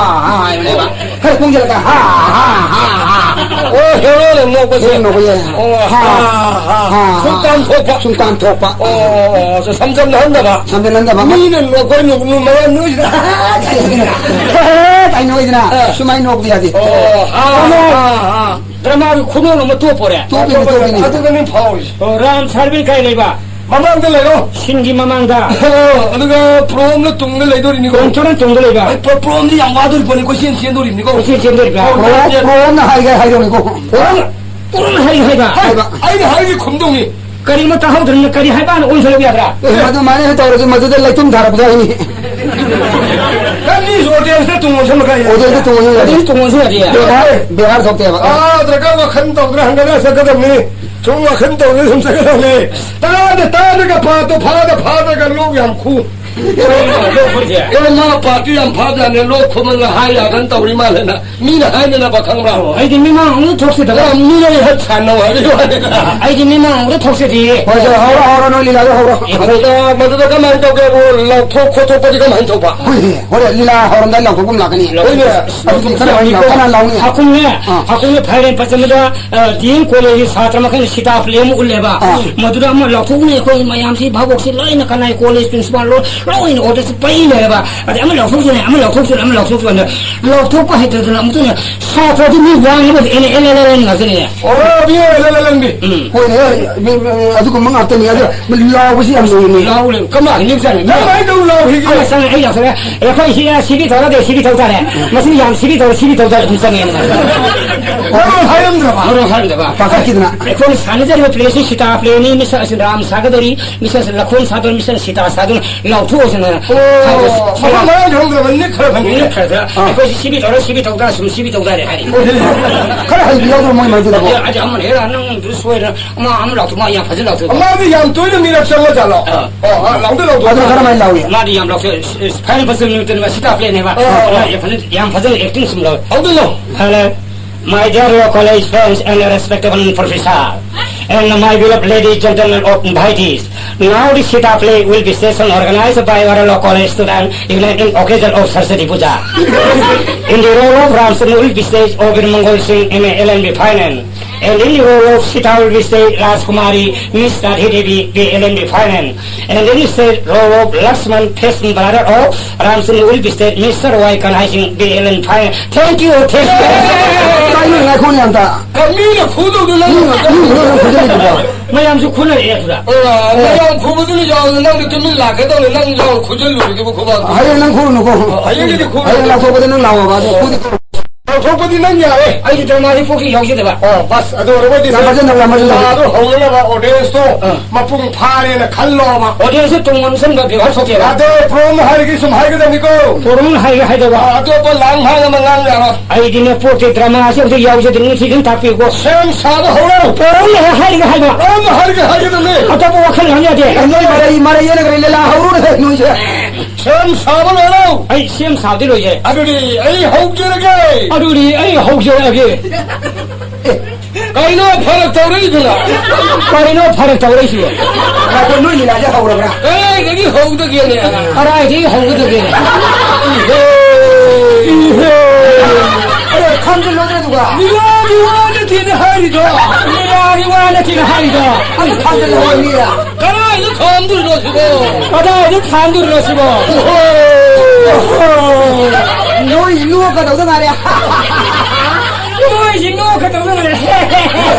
ꯍꯥꯏꯕꯅꯦꯕ꯫ ꯈꯔ ꯀꯨꯡꯁꯤꯜꯂꯒ ꯍꯥ, ꯍꯥ, ꯍꯥ, ꯍꯥ꯫ ꯑꯣ, ꯍꯦꯔꯣꯅ ꯅꯣꯛꯄꯁꯦ꯫ ꯍꯦꯔꯣꯅ ꯅꯣꯛꯄ ꯌꯥꯏ꯫ ꯑꯣ, ꯍꯥ, ꯍꯥ, ꯍꯥ, ꯍꯥ, ꯁꯨꯝ ꯍꯥ꯫ ꯇꯥꯟꯊꯣꯛꯄ꯫ ꯁꯨꯝ ꯇꯥꯟꯊꯣꯛꯄ꯫ ꯑꯣ, ꯑꯣ, ꯑꯣ, ꯁꯝꯖꯝꯅꯍꯟꯗꯕ꯫ ꯁꯝꯖꯝꯅꯍꯟꯗꯕ꯫ ꯃꯤꯅ ꯅꯣꯛꯄ ꯅꯣꯛ-, ꯃꯌꯥꯝ ꯅꯣꯛꯏꯁꯤꯅ꯫ ꯍꯦ, ꯍꯦ, ꯀꯥꯏ ꯅꯣꯛꯏꯗꯅ? ꯑꯥ꯫ ꯁꯨꯃꯥꯏꯅ ꯅꯣꯛꯄꯗꯤ ꯌꯥꯗꯦ꯫ ꯑꯣ, ꯍꯥ, ꯍꯥ, ꯍꯥ꯫ ꯗ꯭ꯔꯃꯥꯒꯤ ꯈꯨꯅꯣꯛ ꯑꯃ ꯇꯣꯞꯄꯣꯔꯦ꯫ ꯇꯣꯞꯄꯤꯅꯤ, ꯇꯣꯞꯄꯤꯅꯤ꯫ ꯑꯗꯨꯗꯅꯤ ꯐꯥꯎꯔꯤꯁꯦ꯫ ꯑꯣ, ꯔꯥꯝ ꯁꯥꯔꯕꯤꯟ ꯀꯥꯏ ꯂꯩꯕ? ꯃꯃꯥꯡꯗ ꯂꯩꯔꯣ꯫ ꯁꯤꯟꯒꯤ ꯃꯃꯥꯡꯗ꯫ ꯑꯣ, ꯑꯗꯨꯒ ꯄ꯭ꯔꯣꯝꯅ ꯇꯨꯡꯗ ꯂꯩꯗꯣꯔꯤꯅꯤꯀꯣ꯫ ꯄ꯭ꯔꯣꯝ ꯇꯨꯡꯗ ꯂꯩꯕ꯫ ꯑꯩ ꯄ꯭ꯔꯣ-, ꯄ꯭ꯔꯣꯝꯗꯤ ꯌꯥꯝ ꯋꯥꯗꯣꯔꯤ ꯄꯣꯠꯅꯤ, ꯀꯣꯏꯆꯦꯟ ꯆꯦꯟꯗꯣꯔꯤꯕꯅꯤꯀꯣ꯫ ꯀꯣꯏꯆꯦꯟ ꯆꯦꯟꯗꯣꯔꯤꯕ꯫ ꯄ꯭ꯔꯣꯝ ꯄ꯭ꯔꯣꯝꯅ ꯍꯥꯏꯒꯦ ꯍꯥꯏꯗꯧꯅꯤꯀꯣ꯫ ꯄ꯭ꯔꯣꯝ, ꯄ꯭ꯔꯣꯝꯅ ꯍꯥꯏꯒꯦ ꯍꯥꯏꯕ꯫ ꯍꯥꯏꯕ꯫ ꯑꯩꯅ ꯍꯥꯏꯔꯤꯁꯦ ꯈꯨꯝꯗꯧꯅꯤ꯫ ꯀꯔꯤꯒꯨꯝꯕ ꯇꯥꯍꯧꯗ꯭ꯔꯕꯅꯤꯅ ꯀꯔꯤ ꯍꯥꯏꯕꯅ ꯑꯣꯟꯊꯣꯛꯂꯒ ꯌꯥꯗ꯭ꯔꯥ? ꯑꯦ, ꯃꯗꯨꯃꯥꯏꯅ ꯍꯦꯛ ꯇꯧꯔꯗꯤ ꯃꯗꯨꯗ ꯂꯩꯇꯨꯝ ꯊꯥꯔꯛꯄꯗꯣ ꯑꯩꯅꯤ꯫ ꯀꯔꯤꯁꯨ ꯑꯣꯗꯤꯌꯦꯟꯁꯇ ꯇꯣꯡꯉꯁꯨ ꯀꯥꯏ? ꯑꯣꯗꯤꯌꯦꯟꯁꯇ ꯇꯣꯡꯉꯁꯨ ꯌꯥꯗꯦ꯫ ꯑꯗꯨꯗꯤ ꯇꯣꯡꯉꯁꯨ ꯌꯥꯗꯦ꯫ ꯕꯦꯕꯥꯔ, ꯕꯦꯕꯥꯔ ꯊꯣꯛꯇꯦꯕ꯫ ꯑꯥ, ꯗꯔꯀꯥꯔ ꯋꯥꯈꯜ ꯇꯧꯗꯅ ꯍꯟꯒꯠꯅ ꯆꯠꯀꯗꯕꯅꯤ꯫ ꯁꯨꯝ ꯋꯥꯈꯜ ꯇꯧꯗꯅ ꯁꯨꯝ ꯆꯠꯀꯗꯕꯅꯤ꯫ ꯇꯥꯗ ꯇꯥꯗꯒ ꯄꯥꯠꯇꯣ ꯐꯥꯗ ꯐꯥꯗꯒ ꯂꯣꯛ ꯌꯥꯝ ꯈꯨ꯫ ꯑꯦ, ꯃꯥ ꯄꯥꯔꯇꯤ ꯌꯥꯝ ꯐꯥꯕꯖꯥꯠꯅꯦ, ꯂꯣꯛ ꯈꯨꯃꯟꯒ ꯍꯥꯏ ꯌꯥꯗꯅ ꯇꯧꯔꯤ ꯃꯥꯜꯂꯦꯅ ꯃꯤꯅ ꯍꯥꯏꯅꯅꯕ ꯈꯪꯕ꯭ꯔꯥ? ꯑꯣ, ꯑꯩꯗꯤ ꯃꯤꯃꯥꯡ ꯑꯃꯨꯛ ꯊꯣꯛꯆꯗꯕ꯫ ꯑ, ꯃꯤꯅ ꯑꯩ ꯍꯠ ꯁꯥꯟꯅꯧ ꯍꯥꯏꯕꯒꯤ ꯋꯥꯅꯤꯗ꯫ ꯑꯩꯗꯤ ꯃꯤꯃꯥꯡ ꯑꯃꯨꯛ ꯊꯣꯛꯆꯗꯤꯌꯦ꯫ ꯍꯣꯏ, ꯍꯣꯏ, ꯍꯧꯔꯣ, ꯍꯧꯔꯣ, ꯅꯣꯏ ꯂꯤꯂꯥꯗꯣ ꯍꯧꯔꯣ꯫ ꯑꯦ, ꯍꯣꯏ꯫ ꯃꯗꯨꯗ, ꯃꯗꯨꯗ ꯀꯃꯥꯏꯅ ꯇꯧꯒꯦꯕꯨ, ꯂꯥꯎꯊꯣꯛ ꯈꯣꯠꯇꯣꯛꯄꯗꯤ ꯀꯃꯥꯏꯅ ꯇꯧꯕ? ꯍꯣꯏꯅꯦ, ꯍꯣꯔꯦꯟ ꯂꯤꯂꯥ ꯍꯧꯔꯝꯗꯥꯏ ꯂꯥꯎꯊꯣꯛꯄ ꯑꯃ ꯂꯥꯛꯀꯅꯤ꯫ ꯍꯣꯏꯅꯦ꯫ ꯑꯗꯨꯗꯤ ꯀꯅꯥ, ꯀꯅꯥ ꯂꯥꯎꯅꯤ? ꯍꯥꯀꯨꯝꯅꯦ, ꯑꯥ꯫ ꯍꯥꯀꯨꯝꯅꯦ ꯐꯥꯏꯔꯦꯟ ꯄꯆꯟꯕꯗ ꯑ, ꯗꯤ ꯑꯦꯝ ꯀꯣꯂꯦꯖꯀꯤ ꯁꯥꯇ꯭ꯔ ꯃꯈꯩꯅ ꯁꯤꯇꯥꯐ ꯂꯦꯝ ꯎꯠꯂꯦꯕ꯫ ꯑꯥ꯫ ꯃꯗꯨꯗ ꯑꯃ ꯂꯥꯎꯊꯣꯛꯅꯤ, ꯑꯩꯈꯣꯏ ꯃꯌꯥꯝꯁꯤ ꯚꯥꯕꯣꯛꯁꯤ ꯂꯣꯏꯅ ꯀꯅꯥꯏ ꯀꯣꯂꯦꯖ ꯄ꯭ꯔꯤꯟꯁꯤꯄꯥꯜ ꯂꯣꯏ, ꯂꯣꯏꯅ ꯑꯣꯔꯗꯔꯁꯤ ꯄꯩ ꯂꯩꯔꯕ꯫ ꯑꯗꯩ ꯑꯃ ꯂꯥꯎꯊꯣꯛꯁꯤꯅꯦ, ꯑꯃ ꯂꯥꯎꯊꯣꯛꯁꯤꯅꯦ, ꯑꯃ ꯂꯥꯎꯊꯣꯛꯁꯤꯅꯦ꯫ ꯂꯥꯎꯊꯣꯛꯄ ꯍꯩꯇꯗꯅ ꯑꯃꯨꯛꯇꯅꯦ ꯁꯥꯇ꯭ꯔꯗꯤ ꯃꯤ ꯋꯥꯡꯅꯕ ꯑꯦꯟ ꯑꯦꯜ ꯑꯦꯜ ꯑꯦꯜ ꯉꯥꯛꯇꯅꯦ꯫ ꯑꯣ, ꯃꯤ L L L L B. ꯎꯝ꯫ ꯍꯣꯏꯅꯦ, ꯃꯤ, ꯃꯤ, ꯑꯗꯨꯒꯨꯝꯕ ꯉꯥꯛꯇꯅꯤ꯫ ꯑꯗꯣ ꯂꯥꯎꯕꯁꯤ ꯌꯥꯝ ꯂꯨꯔꯤꯅꯦ꯫ ꯂꯥꯎ ꯂꯩ, ꯀꯃꯥꯏꯅ ꯂꯦꯞꯆꯔꯦ? ꯀꯃꯥꯏꯅ ꯇꯧ ꯂꯥꯎꯔꯤꯒꯦ? ꯑꯃ ꯆꯪꯉꯦ, ꯑꯩ ꯂꯥꯎꯊꯣꯛꯑꯦ꯫ ꯑꯦ, ꯑꯩꯈꯣꯏ ꯁꯤ, ꯁꯤꯕꯤ ꯇꯧꯔꯗꯤ ꯁꯤꯕꯤ ꯇꯧ ꯇꯥꯔꯦ꯫ ꯃꯁꯤ ꯌꯥꯝ ꯁꯤꯕꯤ ꯇꯧꯔ ꯁꯤꯕꯤ ꯇꯧ ꯇꯥꯔꯦ ꯑꯗꯨꯝ ꯆꯪꯉꯦ꯫ ꯃꯔꯣꯜ ꯍꯥꯏꯔꯝꯗ꯭ꯔꯕ? ꯃꯔꯣꯜ ꯍꯥꯏꯔꯝꯗꯕ꯫ ꯄꯥꯈꯠꯈꯤꯗꯅ꯫ ꯑꯩꯈꯣꯏꯅ ꯁꯥꯟꯅꯖꯔꯤꯕ ꯄ꯭ꯂꯦꯁꯤ ꯁꯤꯇꯥ ꯄ꯭ꯂꯦꯅꯤ, ꯃꯤꯁ ꯑꯁꯤ ꯔꯥꯝ ꯁꯥꯒꯗꯧꯔꯤ, ꯃꯤꯁ ꯑꯁꯤ ꯂꯈꯣꯟ ꯁꯥꯗꯧꯔꯤ, ꯃꯤꯁ ꯑꯁꯤ ꯁꯤꯇꯥ ꯁꯥꯗꯧꯔꯤ, ꯂꯥꯎꯊꯣꯛꯑꯁꯤꯅ꯫ ꯑꯣ, ꯍꯥꯏꯕꯁꯤ ꯃꯐꯝ ꯃꯔꯥꯡ ꯈꯪꯗ꯭ꯔꯕ ꯅꯤꯛ ꯈꯔ ꯐꯪꯉꯤ꯫ ꯅꯤꯛ ꯈꯔ ꯈꯔ꯫ ꯑꯥ꯫ ꯑꯩꯈꯣꯏꯁꯤ ꯁꯤꯕꯤ ꯇꯧꯔ ꯁꯤꯕꯤ ꯇꯧ ꯇꯥꯔꯦ, ꯁꯨꯝ ꯁꯤꯕꯤ ꯇꯧ ꯇꯥꯔꯦ ꯍꯥꯏꯔꯤ꯫ ꯑꯣ, ꯈꯔ ꯍꯩꯕ ꯌꯥꯎꯗ꯭ꯔꯣ ꯃꯣꯏ ꯃꯔꯛꯇꯨꯗꯕꯣ? ꯑꯗꯨ ꯑꯃꯅ ꯍꯦꯔꯥ ꯅꯪꯗꯨ ꯁꯣꯏꯔ, ꯑꯃ, ꯑꯃ ꯂꯥꯎꯊꯣꯛ, ꯃꯥ ꯌꯥꯝ ꯐꯖꯅ ꯂꯥꯎꯊꯣꯛ꯫ ꯃꯥꯗꯤ ꯌꯥꯝ ꯇꯣꯏꯅ ꯃꯤꯔꯛ ꯆꯪꯉ ꯖꯥꯠꯂꯣ? ꯑꯥ꯫ ꯑꯣ, ꯑꯥ, ꯂꯥꯎꯗ ꯂꯥꯎꯗ꯫ ꯑꯗꯨ ꯀꯔꯝꯍꯥꯏꯅ ꯂꯥꯎꯏ? ꯃꯥꯗꯤ ꯌꯥꯝ ꯂꯥꯎꯊꯣꯛ, ꯐꯥꯏꯅꯦꯜ ꯄꯔꯁꯟ ꯅꯨꯃꯤꯠꯇꯅꯦꯕ, ꯁꯤꯇꯥ ꯄ꯭ꯂꯦꯅꯦꯕ꯫ ꯑꯥ, ꯑꯥ꯫ ꯌꯥꯝ ꯐꯖꯅ, ꯌꯥꯝ ꯐꯖꯅ ꯑꯦꯛꯇꯤꯡ ꯁꯨꯝ ꯂꯧꯋꯦ꯫ ꯍꯧꯗꯣꯏꯅꯣ? Hello, my dear law college friends and respectable professor, and my beloved ladies, gentlemen of invitees. Now the Sita play will be session organized by our law college student union in occasion of Saraswati Puja. In the role of Ramchandra will be stage Obir Mangal Singh, M A, L L B final. And in the role of Sita will be stage Rajkumari, Miss Radhi Devi, B L M B final. And in the stage role of Lakshman, fashion brother of Ramchandra will be stage Mister Y Kanhai Singh, B L M final. Thank you, thank you. ꯀꯩꯅꯣ ꯉꯥꯏꯈꯣꯅꯦ ꯑꯝꯇ꯫ ꯀꯃꯤꯅ ꯐꯨꯗꯧꯗꯣ ꯅꯪ꯫ ꯃꯤ, ꯃꯤ ꯃꯌꯥꯝ ꯈꯨꯖꯜꯂꯤꯗꯨꯕꯣ? ꯃꯌꯥꯝꯁꯨ ꯈꯨꯅꯔꯛꯑꯦ ꯑꯗꯨꯗ꯫ ꯑ, ꯃꯌꯥꯝ ꯈꯨꯕꯗꯨꯅ ꯌꯥꯎꯗ ꯅꯪꯗꯤ ꯇꯨꯃꯤꯟ ꯂꯥꯛꯀꯗꯧꯅꯤ, ꯅꯪ ꯌꯥꯎꯅ ꯈꯨꯖꯜꯂꯨꯔꯤꯗꯨꯕꯨ ꯈꯨꯕꯥꯛꯇꯨ꯫ ꯍꯌꯦꯡ ꯅꯪ ꯈꯨꯔꯨꯅꯨꯀꯣ꯫ ꯍꯌꯦꯡꯒꯤꯗꯤ ꯈꯨꯔꯨ꯫ ꯍꯌꯦꯡ ꯂꯥꯎꯊꯣꯛꯄꯗ ꯅꯪ ꯂꯥꯎꯑꯣꯕ, ꯑꯗꯨ ꯈꯨꯗꯤ ꯈꯨꯔꯨ꯫ ꯊꯣꯛꯄꯗꯤ ꯅꯪ ꯌꯥꯔꯦ꯫ ꯑꯩꯗꯤ ꯗ꯭ꯔꯃꯥꯗꯤ ꯄꯣꯛꯇꯤ ꯌꯥꯎꯖꯗꯕ꯫ ꯑꯣ, ꯕꯁ, ꯑꯗꯨ ꯑꯣꯏꯔꯕꯗꯤ ꯌꯥꯝ ꯐꯖꯅ, ꯌꯥꯝ ꯐꯖꯅ꯫ ꯗ꯭ꯔꯃꯥꯗꯣ ꯍꯧꯅꯅꯕ ꯑꯣꯗꯤꯌꯦꯟꯁꯇꯣ ꯑꯥ꯫ ꯃꯄꯨꯡ ꯐꯥꯔꯦꯅ ꯈꯜꯂꯣꯕ꯫ ꯑꯣꯗꯤꯌꯦꯟꯁꯁꯦ ꯇꯨꯡ ꯑꯣꯟꯁꯟꯕ ꯕꯦꯕꯥꯔ ꯊꯣꯛꯇꯦꯕ꯫ ꯑꯗꯣ ꯄ꯭ꯔꯣꯝ ꯍꯥꯏꯔꯒꯦ ꯁꯨꯝ ꯍꯥꯏꯒꯗꯕꯅꯤꯀꯣ꯫ ꯄ꯭ꯔꯣꯝ ꯍꯥꯏꯔꯒ ꯍꯥꯏꯗꯧꯕ꯫ ꯑꯥ, ꯑꯇꯣꯞꯄ ꯂꯥꯡ ꯐꯥꯡ ꯑꯃ ꯉꯥꯡ ꯌꯥꯔꯣꯏ꯫ ꯑꯩꯗꯤꯅꯦ ꯄꯣꯛꯇꯦ, ꯗ꯭ꯔꯃꯥꯁꯦ ꯑꯝꯇ ꯌꯥꯎꯖꯗꯦ, ꯅꯨꯡꯁꯤꯗꯅ ꯇꯥꯛꯄꯤꯌꯨꯀꯣ꯫ ꯁꯦꯝ ꯁꯥꯕ ꯍꯧꯔꯣ꯫ ꯄ꯭ꯔꯣꯝ ꯍꯥꯏꯔꯒ ꯍꯥꯏꯕ꯫ ꯄ꯭ꯔꯣꯝ ꯍꯥꯏꯔꯒ ꯍꯥꯏꯒꯗꯕꯅꯤ꯫ ꯑꯇꯣꯞꯄ ꯋꯥꯈꯜ ꯉꯥꯡ ꯌꯥꯗꯦ꯫ ꯅꯣꯏ ꯃꯔꯩ, ꯃꯔꯩ ꯌꯦꯠꯅꯈ꯭ꯔꯦ, ꯂꯤꯂꯥ ꯍꯧꯔꯨꯅꯦ ꯅꯣꯏꯁꯦ꯫ ꯁꯦꯝ ꯁꯥꯕ ꯂꯣꯏꯔꯣ꯫ ꯑꯩ ꯁꯦꯝ ꯁꯥꯕꯗꯤ ꯂꯣꯏꯖꯩ꯫ ꯑꯗꯨꯗꯤ ꯑꯩ ꯍꯧꯖꯔꯒꯦ꯫ ꯑꯗꯨꯗꯤ ꯑꯩ ꯍꯧꯖꯔꯛꯑꯒꯦ꯫ ꯀꯩꯅꯣ ꯐꯔꯛ ꯇꯧꯔꯛꯏꯗꯨꯅ? ꯀꯔꯤꯅꯣ ꯐꯔꯛ ꯇꯧꯔꯛꯏꯁꯤꯕꯣ? ꯉꯥꯏꯈꯣ, ꯅꯣꯏ ꯂꯤꯂꯥꯁꯦ ꯍꯧꯔꯕ꯭ꯔꯥ? ꯀꯗꯥꯏꯗꯒꯤ ꯍꯧꯗꯒꯦꯅꯦ? ꯀꯗꯥꯏꯗꯒꯤ ꯍꯧꯒꯗꯒꯦꯅꯦ? ꯏꯍꯦ! ꯏꯍꯦ! ꯑꯗꯣ ꯈꯥꯝꯖꯤꯜꯂꯣꯗꯅ ꯑꯗꯨꯒ꯫ ꯂꯤꯂꯥꯒꯤ ꯋꯥ ꯅꯠꯇꯦꯅꯦ ꯍꯥꯏꯔꯤꯗꯣ꯫ ꯂꯤꯂꯥꯒꯤ ꯋꯥ ꯅꯠꯇꯦꯅꯦ ꯍꯥꯏꯔꯤꯗꯣ꯫ ꯑꯗꯨ ꯈꯥꯝꯖꯤꯜꯂꯣ ꯍꯥꯏꯕꯅꯤꯗ꯫ ꯀꯗꯥꯏꯗ ꯊꯥꯝꯗꯣꯏꯅꯣ ꯁꯤꯕꯣ? ꯀꯗꯥꯏꯗ ꯊꯥꯝꯗꯣꯏꯅꯣ ꯁꯤꯕꯣ? ꯅꯣꯏ ꯅꯣꯛꯀꯗꯧꯗ ꯉꯥꯏꯔꯦ꯫ ꯅꯣꯏꯁꯤ ꯅꯣꯛꯀꯗꯧꯗ ꯉꯥꯏꯔꯦ꯫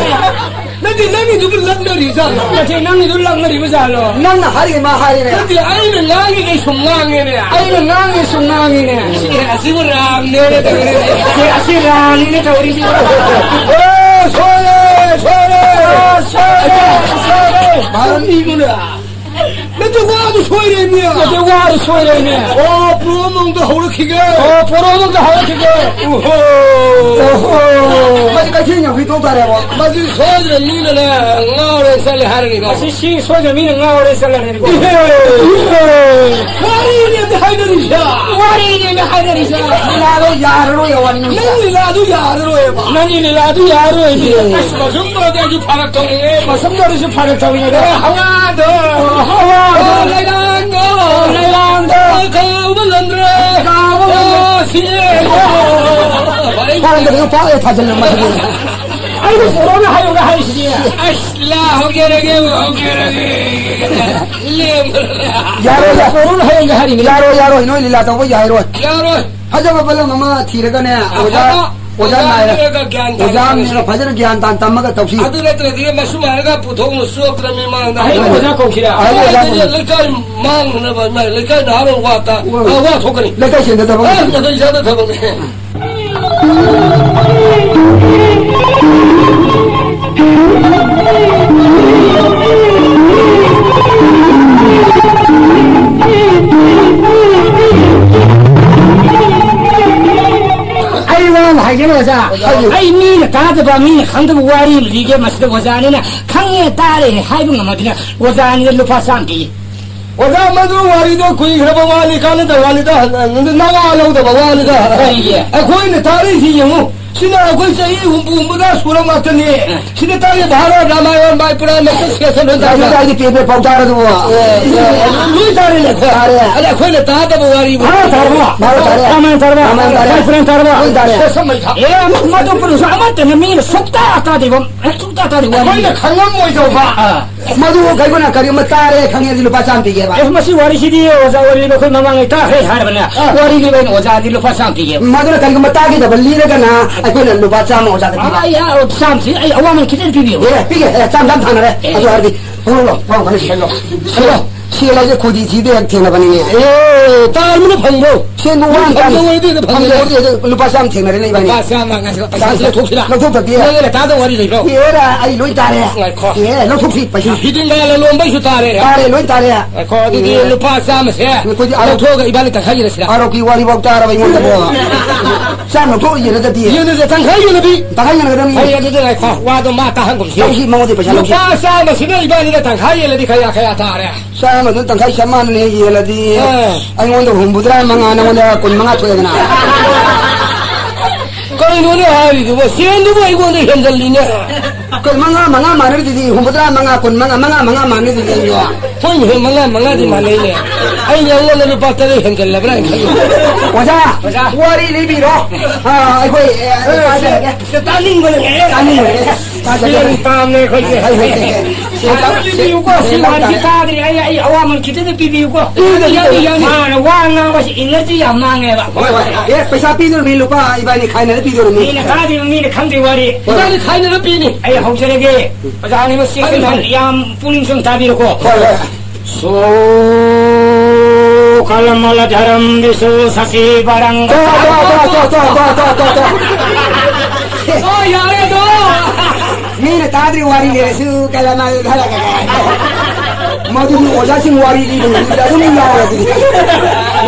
ꯅꯠꯇꯦ, ꯅꯪꯒꯤꯗꯨꯕꯨ ꯂꯛꯅꯔꯤ ꯖꯥꯠꯂꯣ? ꯅꯠꯇꯦ, ꯅꯪꯒꯤꯗꯨ ꯂꯛꯅꯔꯤꯕ ꯖꯥꯠꯂꯣ? ꯅꯪꯅ ꯍꯥꯏꯔꯤꯉꯩ ꯃꯥ ꯍꯥꯏꯔꯤꯅꯦ꯫ ꯅꯠꯇꯦ, ꯑꯩꯅ ꯉꯥꯡꯉꯤꯈꯩ ꯁꯨꯝ ꯉꯥꯡꯉꯦꯅꯦ꯫ ꯑꯩꯅ ꯉꯥꯡꯉꯤ ꯁꯨꯝ ꯉꯥꯡꯉꯤꯅꯦ꯫ ꯑꯦ, ꯑꯁꯤꯕꯨ ꯔꯥꯝꯅꯦꯅ ꯇꯧꯔꯤꯁꯦ꯫ ꯑꯦ, ꯑꯁꯤ ꯔꯥꯝꯅꯤꯅ ꯇꯧꯔꯤꯁꯦ꯫ ꯑꯣ, ꯁꯣꯏꯔꯦ, ꯁꯣꯏꯔꯦ꯫ ꯑꯣ, ꯁꯣꯏꯔꯦ, ꯁꯣꯏꯔꯦ꯫ ꯃꯥꯅꯤꯕꯨꯅ꯫ ꯅꯠꯇꯦ, ꯋꯥꯗꯨ ꯁꯣꯏꯔꯦꯅꯦ꯫ ꯅꯠꯇꯦ, ꯋꯥꯗꯨ ꯁꯣꯏꯔꯦꯅꯦ꯫ ꯑꯣ, ꯄ꯭ꯔꯣꯝ ꯑꯃꯨꯛꯇ ꯍꯧꯔꯛꯈꯤꯒꯦ꯫ ꯑꯣ, ꯄ꯭ꯔꯣꯝ ꯑꯃꯨꯛꯇ ꯍꯧꯔꯛꯈꯤꯒꯦ꯫ ꯑꯣꯍꯣ꯫ ꯑꯣꯍꯣ꯫ ꯃꯁꯤ ꯀꯩꯊꯦꯜ ꯌꯧꯕꯤ ꯇꯣꯛ ꯇꯥꯔꯦꯕꯣ꯫ ꯃꯁꯤ ꯁꯣꯏꯗꯅ ꯃꯤꯅꯅꯦ ꯉꯥꯎꯔꯦ ꯆꯠꯂꯦ ꯍꯥꯏꯔꯅꯤꯀꯣ꯫ ꯃꯁꯤ ꯁꯤ ꯁꯣꯏꯗꯅ ꯃꯤꯅ ꯉꯥꯎꯔꯦ ꯆꯠꯂꯅꯤꯀꯣ꯫ ꯏꯍꯦ꯫ ꯏꯍꯦ꯫ ꯋꯥꯔꯤꯅꯦ ꯑꯗꯨ ꯍꯥꯏꯅꯔꯤꯁꯦ꯫ ꯋꯥꯔꯤꯅꯦ ꯑꯗꯨ ꯍꯥꯏꯅꯔꯤꯁꯦ꯫ ꯂꯤꯂꯥꯗꯣ ꯌꯥꯔꯔꯣꯏ ꯋꯥꯔꯤ꯫ ꯅꯪ ꯂꯤꯂꯥꯗꯨ ꯌꯥꯔꯔꯣꯏꯕ꯫ ꯅꯪꯒꯤ ꯂꯤꯂꯥꯗꯨ ꯌꯥꯔꯔꯣꯏ꯫ ꯑꯁ, ꯃꯁꯨꯝ ꯇꯧꯔꯗꯤ ꯑꯩꯁꯨ ꯐꯔꯛ ꯇꯧꯔꯤꯅꯦ꯫ ꯃꯁꯨꯝ ꯇꯧꯔꯤꯁꯨ ꯐꯔꯛ ꯇꯧꯔꯤꯅꯦ꯫ ꯑꯦ, ꯍꯋꯥꯗꯣ꯫ ꯍꯋꯥꯗꯣ꯫ ꯑꯣ, ꯂꯩꯔꯥꯡꯗꯣ꯫ ꯂꯩꯔꯥꯡꯗꯣ꯫ ꯑꯣ, ꯀꯥꯎꯕ ꯉꯝꯗ꯭ꯔꯦ꯫ ꯀꯥꯎꯕ ꯉꯝꯗ꯭ꯔꯦ꯫ ꯑꯣ, ꯁꯤꯔꯦ꯫ ꯄꯥꯟꯗꯕꯗꯣ ꯄꯥꯛ ꯍꯦꯛ ꯊꯥꯖꯤꯜꯂꯣ ꯃꯁꯤꯗꯤ꯫ ꯑꯩꯕꯨ ꯄꯣꯔꯣꯅ ꯍꯥꯏꯌꯣꯒ ꯍꯥꯏꯔꯤꯁꯤꯗꯤ꯫ ꯑꯁ, ꯂꯥ, ꯍꯧꯖꯔꯒꯦ, ꯍꯧꯖꯔꯒꯦ꯫ ꯂꯦꯝꯕ꯭ꯔꯥ? ꯌꯥꯔꯣꯏ, ꯌꯥꯔꯣꯏ꯫ ꯄꯣꯔꯣꯅ ꯍꯥꯏꯌꯣꯒ ꯍꯥꯏꯔꯤꯕꯅꯤ꯫ ꯌꯥꯔꯣꯏ, ꯌꯥꯔꯣꯏ, ꯅꯣꯏ ꯂꯤꯂꯥ ꯇꯧꯕ ꯌꯥꯔꯣꯏ꯫ ꯌꯥꯔꯣꯏ꯫ ꯐꯖꯕ ꯐꯤꯂꯝ ꯑꯃ ꯊꯤꯔꯒꯅꯦ, ꯑꯣꯖꯥ, ꯑꯐꯕ ꯑꯣꯖꯥ ꯑꯣꯖꯥ ꯅꯥꯏꯔ-, ꯊꯤꯔꯒ ꯒ꯭ꯌꯥꯟ ꯇꯥꯅ ꯑꯣꯖꯥ ꯇꯧꯁꯤ꯫ ꯅꯥꯏꯔ ꯐꯖꯅ ꯒ꯭ꯌꯥꯟ ꯇꯥꯅ ꯇꯝꯃꯒ ꯇꯧꯁꯤ꯫ ꯑꯗꯨ ꯅꯠꯇ꯭ꯔꯗꯤ ꯃꯁꯨꯝ ꯍꯥꯏꯔꯒ ꯄꯨꯊꯣꯛꯅ ꯆꯣꯞꯇꯅ ꯃꯤꯃꯥꯡꯗ ꯑꯍꯩꯕ ꯑꯣꯖꯥ ꯀꯧꯁꯤꯔꯥ? ꯑꯍꯩꯕ ꯑꯣꯖꯥ ꯀꯧꯁꯤ꯫ ꯂꯩꯀꯥꯏ ꯃꯥꯡꯅꯅꯕ, ꯏꯃꯥ, ꯂꯩꯀꯥꯏ ꯅꯍꯥꯔꯣꯜ ꯋꯥ ꯇ-, ꯍꯣꯏ꯫ ꯑ, ꯋꯥ ꯊꯣꯛꯀꯅꯤ꯫ ꯂꯩꯀꯥꯏ ꯁꯦꯟꯗ ꯊꯕꯛ ꯑ, ꯅꯠꯇꯦ꯫ ꯂꯩꯀꯥꯏ ꯏꯁꯥꯗ ꯊꯕꯛꯅꯦ꯫ ꯑꯩ ꯋꯥ ꯑꯃ ꯍꯥꯏꯒꯦꯅꯦ ꯑꯣꯖꯥ꯫ ꯍꯥꯏꯌꯨ꯫ ꯑꯩ ꯃꯤꯅ ꯇꯥꯗꯕ, ꯃꯤꯅ ꯈꯪꯗꯕ ꯋꯥꯔꯤ ꯑꯃ ꯂꯤꯒꯦ꯫ ꯃꯁꯤꯗ ꯑꯣꯖꯥꯅꯤꯅ ꯈꯪꯉꯦ ꯇꯥꯔꯦ ꯍꯥꯏꯕ ꯉꯝꯃꯗꯤꯅꯦ, ꯑꯣꯖꯥꯅꯤꯅ ꯂꯨꯄꯥ ꯆꯥꯝꯃ ꯄꯤꯒꯦ꯫ ꯑꯣꯖꯥ, ꯃꯗꯨ ꯋꯥꯔꯤꯗꯣ ꯀꯨꯏꯈ꯭ꯔꯕ ꯋꯥꯅꯤ, ꯀꯥꯟꯅꯗꯕ ꯋꯥꯅꯤꯗ, ꯅꯋꯥ ꯂꯧꯗꯕ ꯋꯥꯅꯤꯗ꯫ ꯀꯔꯤꯒꯤ? ꯑꯩꯈꯣꯏꯅ ꯇꯥꯔꯤꯁꯤ ꯌꯦꯡꯉꯨ, ꯁꯤꯅ ꯑꯩꯈꯣꯏ ꯆꯍꯤ ꯍꯨꯝꯐꯨ ꯍꯨꯝꯐꯨꯇꯔꯥ ꯁꯨꯔ ꯉꯥꯛꯇꯅꯤ꯫ ꯑ꯫ ꯁꯤꯗ ꯇꯥꯔꯤ ꯚꯥꯔꯠ ꯔꯥꯃꯥꯌꯟ, ꯃꯥꯏ ꯄꯨꯔꯥꯟ, ꯂꯣꯏ ꯇꯥꯔꯤ꯫ ꯑꯗꯨꯗ ꯑꯩꯗꯤ ꯄꯦ ꯄꯦ ꯄꯥꯎ ꯇꯥꯔꯗꯨꯕꯨ꯫ ꯑꯦ, ꯑꯦ, ꯂꯣꯏ ꯇꯥꯔꯦꯅꯦ ꯑꯩꯈꯣꯏ꯫ ꯇꯥꯔꯦ꯫ ꯑꯗ ꯑꯩꯈꯣꯏꯅ ꯇꯥꯗꯕ ꯋꯥꯔꯤꯕꯨ꯫ ꯚꯥꯔꯠ ꯇꯥꯔꯕꯣ? ꯚꯥꯔꯠ ꯇꯥꯔꯦ꯫ ꯔꯥꯃꯥꯌꯟ ꯇꯥꯔꯕ? ꯔꯥꯃꯥꯌꯟ ꯇꯥꯔꯦ꯫ ꯃꯥꯏ ꯄꯨꯔꯥꯟ ꯇꯥꯔꯕ? ꯂꯣꯏ ꯇꯥꯔꯦ꯫ ꯁꯦꯁꯝ ꯃꯩꯊꯥ꯫ ꯑꯦ, ꯃꯗꯨ ꯄꯨꯔꯨꯁ ꯑꯃꯠꯇꯅ ꯃꯤꯅ ꯁꯨꯛꯇꯥ ꯇꯥꯗꯦꯕ꯫ ꯑꯦ, ꯁꯨꯛꯇꯥ ꯇꯥꯗꯦ ꯋꯥꯔꯤ꯫ ꯑꯩꯈꯣꯏꯅ ꯈꯪꯉꯝꯃꯣꯏꯗꯧꯕ꯫ ꯑꯥ꯫ ꯃꯗꯨ ꯀꯩꯒꯨꯝꯕ ꯀꯔꯤꯒꯨꯝꯕ ꯇꯥꯔꯦ ꯈꯪꯉꯦ ꯍꯥꯏꯗꯤ ꯂꯨꯄꯥ ꯆꯥꯝꯃ ꯄꯤꯒꯦꯕ꯫ ꯑꯦ, ꯃꯁꯤ ꯋꯥꯔꯤꯁꯤꯗꯤ ꯑꯣꯖꯥ ꯋꯥꯔꯤ ꯑꯩꯈꯣꯏ ꯃꯃꯥꯡꯉꯩ ꯇꯥꯈ꯭ꯔꯦ ꯍꯥꯏꯔꯕꯅꯦ꯫ ꯑꯥ꯫ ꯋꯥꯔꯤ ꯂꯤꯕ ꯑꯩꯅ ꯑꯣꯖꯥꯗꯤ ꯂꯨꯄꯥ ꯆꯥꯝꯃ ꯄꯤꯒꯦꯕ꯫ ꯃꯗꯨꯅ ꯀꯔꯤꯒꯨꯝꯕ ꯇꯥꯈꯤꯗꯕ ꯂꯤꯔꯒꯅ ꯑꯩꯈꯣꯏꯅ ꯂꯨꯄꯥ ꯆꯥꯝꯃ ꯑꯣꯖꯥꯗ ꯄꯤꯕ꯫ ꯑꯥ, ꯑꯩ, ꯑꯥ, ꯆꯥꯝꯃꯁꯤ ꯑꯩ ꯑꯋꯥꯃꯟ ꯈꯤꯇꯪ ꯄꯤꯕꯤꯌꯨ꯫ ꯑꯦ, ꯄꯤꯒꯦ꯫ ꯑꯦ, ꯆꯥꯝ ꯆꯥꯝ ꯊꯥꯅꯔꯦ꯫ ꯑꯦ꯫ ꯑꯗꯨ ꯑꯣꯏꯔꯗꯤ, ꯍꯣꯏ, ꯍꯣꯏ, ꯍꯣꯏ, ꯍꯣꯏ, ꯍꯣꯏ, ꯍꯣꯏ꯫ ꯁꯦꯜ ꯂꯧ꯫ ꯁꯦꯜ ꯂꯧ꯫ ꯁꯦꯜ ꯍꯥꯏꯁꯦ ꯈꯨꯗꯤ ꯊꯤꯗ ꯍꯦꯛ ꯊꯦꯡꯅꯕꯅꯤꯅꯦ꯫ ꯑꯦ, ꯇꯥꯔꯃꯤꯅ ꯐꯪꯕ꯭ꯔꯣ? ꯁꯦꯟꯕꯨ ꯋꯥꯅ ꯐꯪꯕ ꯇꯥꯜꯂꯤ꯫ ꯑꯣꯏꯔꯗꯤ ꯑꯗꯨ ꯐꯪꯕ ꯐꯪꯉꯦ꯫ ꯑꯣꯏꯔꯗꯤ ꯑꯗꯨ ꯂꯨꯄꯥ ꯆꯥꯝꯃ ꯊꯦꯡꯅꯔꯦꯅꯦ ꯏꯕꯥꯅꯤ꯫ ꯂꯨꯄꯥ ꯆꯥꯝꯃ ꯉꯥꯏꯁꯤꯀꯣ꯫ ꯄꯩꯁꯥꯁꯤ ꯂꯧꯊꯣꯛꯁꯤꯔꯥ? ꯂꯧꯊꯣꯛꯇꯕꯗꯤ꯫ ꯅꯪꯒꯤ ꯅꯇꯥꯗ ꯋꯥꯔꯤ ꯂꯩꯕ꯭ꯔꯣ? ꯑꯦꯔꯥ, ꯑꯩ ꯂꯣꯏ ꯇꯥꯔꯦ꯫ ꯉꯥꯏꯈꯣ꯫ ꯑꯦ, ꯂꯧꯊꯣꯛꯁꯤ ꯄꯩꯁꯥ꯫ ꯍꯤꯗꯤꯡꯒ ꯂꯂꯣꯟꯕꯒꯤꯁꯨ ꯇꯥꯔꯦ꯫ ꯇꯥꯔꯦ, ꯂꯣꯏ ꯇꯥꯔꯦ꯫ ꯉꯥꯏꯈꯣ, ꯑꯗꯨꯗꯤ ꯑꯦ꯫ ꯂꯨꯄꯥ ꯆꯥꯝꯃꯁꯦ ꯑꯩꯈꯣꯏꯗꯤ ꯑꯥꯔꯣ-, ꯂꯧꯊꯣꯛꯑꯒ ꯏꯕꯥꯅꯤ ꯇꯪꯈꯥꯏ ꯌꯦꯜꯂꯁꯤꯔꯥ? ꯑꯥꯔꯣꯛꯀꯤ ꯋꯥꯔꯤꯐꯥꯎ ꯇꯥꯔꯕ ꯑꯩꯉꯣꯟꯗꯕꯣ꯫ ꯆꯥꯝꯃ ꯂꯧꯊꯣꯛꯑ ꯌꯦꯜꯂꯗꯗꯤ꯫ ꯌꯦꯜꯂꯁꯦ, ꯇꯪꯈꯥꯏ ꯌꯦꯜꯂꯗꯤ꯫ ꯇꯪꯈꯥꯏ ꯌꯦꯜꯂꯒꯗꯕꯅꯤ꯫ ꯍꯣꯏ, ꯑꯗꯨꯗꯤ ꯉꯥꯏꯈꯣ, ꯋꯥꯗꯣ ꯃꯥ ꯇꯥꯍꯟꯒꯨꯝꯁꯤ꯫ ꯇꯧꯁꯤ, ꯃꯉꯣꯟꯗꯩ ꯄꯩꯁꯥ ꯂꯧꯁꯤ꯫ ꯂꯨꯄꯥ ꯆꯥꯝꯃꯁꯤꯅ ꯏꯕꯥꯅꯤꯅ ꯇꯪꯈꯥꯏ ꯌꯦꯜꯂꯗꯤ ꯀꯌꯥ ꯀꯌꯥ ꯇꯥꯔꯦ? ꯆꯥꯝꯃꯗꯨ ꯇꯪꯈꯥꯏ ꯆꯞ ꯃꯥꯟꯅꯅ ꯍꯦꯛ ꯌꯦꯜꯂꯗꯤ, ꯑꯥ꯫ ꯑꯩꯉꯣꯟꯗ ꯍꯨꯝꯐꯨꯇꯔꯥ ꯃꯉꯥ, ꯅꯉꯣꯟꯗ ꯀꯨꯟ ꯃꯉꯥ ꯊꯣꯛꯑꯦꯗꯅ꯫ ꯀꯩꯅꯣꯅꯦ ꯍꯥꯏꯔꯤꯗꯨꯕꯣ? ꯁꯦꯟꯗꯨꯕꯨ ꯑꯩꯉꯣꯟꯗ ꯍꯦꯟꯖꯜꯂꯤꯅꯦ꯫ ꯀꯨꯟ ꯃꯉꯥ, ꯃꯉꯥ ꯃꯥꯟꯅꯔꯤꯗꯨꯗꯤ, ꯍꯨꯝꯐꯨꯇꯔꯥ ꯃꯉꯥ, ꯀꯨꯟ ꯃꯉꯥ, ꯃꯉꯥ, ꯃꯉꯥ ꯃꯥꯟꯅꯔꯤꯗꯨꯗꯤ ꯑꯩꯁꯨ꯫ ꯍꯣꯏꯅꯦ, ꯃꯉꯥ, ꯃꯉꯥꯗꯤ ꯃꯥꯟꯅꯩꯅꯦ꯫ ꯑꯩꯅ ꯑꯩꯉꯣꯟꯗ ꯂꯨꯄꯥ ꯇꯔꯦꯠ ꯍꯦꯟꯖꯜꯂꯕ꯭ꯔꯥ ꯍꯥꯏꯅ ꯈꯜꯂꯤ꯫ ꯑꯣꯖꯥ, ꯑꯣꯖꯥ꯫ ꯋꯥꯔꯤ ꯂꯤꯕꯤꯔꯣ꯫ ꯑꯥ, ꯑꯩꯈꯣꯏ, ꯑꯦ, ꯑꯦ, ꯇꯥꯖꯔꯒꯦ꯫ ꯁꯤ ꯇꯥꯅꯤꯡꯕꯅ ꯉꯥꯏꯔꯦ꯫ ꯇꯥꯅꯤꯡꯕꯅ ꯉꯥꯏꯔꯦ꯫ ꯇꯥꯖꯔꯒꯦ꯫ ꯁꯦꯜ ꯄꯥꯝꯃꯦ ꯑꯩꯈꯣꯏꯁꯦ꯫ ꯍꯥꯏ, ꯍꯥꯏ, ꯍꯥꯏ, ꯍꯥꯏ꯫ ꯁꯦꯜ ꯄꯥꯝ-, ꯂꯤꯕꯤꯌꯨꯀꯣ, ꯁꯤ ꯁꯦꯜ ꯄꯥꯝ ꯋꯥꯔꯤꯁꯤ ꯇꯥꯔꯦ꯫ ꯇꯥꯗ꯭ꯔꯤ꯫ ꯑꯩ, ꯑꯩ ꯑꯋꯥꯃꯟ ꯈꯤꯇꯗꯤ ꯄꯤꯕꯤꯌꯨꯀꯣ꯫ ꯄꯤꯗꯣꯏꯅꯤ, ꯌꯥꯅꯤ, ꯄꯤꯗꯣꯏꯅꯤ꯫ ꯌꯥꯅꯤ꯫ ꯃꯥꯅ ꯋꯥ ꯉꯥꯡꯕꯁꯤ ꯏꯅꯔꯖꯤ ꯌꯥꯝ ꯃꯥꯡꯉꯦꯕ꯫ ꯍꯣꯏ, ꯍꯣꯏ꯫ ꯑꯦ, ꯄꯩꯁꯥ ꯄꯤꯗꯣꯔꯕꯅꯤ, ꯂꯨꯄꯥ ꯏꯕꯥꯅꯤ ꯈꯥꯏꯅꯔ ꯄꯤꯗꯣꯔꯕꯅꯤ꯫ ꯃꯤꯅ ꯇꯥꯗ꯭ꯔꯤꯕ, ꯃꯤꯅ ꯈꯪꯗ꯭ꯔꯤꯕ ꯋꯥꯔꯤ꯫ ꯍꯣꯏ꯫ ꯏꯕꯥꯅꯤ ꯈꯥꯏꯅꯔ ꯄꯤꯅꯤ꯫ ꯑꯩ ꯍꯧꯖꯔꯒꯦ꯫ ꯑꯣꯖꯥ ꯑꯅꯤꯃꯛ ꯆꯦꯛꯁꯤꯟꯅ ꯍꯣꯏ, ꯍꯣꯏ꯫ ꯌꯥꯝ ꯄꯨꯛꯅꯤꯡ ꯆꯪ ꯇꯥꯕꯤꯔꯣꯀꯣ꯫ ꯍꯣꯏ, ꯍꯣꯏ꯫ ꯁꯣ ꯀꯂꯃꯂꯙꯔꯝ ꯕꯤꯁꯨ ꯁꯁꯤꯚꯔꯪ꯫ ꯇꯣ, ꯇꯣ, ꯇꯣ꯫ ꯑꯣ, ꯌꯥꯔꯦ ꯑꯗꯣ꯫ ꯃꯤꯅ ꯇꯥꯗ꯭ꯔꯤ ꯋꯥꯔꯤ ꯂꯤꯔꯁꯨ ꯀꯂꯃꯂꯙꯔ ꯀꯥꯏꯅ꯫ ꯃꯗꯨꯗꯤ ꯑꯣꯖꯥꯁꯤꯡ ꯋꯥꯔꯤ ꯂꯤꯕ ꯅꯨꯃꯤꯠꯇ ꯑꯗꯨꯝ ꯌꯥꯎꯔꯦ ꯑꯗꯨꯗꯤ꯫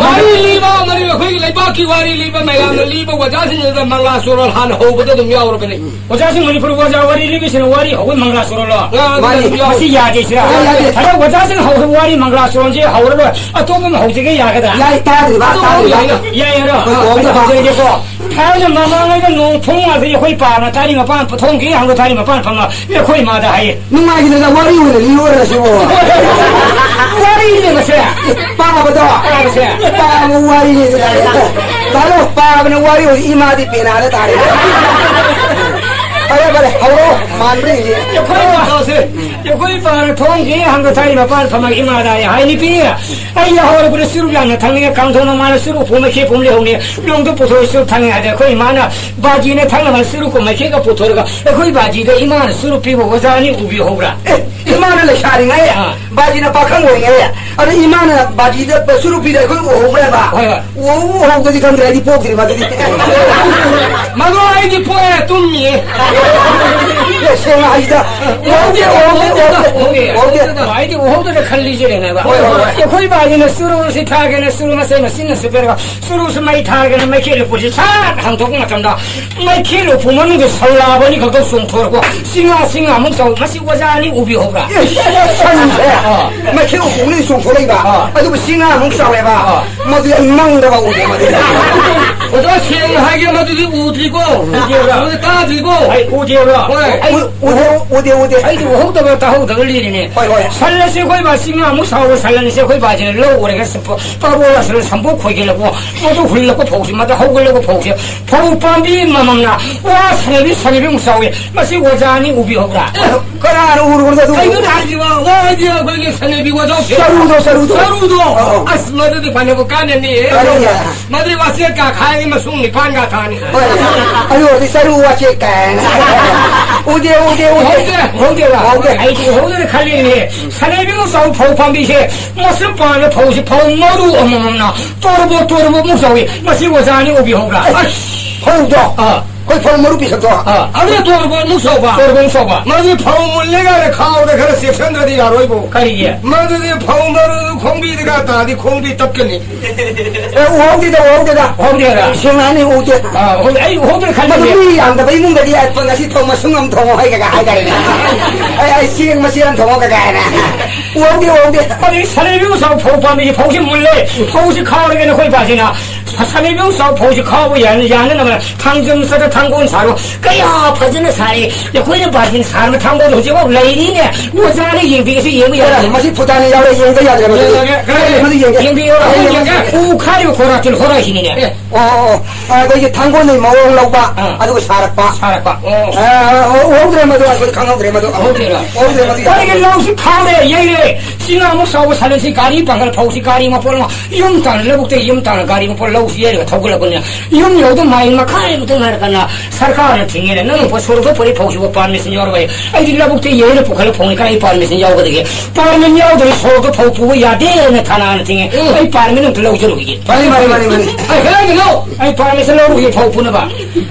ꯋꯥꯔꯤ ꯂꯤꯕ, ꯃꯗꯨ ꯑꯩꯈꯣꯏꯒꯤ ꯂꯩꯕꯥꯛꯀꯤ ꯋꯥꯔꯤ ꯂꯤꯕ, ꯃꯌꯥꯝꯅ ꯂꯤꯕ ꯑꯣꯖꯥꯁꯤꯡꯗꯨꯗ ꯃꯪꯂꯥ ꯆꯣꯔꯣꯜ ꯍꯥꯟꯅ ꯍꯧꯕꯗ ꯑꯗꯨꯝ ꯌꯥꯎꯔꯕꯅꯤ꯫ ꯑꯣꯖꯥꯁꯤꯡ ꯃꯅꯤꯄꯨꯔ ꯑꯣꯖꯥ ꯋꯥꯔꯤ ꯂꯤꯕꯤꯁꯤꯅ ꯋꯥꯔꯤ ꯍꯧꯕ ꯃꯪꯒ꯭ꯂꯥ ꯆꯣꯔꯣꯜꯂꯣ? ꯃꯥꯅꯤ꯫ ꯃꯁꯤ ꯌꯥꯗꯦ ꯁꯤꯔꯥ? ꯌꯥꯗꯦ, ꯌꯥꯗꯦ꯫ ꯑꯗꯣ ꯑꯣꯖꯥꯁꯤꯡ ꯍꯧꯕ ꯋꯥꯔꯤ ꯃꯪꯒ꯭ꯂꯥ ꯆꯣꯔꯣꯜꯁꯦ ꯍꯧꯔꯔꯣꯏ꯫ ꯑꯇꯣꯞꯄ ꯑꯃ ꯍꯧꯖꯒꯦ ꯌꯥꯒꯗ꯭ꯔꯥ? ꯌꯥꯏ, ꯇꯥꯗ꯭ꯔꯤꯕ, ꯑꯗꯣ ꯇꯥꯗ꯭ꯔꯤꯕ꯫ ꯌꯥꯏ, ꯌꯥꯏ, ꯌꯥꯏ, ꯑꯗꯣ꯫ ꯍꯣꯏ, ꯑꯩ ꯍꯣꯏ, ꯍꯣꯏ꯫ ꯍꯧꯖꯔꯒꯦꯀꯣ꯫ ꯊꯥꯏꯅ ꯃꯃꯥꯡꯉꯩꯗ ꯅꯣꯡ ꯊꯣꯡ ꯉꯥꯛꯇ ꯑꯩꯈꯣꯏ ꯄꯥꯕꯅ ꯇꯥꯔꯤ ꯃꯄꯥꯟ ꯊꯣꯡꯒꯤ ꯍꯥꯡꯗꯣ ꯇꯥꯔꯤ ꯃꯄꯥꯟ ꯐꯝꯃ ꯑꯩꯈꯣꯏ ꯏꯃꯥꯗ ꯍꯥꯏꯌꯦ꯫ ꯅꯨꯡꯉꯥꯏꯈꯤꯗꯅ ꯋꯥꯔꯤ ꯑꯣꯏꯅ ꯂꯤꯔꯣꯏꯔ ꯁꯤꯕꯣ꯫ ꯋꯥꯔꯤꯅꯦ ꯃꯁꯦ꯫ ꯄꯥꯕꯗꯣ꯫ ꯄꯥꯕꯁꯦ꯫ ꯄꯥꯕ ꯋꯥꯔꯤꯅꯦ ꯇꯥꯔꯦ꯫ ꯇꯥꯔꯣ, ꯄꯥꯕꯅ ꯋꯥꯔꯤ ꯑꯣꯏ ꯏꯃꯥꯗꯤ ꯄꯦꯅꯥꯗ ꯇꯥꯔꯦ꯫ ꯐꯔꯦ, ꯐꯔꯦ, ꯍꯧꯔꯣ, ꯃꯥꯟꯕ꯭ꯔꯥ ꯌꯦꯡꯒꯦ꯫ ꯑꯩꯈꯣꯏ ꯄꯥꯕꯁꯦ, ꯑꯩꯈꯣꯏ ꯄꯥꯕꯅ ꯊꯣꯡꯒꯤ ꯍꯥꯡꯗꯣ ꯇꯥꯔꯤ ꯃꯄꯥꯟ ꯐꯝꯃ ꯏꯃꯥꯗ ꯍꯥꯏ, ꯍꯥꯏ, "ꯅꯨꯄꯤ, ꯑꯩ ꯌꯥꯍꯧꯔꯛꯄꯗ ꯆꯨꯔꯨꯞ ꯌꯥꯝꯅ ꯊꯛꯅꯤꯡꯉꯦ, ꯀꯥꯡꯊꯣꯟ ꯃꯃꯥꯡꯗ ꯆꯨꯔꯨꯞ ꯐꯨꯝ ꯃꯩꯈꯦꯠ ꯐꯨꯝ ꯂꯩꯍꯧꯅꯤ, ꯅꯣꯡꯗ ꯄꯨꯊꯣꯛꯑ ꯆꯨꯔꯨꯞ ꯊꯛꯅꯤꯡꯉꯦ" ꯍꯥꯏꯗꯤ ꯑꯩꯈꯣꯏ ꯏꯃꯥꯅ ꯕꯥꯖꯤꯅ ꯊꯛꯅꯕ ꯆꯨꯔꯨꯞꯀ ꯃꯩꯈꯦꯠꯀ ꯄꯨꯊꯣꯔꯒ ꯑꯩꯈꯣꯏ ꯕꯥꯖꯤꯗ ꯏꯃꯥꯅ ꯆꯨꯔꯨꯞ ꯄꯤꯕ ꯑꯣꯖꯥ ꯑꯅꯤ ꯎꯕꯤꯍꯧꯕ꯭ꯔꯥ? ꯑꯦ, ꯏꯃꯥꯅ ꯂꯩꯁꯥꯔꯤꯉꯩ, ꯑꯥ꯫ ꯕꯥꯖꯤꯅ ꯄꯥꯈꯪ ꯑꯣꯏꯔꯤꯉꯩ, ꯑꯗ ꯏꯃꯥꯅ ꯕꯥꯖꯤꯗ ꯆꯨꯔꯨꯞ ꯄꯤꯗ ꯑꯩꯈꯣꯏ ꯎꯍꯧꯕ꯭ꯔꯥꯕ? ꯍꯣꯏ, ꯍꯣꯏ꯫ ꯎꯍꯧ-, ꯎꯍꯧꯗꯗꯤ ꯈꯪꯗ꯭ꯔꯦ, ꯑꯩꯗꯤ ꯄꯣꯛꯇ꯭ꯔꯤ ꯃꯗꯨꯗꯤ꯫ ꯃꯗꯨ ꯑꯩꯗꯤ ꯄꯣꯛꯑꯦ, ꯇꯨꯝꯃꯤꯌꯦ꯫ ꯑꯦ, ꯁꯦꯡꯅ ꯍꯥꯏꯁꯤꯗ꯫ ꯎꯍꯧꯗꯦ, ꯎꯍꯧꯗꯦ, ꯎꯍꯧꯗꯦ, ꯎꯍꯧꯗꯦ꯫ ꯎꯍꯧꯗꯦ꯫ ꯑꯩꯗꯤ ꯎꯍꯧꯗꯅ ꯈꯜꯂꯤꯁꯤꯅꯦꯕ꯫ ꯍꯣꯏ, ꯍꯣꯏ, ꯍꯣꯏ꯫ ꯑꯩꯈꯣꯏ ꯕꯥꯖꯤꯅ ꯆꯨꯔꯨꯞꯁꯤ ꯊꯛꯑꯒꯦꯅ ꯆꯨꯔꯨꯞ ꯃꯆꯩ ꯃꯆꯤꯟꯅ ꯁꯨꯞꯄꯦꯔꯒ ꯆꯨꯔꯨꯞꯁꯤ ꯃꯩ ꯊꯥꯔꯒꯦꯅ ꯃꯩꯈꯦꯠ ꯂꯨꯄꯨꯁꯤ ꯁꯠ ꯍꯥꯡꯗꯣꯛꯄ ꯃꯇꯝꯗ ꯃꯩꯈꯦꯠ ꯂꯨꯄꯨ ꯃꯅꯨꯡꯗ ꯁꯧꯂꯥꯕ ꯑꯅꯤꯈꯛꯇ ꯆꯣꯡꯊꯣꯔꯛꯄ꯫ ꯆꯤꯡꯉꯥ, ꯆꯤꯡꯉꯥꯃꯨꯛ ꯆꯥꯎ꯫ ꯃꯁꯤ ꯑꯣꯖꯥ ꯑꯅꯤ ꯎꯕꯤꯍꯧꯕ꯭ꯔꯥ? ꯑꯦ, ꯁꯟꯁꯦ ꯑꯥ꯫ ꯃꯩꯈꯦꯠ ꯎꯄꯨ ꯃꯅꯨꯡꯗ ꯆꯣꯡꯊꯣꯔꯛꯏꯕ꯫ ꯑꯥ꯫ ꯑꯗꯨꯕꯨ ꯆꯤꯡꯉꯥꯃꯨꯛ ꯆꯥꯎꯋꯦꯕ꯫ ꯑꯥ꯫ ꯃꯗꯨꯗꯤ ꯑꯩ ꯃꯪꯗꯐꯥꯎ ꯎꯗꯦ ꯃꯗꯨꯗꯤ꯫ ꯑꯣꯖꯥ, ꯁꯦꯡꯅ ꯍꯥꯏꯒꯦ, ꯃꯗꯨꯗꯤ ꯎꯗ꯭ꯔꯤꯀꯣ꯫ ꯎꯗꯦꯕ꯭ꯔꯥ? ꯃꯗꯨꯗꯤ ꯇꯥꯗ꯭ꯔꯤꯀꯣ꯫ ꯑꯩ ꯎꯗꯦꯕ꯭ꯔꯥ? ꯍꯣꯏ꯫ ꯑꯩ ꯎ-, ꯎꯗꯦ, ꯎꯗꯦ, ꯎꯗꯦ꯫ ꯑꯩꯗꯤ ꯎꯍꯧꯗꯕ ꯇꯥꯍꯧꯗꯕ ꯂꯤꯔꯤꯅꯦ꯫ ꯍꯣꯏ, ꯍꯣꯏ꯫ ꯁꯟ ꯑꯁꯤ ꯑꯩꯈꯣꯏ ꯕꯥ ꯆꯤꯡꯉꯥꯃꯨꯛ ꯁꯥꯎꯕ ꯁꯟ ꯑꯁꯤ ꯑꯩꯈꯣꯏ ꯕꯥꯁꯤꯅ ꯂꯧ ꯎꯔꯒ ꯄꯥꯕꯣꯛ ꯑꯁꯤꯅ ꯁꯝꯄꯣꯛ ꯈꯣꯏꯒꯠꯂꯛꯄ, ꯃꯗꯨ ꯍꯨꯜꯂꯛꯄ ꯐꯧꯁꯤ, ꯃꯗꯨ ꯍꯧꯒꯠꯂꯛꯄ ꯐꯧꯁꯤ, ꯐꯧ ꯄꯥꯝꯕꯤ ꯑꯃꯃꯝꯅ ꯋꯥ ꯁꯥꯟꯅꯕꯤ ꯁꯥꯟꯅꯕꯤ ꯑꯃꯨꯛ ꯆꯥꯎꯏ꯫ ꯃꯁꯤ ꯑꯣꯖꯥ ꯑꯅꯤ ꯎꯕꯤꯍꯧꯕ꯭ꯔꯥ? ꯀꯅꯥꯅ ꯎꯔꯨꯔꯒ ꯑꯗꯨ? ꯀꯩꯅꯣꯅꯦ ꯍꯥꯏꯁꯤꯕꯣ? ꯋꯥ ꯍꯥꯏꯗꯤ ꯑꯩꯈꯣꯏꯒꯤ ꯁꯥꯟꯅꯕꯤ ꯋꯥꯖꯥꯎꯁꯦ꯫ ꯆꯔꯨꯗꯣ, ꯆꯔꯨꯗꯣ꯫ ꯆꯔꯨꯗꯣ? ꯑꯧ, ꯑꯧ꯫ ꯑꯁ, ꯃꯗꯨꯗꯤ ꯐꯅꯕꯨ ꯀꯥꯟꯅꯅꯤ꯫ ꯀꯥꯟꯅꯅꯤ꯫ ꯃꯗꯨꯗꯤ ꯋꯥꯆꯦꯠ ꯀꯥꯈꯥꯏꯒꯤ ꯃꯁꯨꯡ ꯅꯤꯄꯥꯟꯒ ꯊꯥꯅꯤ꯫ ꯍꯣꯏ꯫ ꯑꯗꯨ ꯑꯣꯏꯔꯗꯤ ꯆꯔꯨ ꯋꯥꯆꯦꯠ ꯀꯥꯏꯅ꯫ ꯎꯗꯦ꯫ ꯎꯍꯧꯗꯦ, ꯎꯍꯧꯗꯦ꯫ ꯎꯍꯧꯗꯦ꯫ ꯎꯍꯧꯗꯦ꯫ ꯑꯩꯗꯤ ꯎꯍꯧꯗꯅ ꯈꯜꯂꯤꯅꯦ꯫ ꯁꯅꯥꯏꯕꯤꯃꯨꯛ ꯆꯥꯎ ꯐꯧ ꯄꯥꯝꯕꯤꯁꯦ, ꯃꯁꯤ ꯄꯥꯟꯕ ꯐꯧꯁꯤ ꯐꯧ ꯃꯔꯨ ꯑꯃꯃꯝꯅ ꯇꯣꯔꯕꯣꯠ ꯇꯣꯔꯕꯣꯠꯃꯨꯛ ꯆꯥꯎꯏ꯫ ꯃꯁꯤ ꯑꯣꯖꯥꯅꯤ ꯎꯕꯤꯍꯧꯕ꯭ꯔꯥ? ꯑꯁ! ꯐꯧꯗꯣ? ꯑꯥ꯫ ꯑꯩꯈꯣꯏ ꯐꯧ ꯃꯔꯨ ꯄꯤꯁꯛꯇꯣ? ꯑꯥ꯫ ꯑꯗꯨꯅ ꯇꯣꯔꯕꯣꯠꯃꯨꯛ ꯆꯥꯎꯕ? ꯇꯣꯔꯕꯣꯠꯃꯨꯛ ꯆꯥꯎꯕ꯫ ꯃꯗꯨꯗꯤ ꯐꯧ ꯃꯨꯜꯂꯦ ꯀꯥꯏꯅ ꯈꯥꯎꯗ ꯈꯔ ꯆꯦꯛꯁꯤꯟꯗ꯭ꯔꯗꯤ ꯌꯥꯔꯣꯏꯕꯣ꯫ ꯀꯔꯤꯒꯤ? ꯃꯗꯨꯗꯤ ꯐꯧ ꯃꯔꯨꯗꯨ ꯈꯣꯡꯕꯤꯗꯒ ꯇꯥꯔꯗꯤ ꯈꯣꯡꯕꯤ ꯇꯠꯀꯅꯤ꯫ ꯑꯦ, ꯎꯍꯧꯗꯦꯗ, ꯎꯍꯧꯗꯦꯗ꯫ ꯎꯍꯧꯗꯦꯗ꯫ ꯁꯦꯡꯅ ꯍꯥꯏꯅꯤ, ꯎꯍꯧꯗꯦ꯫ ꯑꯥ, ꯎꯍꯧꯗꯦ꯫ ꯑꯩ ꯎꯍꯧꯗ꯭ꯔꯦ ꯃꯗꯨ ꯈꯜꯂꯤꯅꯦ꯫ ꯃꯤ ꯌꯥꯝꯗꯕ ꯏꯃꯨꯡꯗꯗꯤ ꯑꯩ ꯉꯁꯤ ꯊꯣꯡ ꯃꯁꯨꯡ ꯑꯃ ꯊꯣꯡꯉꯣ ꯍꯥꯏꯒꯒ ꯍꯥꯏꯇꯥꯔꯦꯅꯦ꯫ ꯑꯩ, ꯑꯩ ꯆꯦꯡ ꯃꯆꯦꯠ ꯑꯃ ꯊꯣꯡꯉꯣ ꯀꯀꯥꯏꯅ꯫ ꯎꯍꯧꯗꯦ, ꯎꯍꯧꯗꯦ꯫ ꯑꯗꯩ ꯁꯅꯥꯏꯕꯤꯃꯨꯛ ꯆꯥꯎ ꯐꯧ ꯄꯥꯝꯕꯤꯁꯦ ꯐꯧꯁꯤ ꯃꯨꯜꯂꯦ꯫ ꯐꯧꯁꯤ ꯈꯥꯎꯔꯒꯦꯅ ꯑꯩꯈꯣꯏ ꯄꯥꯁꯤꯅ꯫ ꯁꯅꯥꯏꯕꯤꯃꯨꯛ ꯆꯥꯎ ꯐꯧꯁꯤ ꯈꯥꯎꯕ ꯌꯥꯅ-, ꯌꯥꯅꯅꯕ ꯊꯥꯡꯖꯝ ꯆꯠꯇ ꯊꯥꯡꯒꯣꯜ ꯁꯥꯔꯣ꯫ ꯀꯌꯥ ꯐꯖꯅ ꯁꯥꯔꯦ꯫ ꯑꯩꯈꯣꯏꯅ ꯕꯥꯔꯇꯤꯟ ꯁꯥꯔꯕ ꯊꯥꯡꯒꯣꯜꯗꯣ ꯍꯧꯖꯤꯛꯐꯥꯎ ꯂꯩꯔꯤꯅꯦ꯫ ꯑꯣꯖꯥꯅ ꯌꯦꯡꯕꯤꯒꯦꯁꯨ ꯌꯦꯡꯕ ꯌꯥꯗꯦ꯫ ꯃꯁꯤ ꯐꯨꯇꯥꯅ ꯌꯥꯎꯔꯦ, ꯌꯦꯡꯗ ꯌꯥꯗ꯭ꯔꯦ ꯃꯁꯤ꯫ ꯌꯦꯡꯉꯒꯦ, ꯀꯔꯥꯏꯗ? ꯃꯗꯨ ꯌꯦꯡꯒꯦ꯫ ꯌꯦꯡꯕꯤꯌꯣ, ꯑꯩ ꯌꯦꯡꯉꯒꯦ꯫ ꯌꯦꯡꯒꯦ꯫ ꯎ ꯈꯥꯏꯔꯤꯕ ꯈꯣꯔꯥ ꯇꯤꯜ ꯈꯣꯔꯥꯏꯁꯤꯅꯤꯅꯦ꯫ ꯑꯦ꯫ ꯑꯣ, ꯑꯣ, ꯑꯣ꯫ ꯑ, ꯑꯩꯈꯣꯏꯒꯤ ꯊꯥꯡꯒꯣꯜꯅ ꯃꯑꯣꯡ ꯂꯧꯕ, ꯑꯥ꯫ ꯑꯗꯨꯒ ꯁꯥꯔꯛꯄ꯫ ꯁꯥꯔꯛꯄ꯫ ꯑꯣ꯫ ꯑ, ꯎ-, ꯎꯍꯧꯗ꯭ꯔꯦ ꯃꯗꯨ, ꯑꯩꯈꯣꯏ ꯈꯪꯍꯧꯗ꯭ꯔꯦ ꯃꯗꯨ꯫ ꯎꯍꯧꯗ꯭ꯔꯦꯕ꯫ ꯎꯍꯧꯗ꯭ꯔꯦ ꯃꯗꯨ꯫ ꯑꯩꯒꯤ ꯂꯧꯁꯤ ꯈꯥꯎꯔꯦ, ꯌꯩꯔꯦ꯫ ꯆꯤꯡ ꯑꯃꯨꯛ ꯆꯥꯎꯕ ꯁꯟꯁꯤ ꯒꯥꯔꯤ ꯄꯥꯡꯒꯜ ꯐꯧꯁꯤ ꯒꯥꯔꯤ ꯃꯄꯣꯠ ꯑꯃ ꯌꯨꯝ ꯇꯥꯟꯅ ꯂꯧꯕꯨꯛꯇ ꯌꯨꯝ ꯇꯥꯟꯅ ꯒꯥꯔꯤ ꯃꯄꯣꯠ ꯂꯧꯁꯤ ꯌꯩꯔꯒ ꯊꯧꯒꯠꯂꯛꯄꯅꯤꯅ ꯌꯨꯝ ꯌꯧꯗ ꯃꯥꯏꯜ ꯃꯈꯥꯏꯃꯨꯛꯇ ꯉꯥꯏꯔꯀꯥꯟꯗ ꯁꯔꯀꯥꯔꯅ ꯊꯤꯡꯉꯦꯅ ꯅꯪ ꯄꯣ-, ꯁꯣꯔꯣꯛꯇ ꯄꯨꯔꯤ ꯐꯧꯁꯤꯕꯨ ꯄꯥꯔꯃꯤꯁꯟ ꯌꯥꯎꯔꯕ? ꯑꯩꯗꯤ ꯂꯧꯕꯨꯛꯇ ꯌꯩꯔ ꯄꯨꯈꯠꯂ ꯐꯧꯅꯤ, ꯀꯥꯏ ꯄꯥꯔꯃꯤꯁꯟ ꯌꯥꯎꯒꯗꯒꯦ? ꯄꯥꯔꯃꯤꯁꯟ ꯌꯥꯎꯗ꯭ꯔꯗꯤ ꯁꯣꯔꯣꯛꯇ ꯐꯧ ꯄꯨꯕ ꯌꯥꯗꯦꯅ ꯊꯥꯅꯥꯅ ꯊꯤꯡꯉꯦ꯫ ꯎꯝ꯫ ꯑꯩ ꯄꯥꯔꯃꯤꯁꯟ ꯑꯝꯇ ꯂꯧꯖꯔꯨꯈꯤꯒꯦ꯫ ꯃꯥꯅꯤ, ꯃꯥꯅꯤ, ꯃꯥꯅꯤ, ꯃꯥꯅꯤ꯫ ꯑꯩ ꯀꯗꯥꯏꯗꯅꯣ? ꯑꯩ ꯄꯥꯔꯃꯤꯁꯟ ꯂꯧꯔꯨꯈꯤꯒꯦ ꯐꯧ ꯄꯨꯅꯕ꯫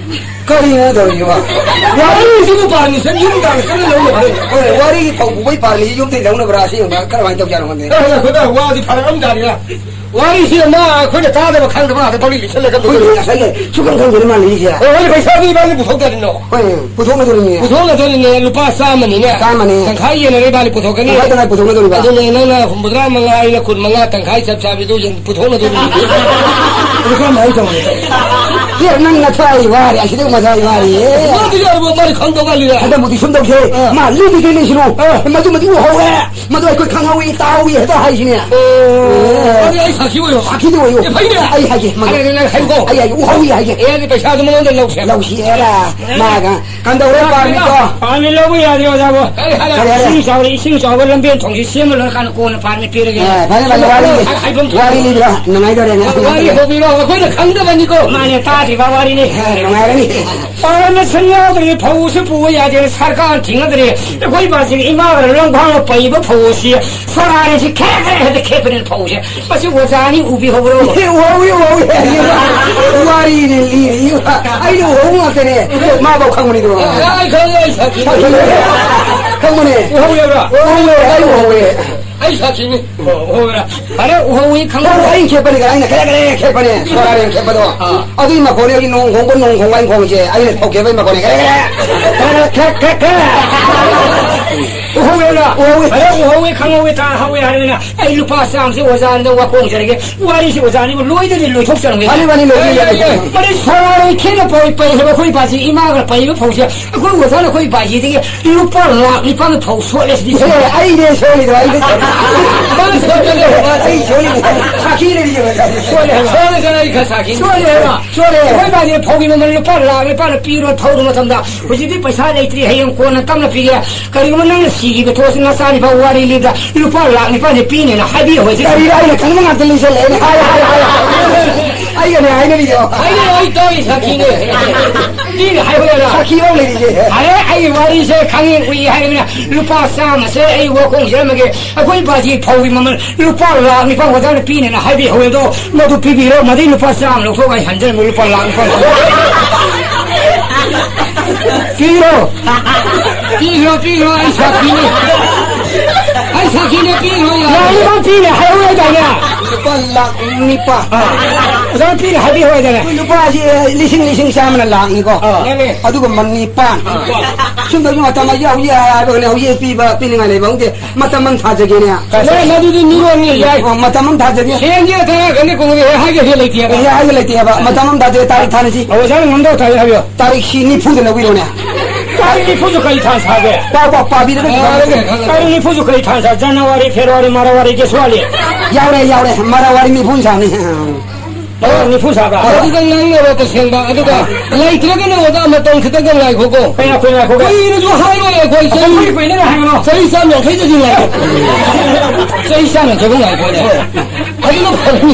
ꯀꯔꯤꯅꯣ ꯇꯧꯔꯤꯁꯤꯕꯣ? ꯋꯥꯔꯤꯁꯤꯕꯨ ꯄꯥꯔꯃꯤꯁꯟ ꯌꯨꯝ ꯇꯥꯟꯅ ꯆꯠꯂ ꯂꯧꯅꯕ꯭ꯔꯣ? ꯍꯣꯏ, ꯋꯥꯔꯤꯒꯤ ꯐꯧ ꯄꯨꯕꯩ ꯄꯥꯔꯃꯤꯁꯟ ꯌꯨꯝꯗꯒꯤ ꯂꯧꯅꯕ꯭ꯔꯥ? ꯑꯁꯦꯡꯕ ꯀꯔꯝꯍꯥꯏꯅ ꯇꯧꯖꯥꯠꯅꯣ ꯈꯪꯗꯦ꯫ ꯑꯦ, ꯉꯥꯏꯈꯣꯗ, ꯋꯥꯗꯤ ꯐꯔꯛ ꯑꯃ ꯇꯥꯔꯤꯔꯥ? ꯋꯥꯔꯤꯁꯤ ꯑꯃ ꯑꯩꯈꯣꯏꯅ ꯇꯥꯗꯕ ꯈꯪꯗꯕ ꯉꯥꯛꯇ ꯄꯪꯂꯤ ꯂꯤꯁꯜꯂꯒ ꯑꯩꯈꯣꯏ ꯉꯁꯥꯏꯅꯦ, ꯁꯨꯈꯪ ꯈꯪꯗꯦꯅꯦ ꯃꯥ ꯂꯤꯔꯤꯁꯦ꯫ ꯑꯣ, ꯍꯣꯏ, ꯄꯩꯁꯥꯗꯤ ꯏꯕꯥꯅꯤ ꯄꯨꯊꯣꯛꯇꯔꯤꯅꯣ? ꯍꯣꯏ, ꯄꯨꯊꯣꯛꯅꯗꯣꯔꯤꯅꯦ꯫ ꯄꯨꯊꯣꯛꯅꯗꯣꯔꯤꯅꯦ, ꯂꯨꯄꯥ ꯆꯥꯝꯃꯅꯤꯅꯦ꯫ ꯆꯥꯝꯃꯅꯤ꯫ ꯇꯪꯈꯥꯏ ꯌꯦꯟꯅꯔꯦ, ꯏꯕꯥꯅꯤ ꯄꯨꯊꯣꯛꯀꯅꯤ꯫ ꯇꯪꯈꯥꯏ ꯇꯪꯈꯥꯏ ꯄꯨꯊꯣꯛꯅꯗꯣꯔꯤꯕ꯫ ꯑꯗꯨꯅꯦ, ꯅꯪꯅ ꯍꯨꯝꯐꯨꯇꯔꯥ ꯃꯉꯥ, ꯑꯩꯅ ꯀꯨꯟꯃꯉꯥ, ꯇꯪꯈꯥꯏ ꯆꯞ ꯆꯥꯕꯤꯗꯨ ꯌꯦꯟ ꯄꯨꯊꯣꯛꯅꯗꯣꯔꯤꯕ꯫ ꯑꯗꯨ ꯀꯔꯝꯍꯥꯏꯅ ꯇꯧꯅꯤ? ꯑꯦ, ꯅꯪ ꯅꯊ꯭ꯋꯥꯏ ꯋꯥꯔꯦ, ꯑꯁꯤꯗꯩ ꯃꯊ꯭ꯋꯥꯏ ꯋꯥꯔꯤꯌꯦ꯫ ꯅꯪꯗꯤ ꯌꯥꯔꯕꯣ, ꯃꯥꯗꯤ ꯈꯪꯗꯧꯒꯜꯂꯤꯗ꯫ ꯍꯟꯗꯛ ꯃꯨꯛꯇꯤ ꯁꯨꯝ ꯇꯧꯁꯦ꯫ ꯑꯥ꯫ ꯃꯥ ꯂꯤꯗꯤ ꯀꯩ ꯂꯩꯁꯤꯅꯣ? ꯑꯥ꯫ ꯃꯗꯨꯃꯗꯤ ꯎꯍꯧꯔꯦ꯫ ꯃꯗꯨ ꯑꯩꯈꯣꯏ ꯈꯪꯍꯧꯏ, ꯇꯥꯍꯧꯏ ꯍꯦꯛꯇ ꯍꯥꯏꯁꯤꯅꯦ꯫ ꯑꯣ, ꯑꯦ꯫ ꯑꯗꯨꯗꯤ ꯑꯩ ꯁꯥꯈꯤ ꯑꯣꯏꯌꯣ꯫ ꯁꯥꯈꯤꯗꯤ ꯑꯣꯏꯌꯣ꯫ ꯑꯦ, ꯐꯩꯅꯦ꯫ ꯑꯩ ꯍꯥꯏꯒꯦ, ꯃꯗꯨ꯫ ꯑꯗꯨꯗꯤ ꯅꯪ ꯍꯥꯏꯌꯨꯀꯣ꯫ ꯑꯩ ꯍꯥꯏꯒꯦ, ꯎꯍꯧꯏ ꯍꯥꯏꯒꯦ꯫ ꯑꯦ, ꯑꯗꯨꯗꯤ ꯄꯩꯁꯥꯗꯨ ꯃꯉꯣꯟꯗ ꯂꯧꯁꯦ꯫ ꯂꯧꯁꯤ, ꯑꯦꯔꯥ꯫ ꯃꯥꯒ ꯀꯝꯗꯧꯔꯦ ꯄꯥꯔꯃꯤꯠꯇꯣ? ꯄꯥꯔꯃꯤꯠ ꯂꯧꯕ ꯌꯥꯗꯦ, ꯑꯣꯖꯥꯕꯨ꯫ ꯀꯔꯤ ꯍꯥꯏꯔꯦ? ꯏꯁꯤꯡ ꯆꯥꯎꯔꯦ, ꯏꯁꯤꯡ ꯆꯥꯎꯕ ꯂꯝꯕꯦꯟ ꯊꯣꯡꯁꯤ ꯁꯦꯝꯃ ꯂꯣꯏꯔꯀꯥꯟꯗ ꯀꯣꯟꯅ ꯄꯥꯔꯃꯤꯠ ꯄꯤꯔꯒꯦ꯫ ꯑꯦ, ꯐꯔꯦ, ꯐꯔꯦ, ꯋꯥꯔꯤ ꯂꯤ-, ꯍꯥꯏꯐꯝ ꯊꯣꯛꯄ꯫ ꯋꯥꯔꯤ ꯂꯤꯕꯤꯔꯣ, ꯅꯨꯡꯉꯥꯏꯗꯧꯔꯦꯅꯦ꯫ ꯋꯥꯔꯤ ꯍꯧꯕꯤꯔꯣ, ꯑꯩꯈꯣꯏꯅ ꯈꯪꯗꯕꯅꯤꯀꯣ꯫ ꯃꯥꯅꯦ, ꯇꯥ-, ꯀꯔꯤ ꯋꯥꯔꯤꯅꯤ? ꯅꯨꯡꯉꯥꯏꯔꯅꯤ꯫ ꯄꯥꯔꯃꯤꯁꯟ ꯌꯥꯎꯗ꯭ꯔꯗꯤ ꯐꯧꯁꯨ ꯄꯨꯕ ꯌꯥꯗꯦ, ꯁꯔꯀꯥꯔꯅ ꯊꯤꯡꯅꯗ꯭ꯔꯦ꯫ ꯑꯩꯈꯣꯏ ꯕꯥꯁꯤꯒꯤ ꯏꯃꯥꯒ ꯂꯪꯐꯥꯡꯅ ꯄꯩꯕ ꯐꯧ ꯑꯁꯤ ꯁꯣꯔꯥꯔꯤꯁꯤ ꯈꯦ ꯈꯦ ꯍꯦꯛꯇ ꯈꯦꯠꯄꯅꯤꯅ ꯐꯧꯁꯦ꯫ ꯃꯁꯤ ꯑꯣꯖꯥꯅꯤ ꯎꯕꯤꯍꯧꯕ꯭ꯔꯣ? ꯎꯍꯧꯋꯤ, ꯎꯍꯧꯋꯤ꯫ ꯋꯥꯔꯤꯅꯤ ꯂꯤꯔꯤ꯫ ꯑꯩꯅ ꯎꯍꯧ ꯉꯥꯛꯇꯅꯦ꯫ ꯃꯥꯐꯥꯎ ꯈꯪꯕꯅꯤꯗꯣ꯫ ꯑꯩ ꯈꯪꯉꯦ, ꯑꯩ ꯁꯥꯈꯤꯅꯤ꯫ ꯈꯪꯕꯅꯦ꯫ ꯎꯍꯧꯋꯦꯕ? ꯎꯍꯧꯋꯦ, ꯑꯩ ꯎꯍꯧꯋꯦ꯫ ꯑꯩ ꯁꯥꯈꯤꯅꯤ꯫ ꯑꯣ, ꯎꯍꯧꯕ꯭ꯔꯥ? ꯐꯔꯦ, ꯎꯍꯧꯋꯤ, ꯈꯪꯍꯧꯋꯤ꯫ ꯐꯧ ꯑꯩꯅ ꯈꯦꯠꯄꯅꯦ, ꯑꯩꯅ ꯈꯦꯠ ꯈꯦꯠ ꯈꯦꯠꯄꯅꯦ, ꯁꯣꯔꯥꯔꯦꯟ ꯈꯦꯠꯄꯗꯣ꯫ ꯑꯥ꯫ ꯑꯗꯨꯒꯤ ꯃꯈꯣꯟꯅꯦ ꯍꯧꯖꯤꯛ ꯅꯣꯡ ꯈꯣꯡꯕ, ꯅꯣꯡ ꯈꯣꯡꯕ ꯍꯥꯏꯅ ꯈꯣꯡꯉꯤꯁꯦ, ꯑꯩꯅ ꯐꯧ ꯈꯦꯠꯄꯒꯤ ꯃꯈꯣꯟꯅꯦ꯫ ꯈꯦꯠ ꯈꯦꯠ ꯈꯦꯠ ꯈꯦꯠ ꯈꯦꯠ꯫ ꯎꯍꯧꯋꯦꯕ? ꯎꯍꯧꯋꯤ꯫ ꯐꯔꯦ, ꯎꯍꯧꯋꯤ, ꯈꯪꯍꯧꯋꯤ, ꯇꯥꯍꯧꯋꯤ ꯍꯥꯏꯔꯕꯅꯤꯅ ꯑꯩ ꯂꯨꯄꯥ ꯆꯥꯝꯃꯁꯦ ꯑꯣꯖꯥꯗ ꯋꯥꯈꯣꯡꯖꯔꯒꯦ꯫ ꯋꯥꯔꯤꯁꯤ ꯑꯣꯖꯥꯅꯤꯕꯨ ꯂꯣꯏꯗꯗꯤ ꯂꯣꯏꯊꯣꯛꯆꯔꯝꯒꯦ꯫ ꯃꯥꯅꯤ, ꯃꯥꯅꯤ, ꯂꯣꯏꯗꯗꯤ ꯌꯥꯏ, ꯌꯥꯏ, ꯂꯣꯏꯊꯣꯛꯆꯔꯝꯒꯦ꯫ ꯌꯥꯏ꯫ ꯃꯥꯅꯤ, ꯁꯣꯔꯥꯔꯦꯟ ꯈꯦꯠꯅ ꯄꯩ-, ꯄꯩ ꯍꯥꯏꯕ ꯑꯩꯈꯣꯏ ꯕꯥꯁꯤ ꯏꯃꯥꯒ ꯄꯩꯕ ꯐꯧꯁꯦ ꯑꯩꯈꯣꯏ ꯑꯣꯖꯥꯅ ꯑꯩꯈꯣꯏ ꯕꯥꯖꯤꯗꯒꯤ ꯂꯨꯄꯥ ꯂꯥꯛ ꯅꯤꯄꯥꯟꯒꯤ ꯐꯧ ꯁꯣꯠꯂꯦ ꯁꯤꯗꯤ꯫ ꯑꯦ, ꯑꯩꯅꯦ ꯁꯣꯠꯂꯤꯗꯣ, ꯑꯩꯅꯦ ꯁꯣꯠꯂꯤꯗꯣ꯫ ꯃꯥꯅ ꯁꯣꯠꯂꯦ, ꯃꯥꯅ ꯁꯣꯠꯂꯦ꯫ ꯑꯩ ꯁꯣꯠꯂꯤꯅꯦ꯫ ꯁꯥꯈꯤ ꯂꯩꯔꯤꯌꯦ, ꯁꯣꯠꯂꯦ ꯍꯥꯏꯕ꯫ ꯁꯣꯠꯂꯦ ꯍꯥꯏꯕ꯫ ꯁꯣꯠꯂꯦ꯫ ꯑꯩꯈꯣꯏ ꯕꯥꯖꯤꯅ ꯐꯧꯒꯤ ꯃꯃꯜ ꯂꯨꯄꯥ ꯂꯥꯛ ꯅꯤꯄꯥꯟ ꯄꯤꯔꯣ ꯊꯧꯔꯨ ꯃꯇꯝꯗ, ꯍꯧꯖꯤꯛꯇꯤ ꯄꯩꯁꯥ ꯂꯩꯇ꯭ꯔꯤ, ꯍꯌꯦꯡ ꯀꯣꯟꯅ ꯇꯞꯅ ꯄꯤꯒꯦ꯫ ꯀꯔꯤꯒꯨꯝꯕ ꯅꯪꯅ ꯁꯤꯈꯤꯕ ꯊꯣꯛꯑꯁꯨ ꯅꯆꯥꯅꯤꯐꯥꯎ ꯋꯥꯔꯤ ꯂꯤꯕꯗ ꯂꯨꯄꯥ ꯂꯥꯛ ꯅꯤꯄꯥꯟꯁꯦ ꯄꯤꯅꯦꯅ ꯍꯥꯏꯕꯤꯌꯨ ꯍꯧꯖꯤꯛ꯫ ꯀꯔꯤꯔ ꯑꯩꯅ ꯈꯪꯕ ꯉꯥꯛꯇ ꯂꯤꯁꯜꯂꯛꯑꯦꯅꯦ꯫ ꯍꯥꯏ, ꯍꯥꯏ, ꯍꯥꯏ, ꯍꯥꯏ꯫ ꯑꯩꯒꯅꯦ ꯍꯥꯏꯅꯔꯤꯗꯣ꯫ ꯑꯩꯅꯦ, ꯑꯩ ꯇꯧꯔꯤ ꯁꯥꯈꯤꯅꯦ꯫ ꯃꯤꯅ ꯍꯥꯏꯕ ꯌꯥꯗ꯭ꯔꯥ? ꯁꯥꯈꯤꯐꯥꯎ ꯂꯩꯔꯤꯁꯦ꯫ ꯑꯔꯦ, ꯑꯩꯒꯤ ꯋꯥꯔꯤꯁꯦ ꯈꯪꯉꯤ ꯎꯏ ꯍꯥꯏꯔꯕꯅꯤꯅ ꯂꯨꯄꯥ ꯆꯥꯝꯃꯁꯦ ꯑꯩ ꯋꯥꯈꯣꯡ ꯆꯠꯂꯝꯃꯒꯦ꯫ ꯑꯩꯈꯣꯏ ꯕꯥꯖꯤ ꯐꯧꯒꯤ ꯃꯃꯜ ꯂꯨꯄꯥ ꯂꯥꯛ ꯅꯤꯄꯥꯟ ꯑꯣꯖꯥꯅ ꯄꯤꯅꯦꯅ ꯍꯥꯏꯕꯤꯍꯧꯋꯦ꯫ ꯑꯗꯣ ꯃꯗꯨ ꯄꯤꯕꯤꯔꯣ, ꯃꯗꯨꯏ ꯂꯨꯄꯥ ꯆꯥꯝꯃ ꯂꯧꯊꯣꯛꯑꯒ ꯑꯩ ꯍꯟꯖꯔꯝꯃꯒꯦ, ꯂꯨꯄꯥ ꯂꯥꯛ ꯅꯤꯄꯥꯟ꯫ ꯄꯤꯔꯣ꯫ ꯄꯤꯈ꯭ꯔꯣ, ꯄꯤꯈ꯭ꯔꯣ, ꯑꯩ ꯁꯥꯈꯤꯅꯤ꯫ ꯑꯩ ꯁꯥꯈꯤꯅꯦ, ꯄꯤꯈ꯭ꯔꯣ, ꯌꯥꯔꯦ꯫ ꯂꯥꯛ ꯅꯤꯄꯥꯟ ꯄꯤꯅꯦ ꯍꯥꯏꯍꯧꯋꯦ ꯍꯥꯏꯗꯥꯏꯅꯦ? ꯂꯨꯄꯥ ꯂꯥꯛ ꯅꯤꯄꯥꯟ꯫ ꯑꯥ꯫ ꯑꯣꯖꯥꯅ ꯄꯤꯅꯦ ꯍꯥꯏꯕꯤꯍꯧꯋꯦ ꯍꯥꯏꯗꯥꯏꯅꯦ? ꯑꯩꯈꯣꯏ ꯂꯨꯄꯥꯁꯤ, ꯑꯦ, ꯂꯤꯁꯤꯡ, ꯂꯤꯁꯤꯡ ꯆꯥꯝꯃꯅ ꯂꯥꯛꯅꯤꯀꯣ꯫ ꯑꯥ꯫ ꯑꯗꯨꯒ ꯃꯟ ꯅꯤꯄꯥꯟ꯫ ꯁꯨꯝꯕꯒꯤ ꯃꯇꯝ ꯑꯁꯤ ꯍꯧꯖꯤꯛ ꯍꯥꯏꯕꯒꯅꯦ, ꯍꯧꯖꯤꯛ ꯄꯤꯕ, ꯄꯤꯅꯤꯡꯉꯥꯏ ꯂꯩꯕ ꯈꯪꯗꯦ꯫ ꯃꯇꯝ ꯑꯃ ꯊꯥꯖꯒꯦꯅꯦ꯫ ꯀꯩꯅꯣ, ꯃꯗꯨꯗꯤ ꯃꯤꯔꯣꯟꯅꯤ ꯌꯥꯏ꯫ ꯑꯣ, ꯃꯇꯝ ꯑꯃ ꯊꯥꯖꯒꯦ꯫ ꯁꯦꯟꯁꯦ ꯑꯗ ꯀꯩꯅꯣ ꯀꯨꯝꯒꯦ ꯍꯥꯏꯒꯦ ꯍꯦꯛ ꯂꯩꯇꯦꯕ꯫ ꯑꯦ, ꯍꯥꯏꯒꯦ ꯂꯩꯇꯦꯕ꯫ ꯃꯇꯝ ꯑꯃ ꯊꯥꯖꯒꯦ, ꯇꯥꯔꯤꯛ ꯊꯥꯅꯁꯤ꯫ ꯑꯣꯖꯥꯅ ꯉꯝꯗꯧ ꯇꯥꯔꯤꯛ ꯍꯥꯏꯕꯤꯌꯣ꯫ ꯇꯥꯔꯤꯛꯁꯤ ꯅꯤꯐꯨꯗ ꯂꯧꯕꯤꯔꯣꯅꯦ꯫ ꯇꯥꯔꯤꯛ ꯅꯤꯐꯨꯁꯨ ꯀꯔꯤ ꯊꯥ ꯁꯥꯒꯦ? ꯄꯥꯎ, ꯄꯥꯎ, ꯄꯥꯕꯤꯔꯒ ꯑꯥ, ꯈꯪꯒꯅꯤ꯫ ꯈꯪꯉꯦ, ꯈꯪꯉꯦ꯫ ꯇꯥꯔꯤꯛ ꯅꯤꯐꯨꯁꯨ ꯀꯔꯤ ꯊꯥ ꯁꯥ? ꯖꯅꯋꯥꯔꯤ, ꯐꯦꯕ꯭ꯔꯨꯋꯥꯔꯤ, ꯃꯥꯔꯋꯥꯔꯤ, ꯖꯦꯁ꯭ꯋꯥꯔꯤ꯫ ꯌꯥꯎꯔꯦ, ꯌꯥꯎꯔꯦ꯫ ꯃꯥꯔꯋꯥꯔꯤ ꯅꯤꯐꯨ ꯁꯥꯅꯤ꯫ ꯑꯣ, ꯅꯤꯐꯨ ꯁꯥꯕ? ꯑꯗꯨꯗ ꯉꯥꯡꯅꯔꯣ ꯇꯁꯦꯡꯕ꯫ ꯑꯗꯨꯒ ꯂꯩꯇ꯭ꯔꯒꯅ ꯑꯣꯖꯥ ꯃꯇꯝ ꯈꯤꯇꯪꯒ ꯉꯥꯏꯈꯣꯀꯣ꯫ ꯀꯩ ꯉꯥꯏꯈꯣ, ꯉꯥꯏꯈꯣ, ꯉꯥꯏꯈꯣ꯫ ꯀꯨꯏꯅꯁꯨ ꯍꯥꯏꯔꯣꯏ ꯑꯩꯈꯣꯏ ꯆꯍꯤ, ꯑꯩꯈꯣꯏ ꯀꯨꯏꯅ ꯉꯥꯏꯍꯥꯛ ꯉꯥꯏꯈꯣ꯫ ꯆꯍꯤ ꯆꯥꯝ ꯌꯥꯡꯈꯩꯗꯗꯤ ꯉꯥꯏꯈꯣ꯫ ꯆꯍꯤ ꯆꯥꯝ ꯌꯥꯡꯈꯩꯕꯨ ꯉꯥꯏꯈꯣꯅꯦ꯫ ꯑꯗꯨꯅ ꯐꯔꯅꯤ꯫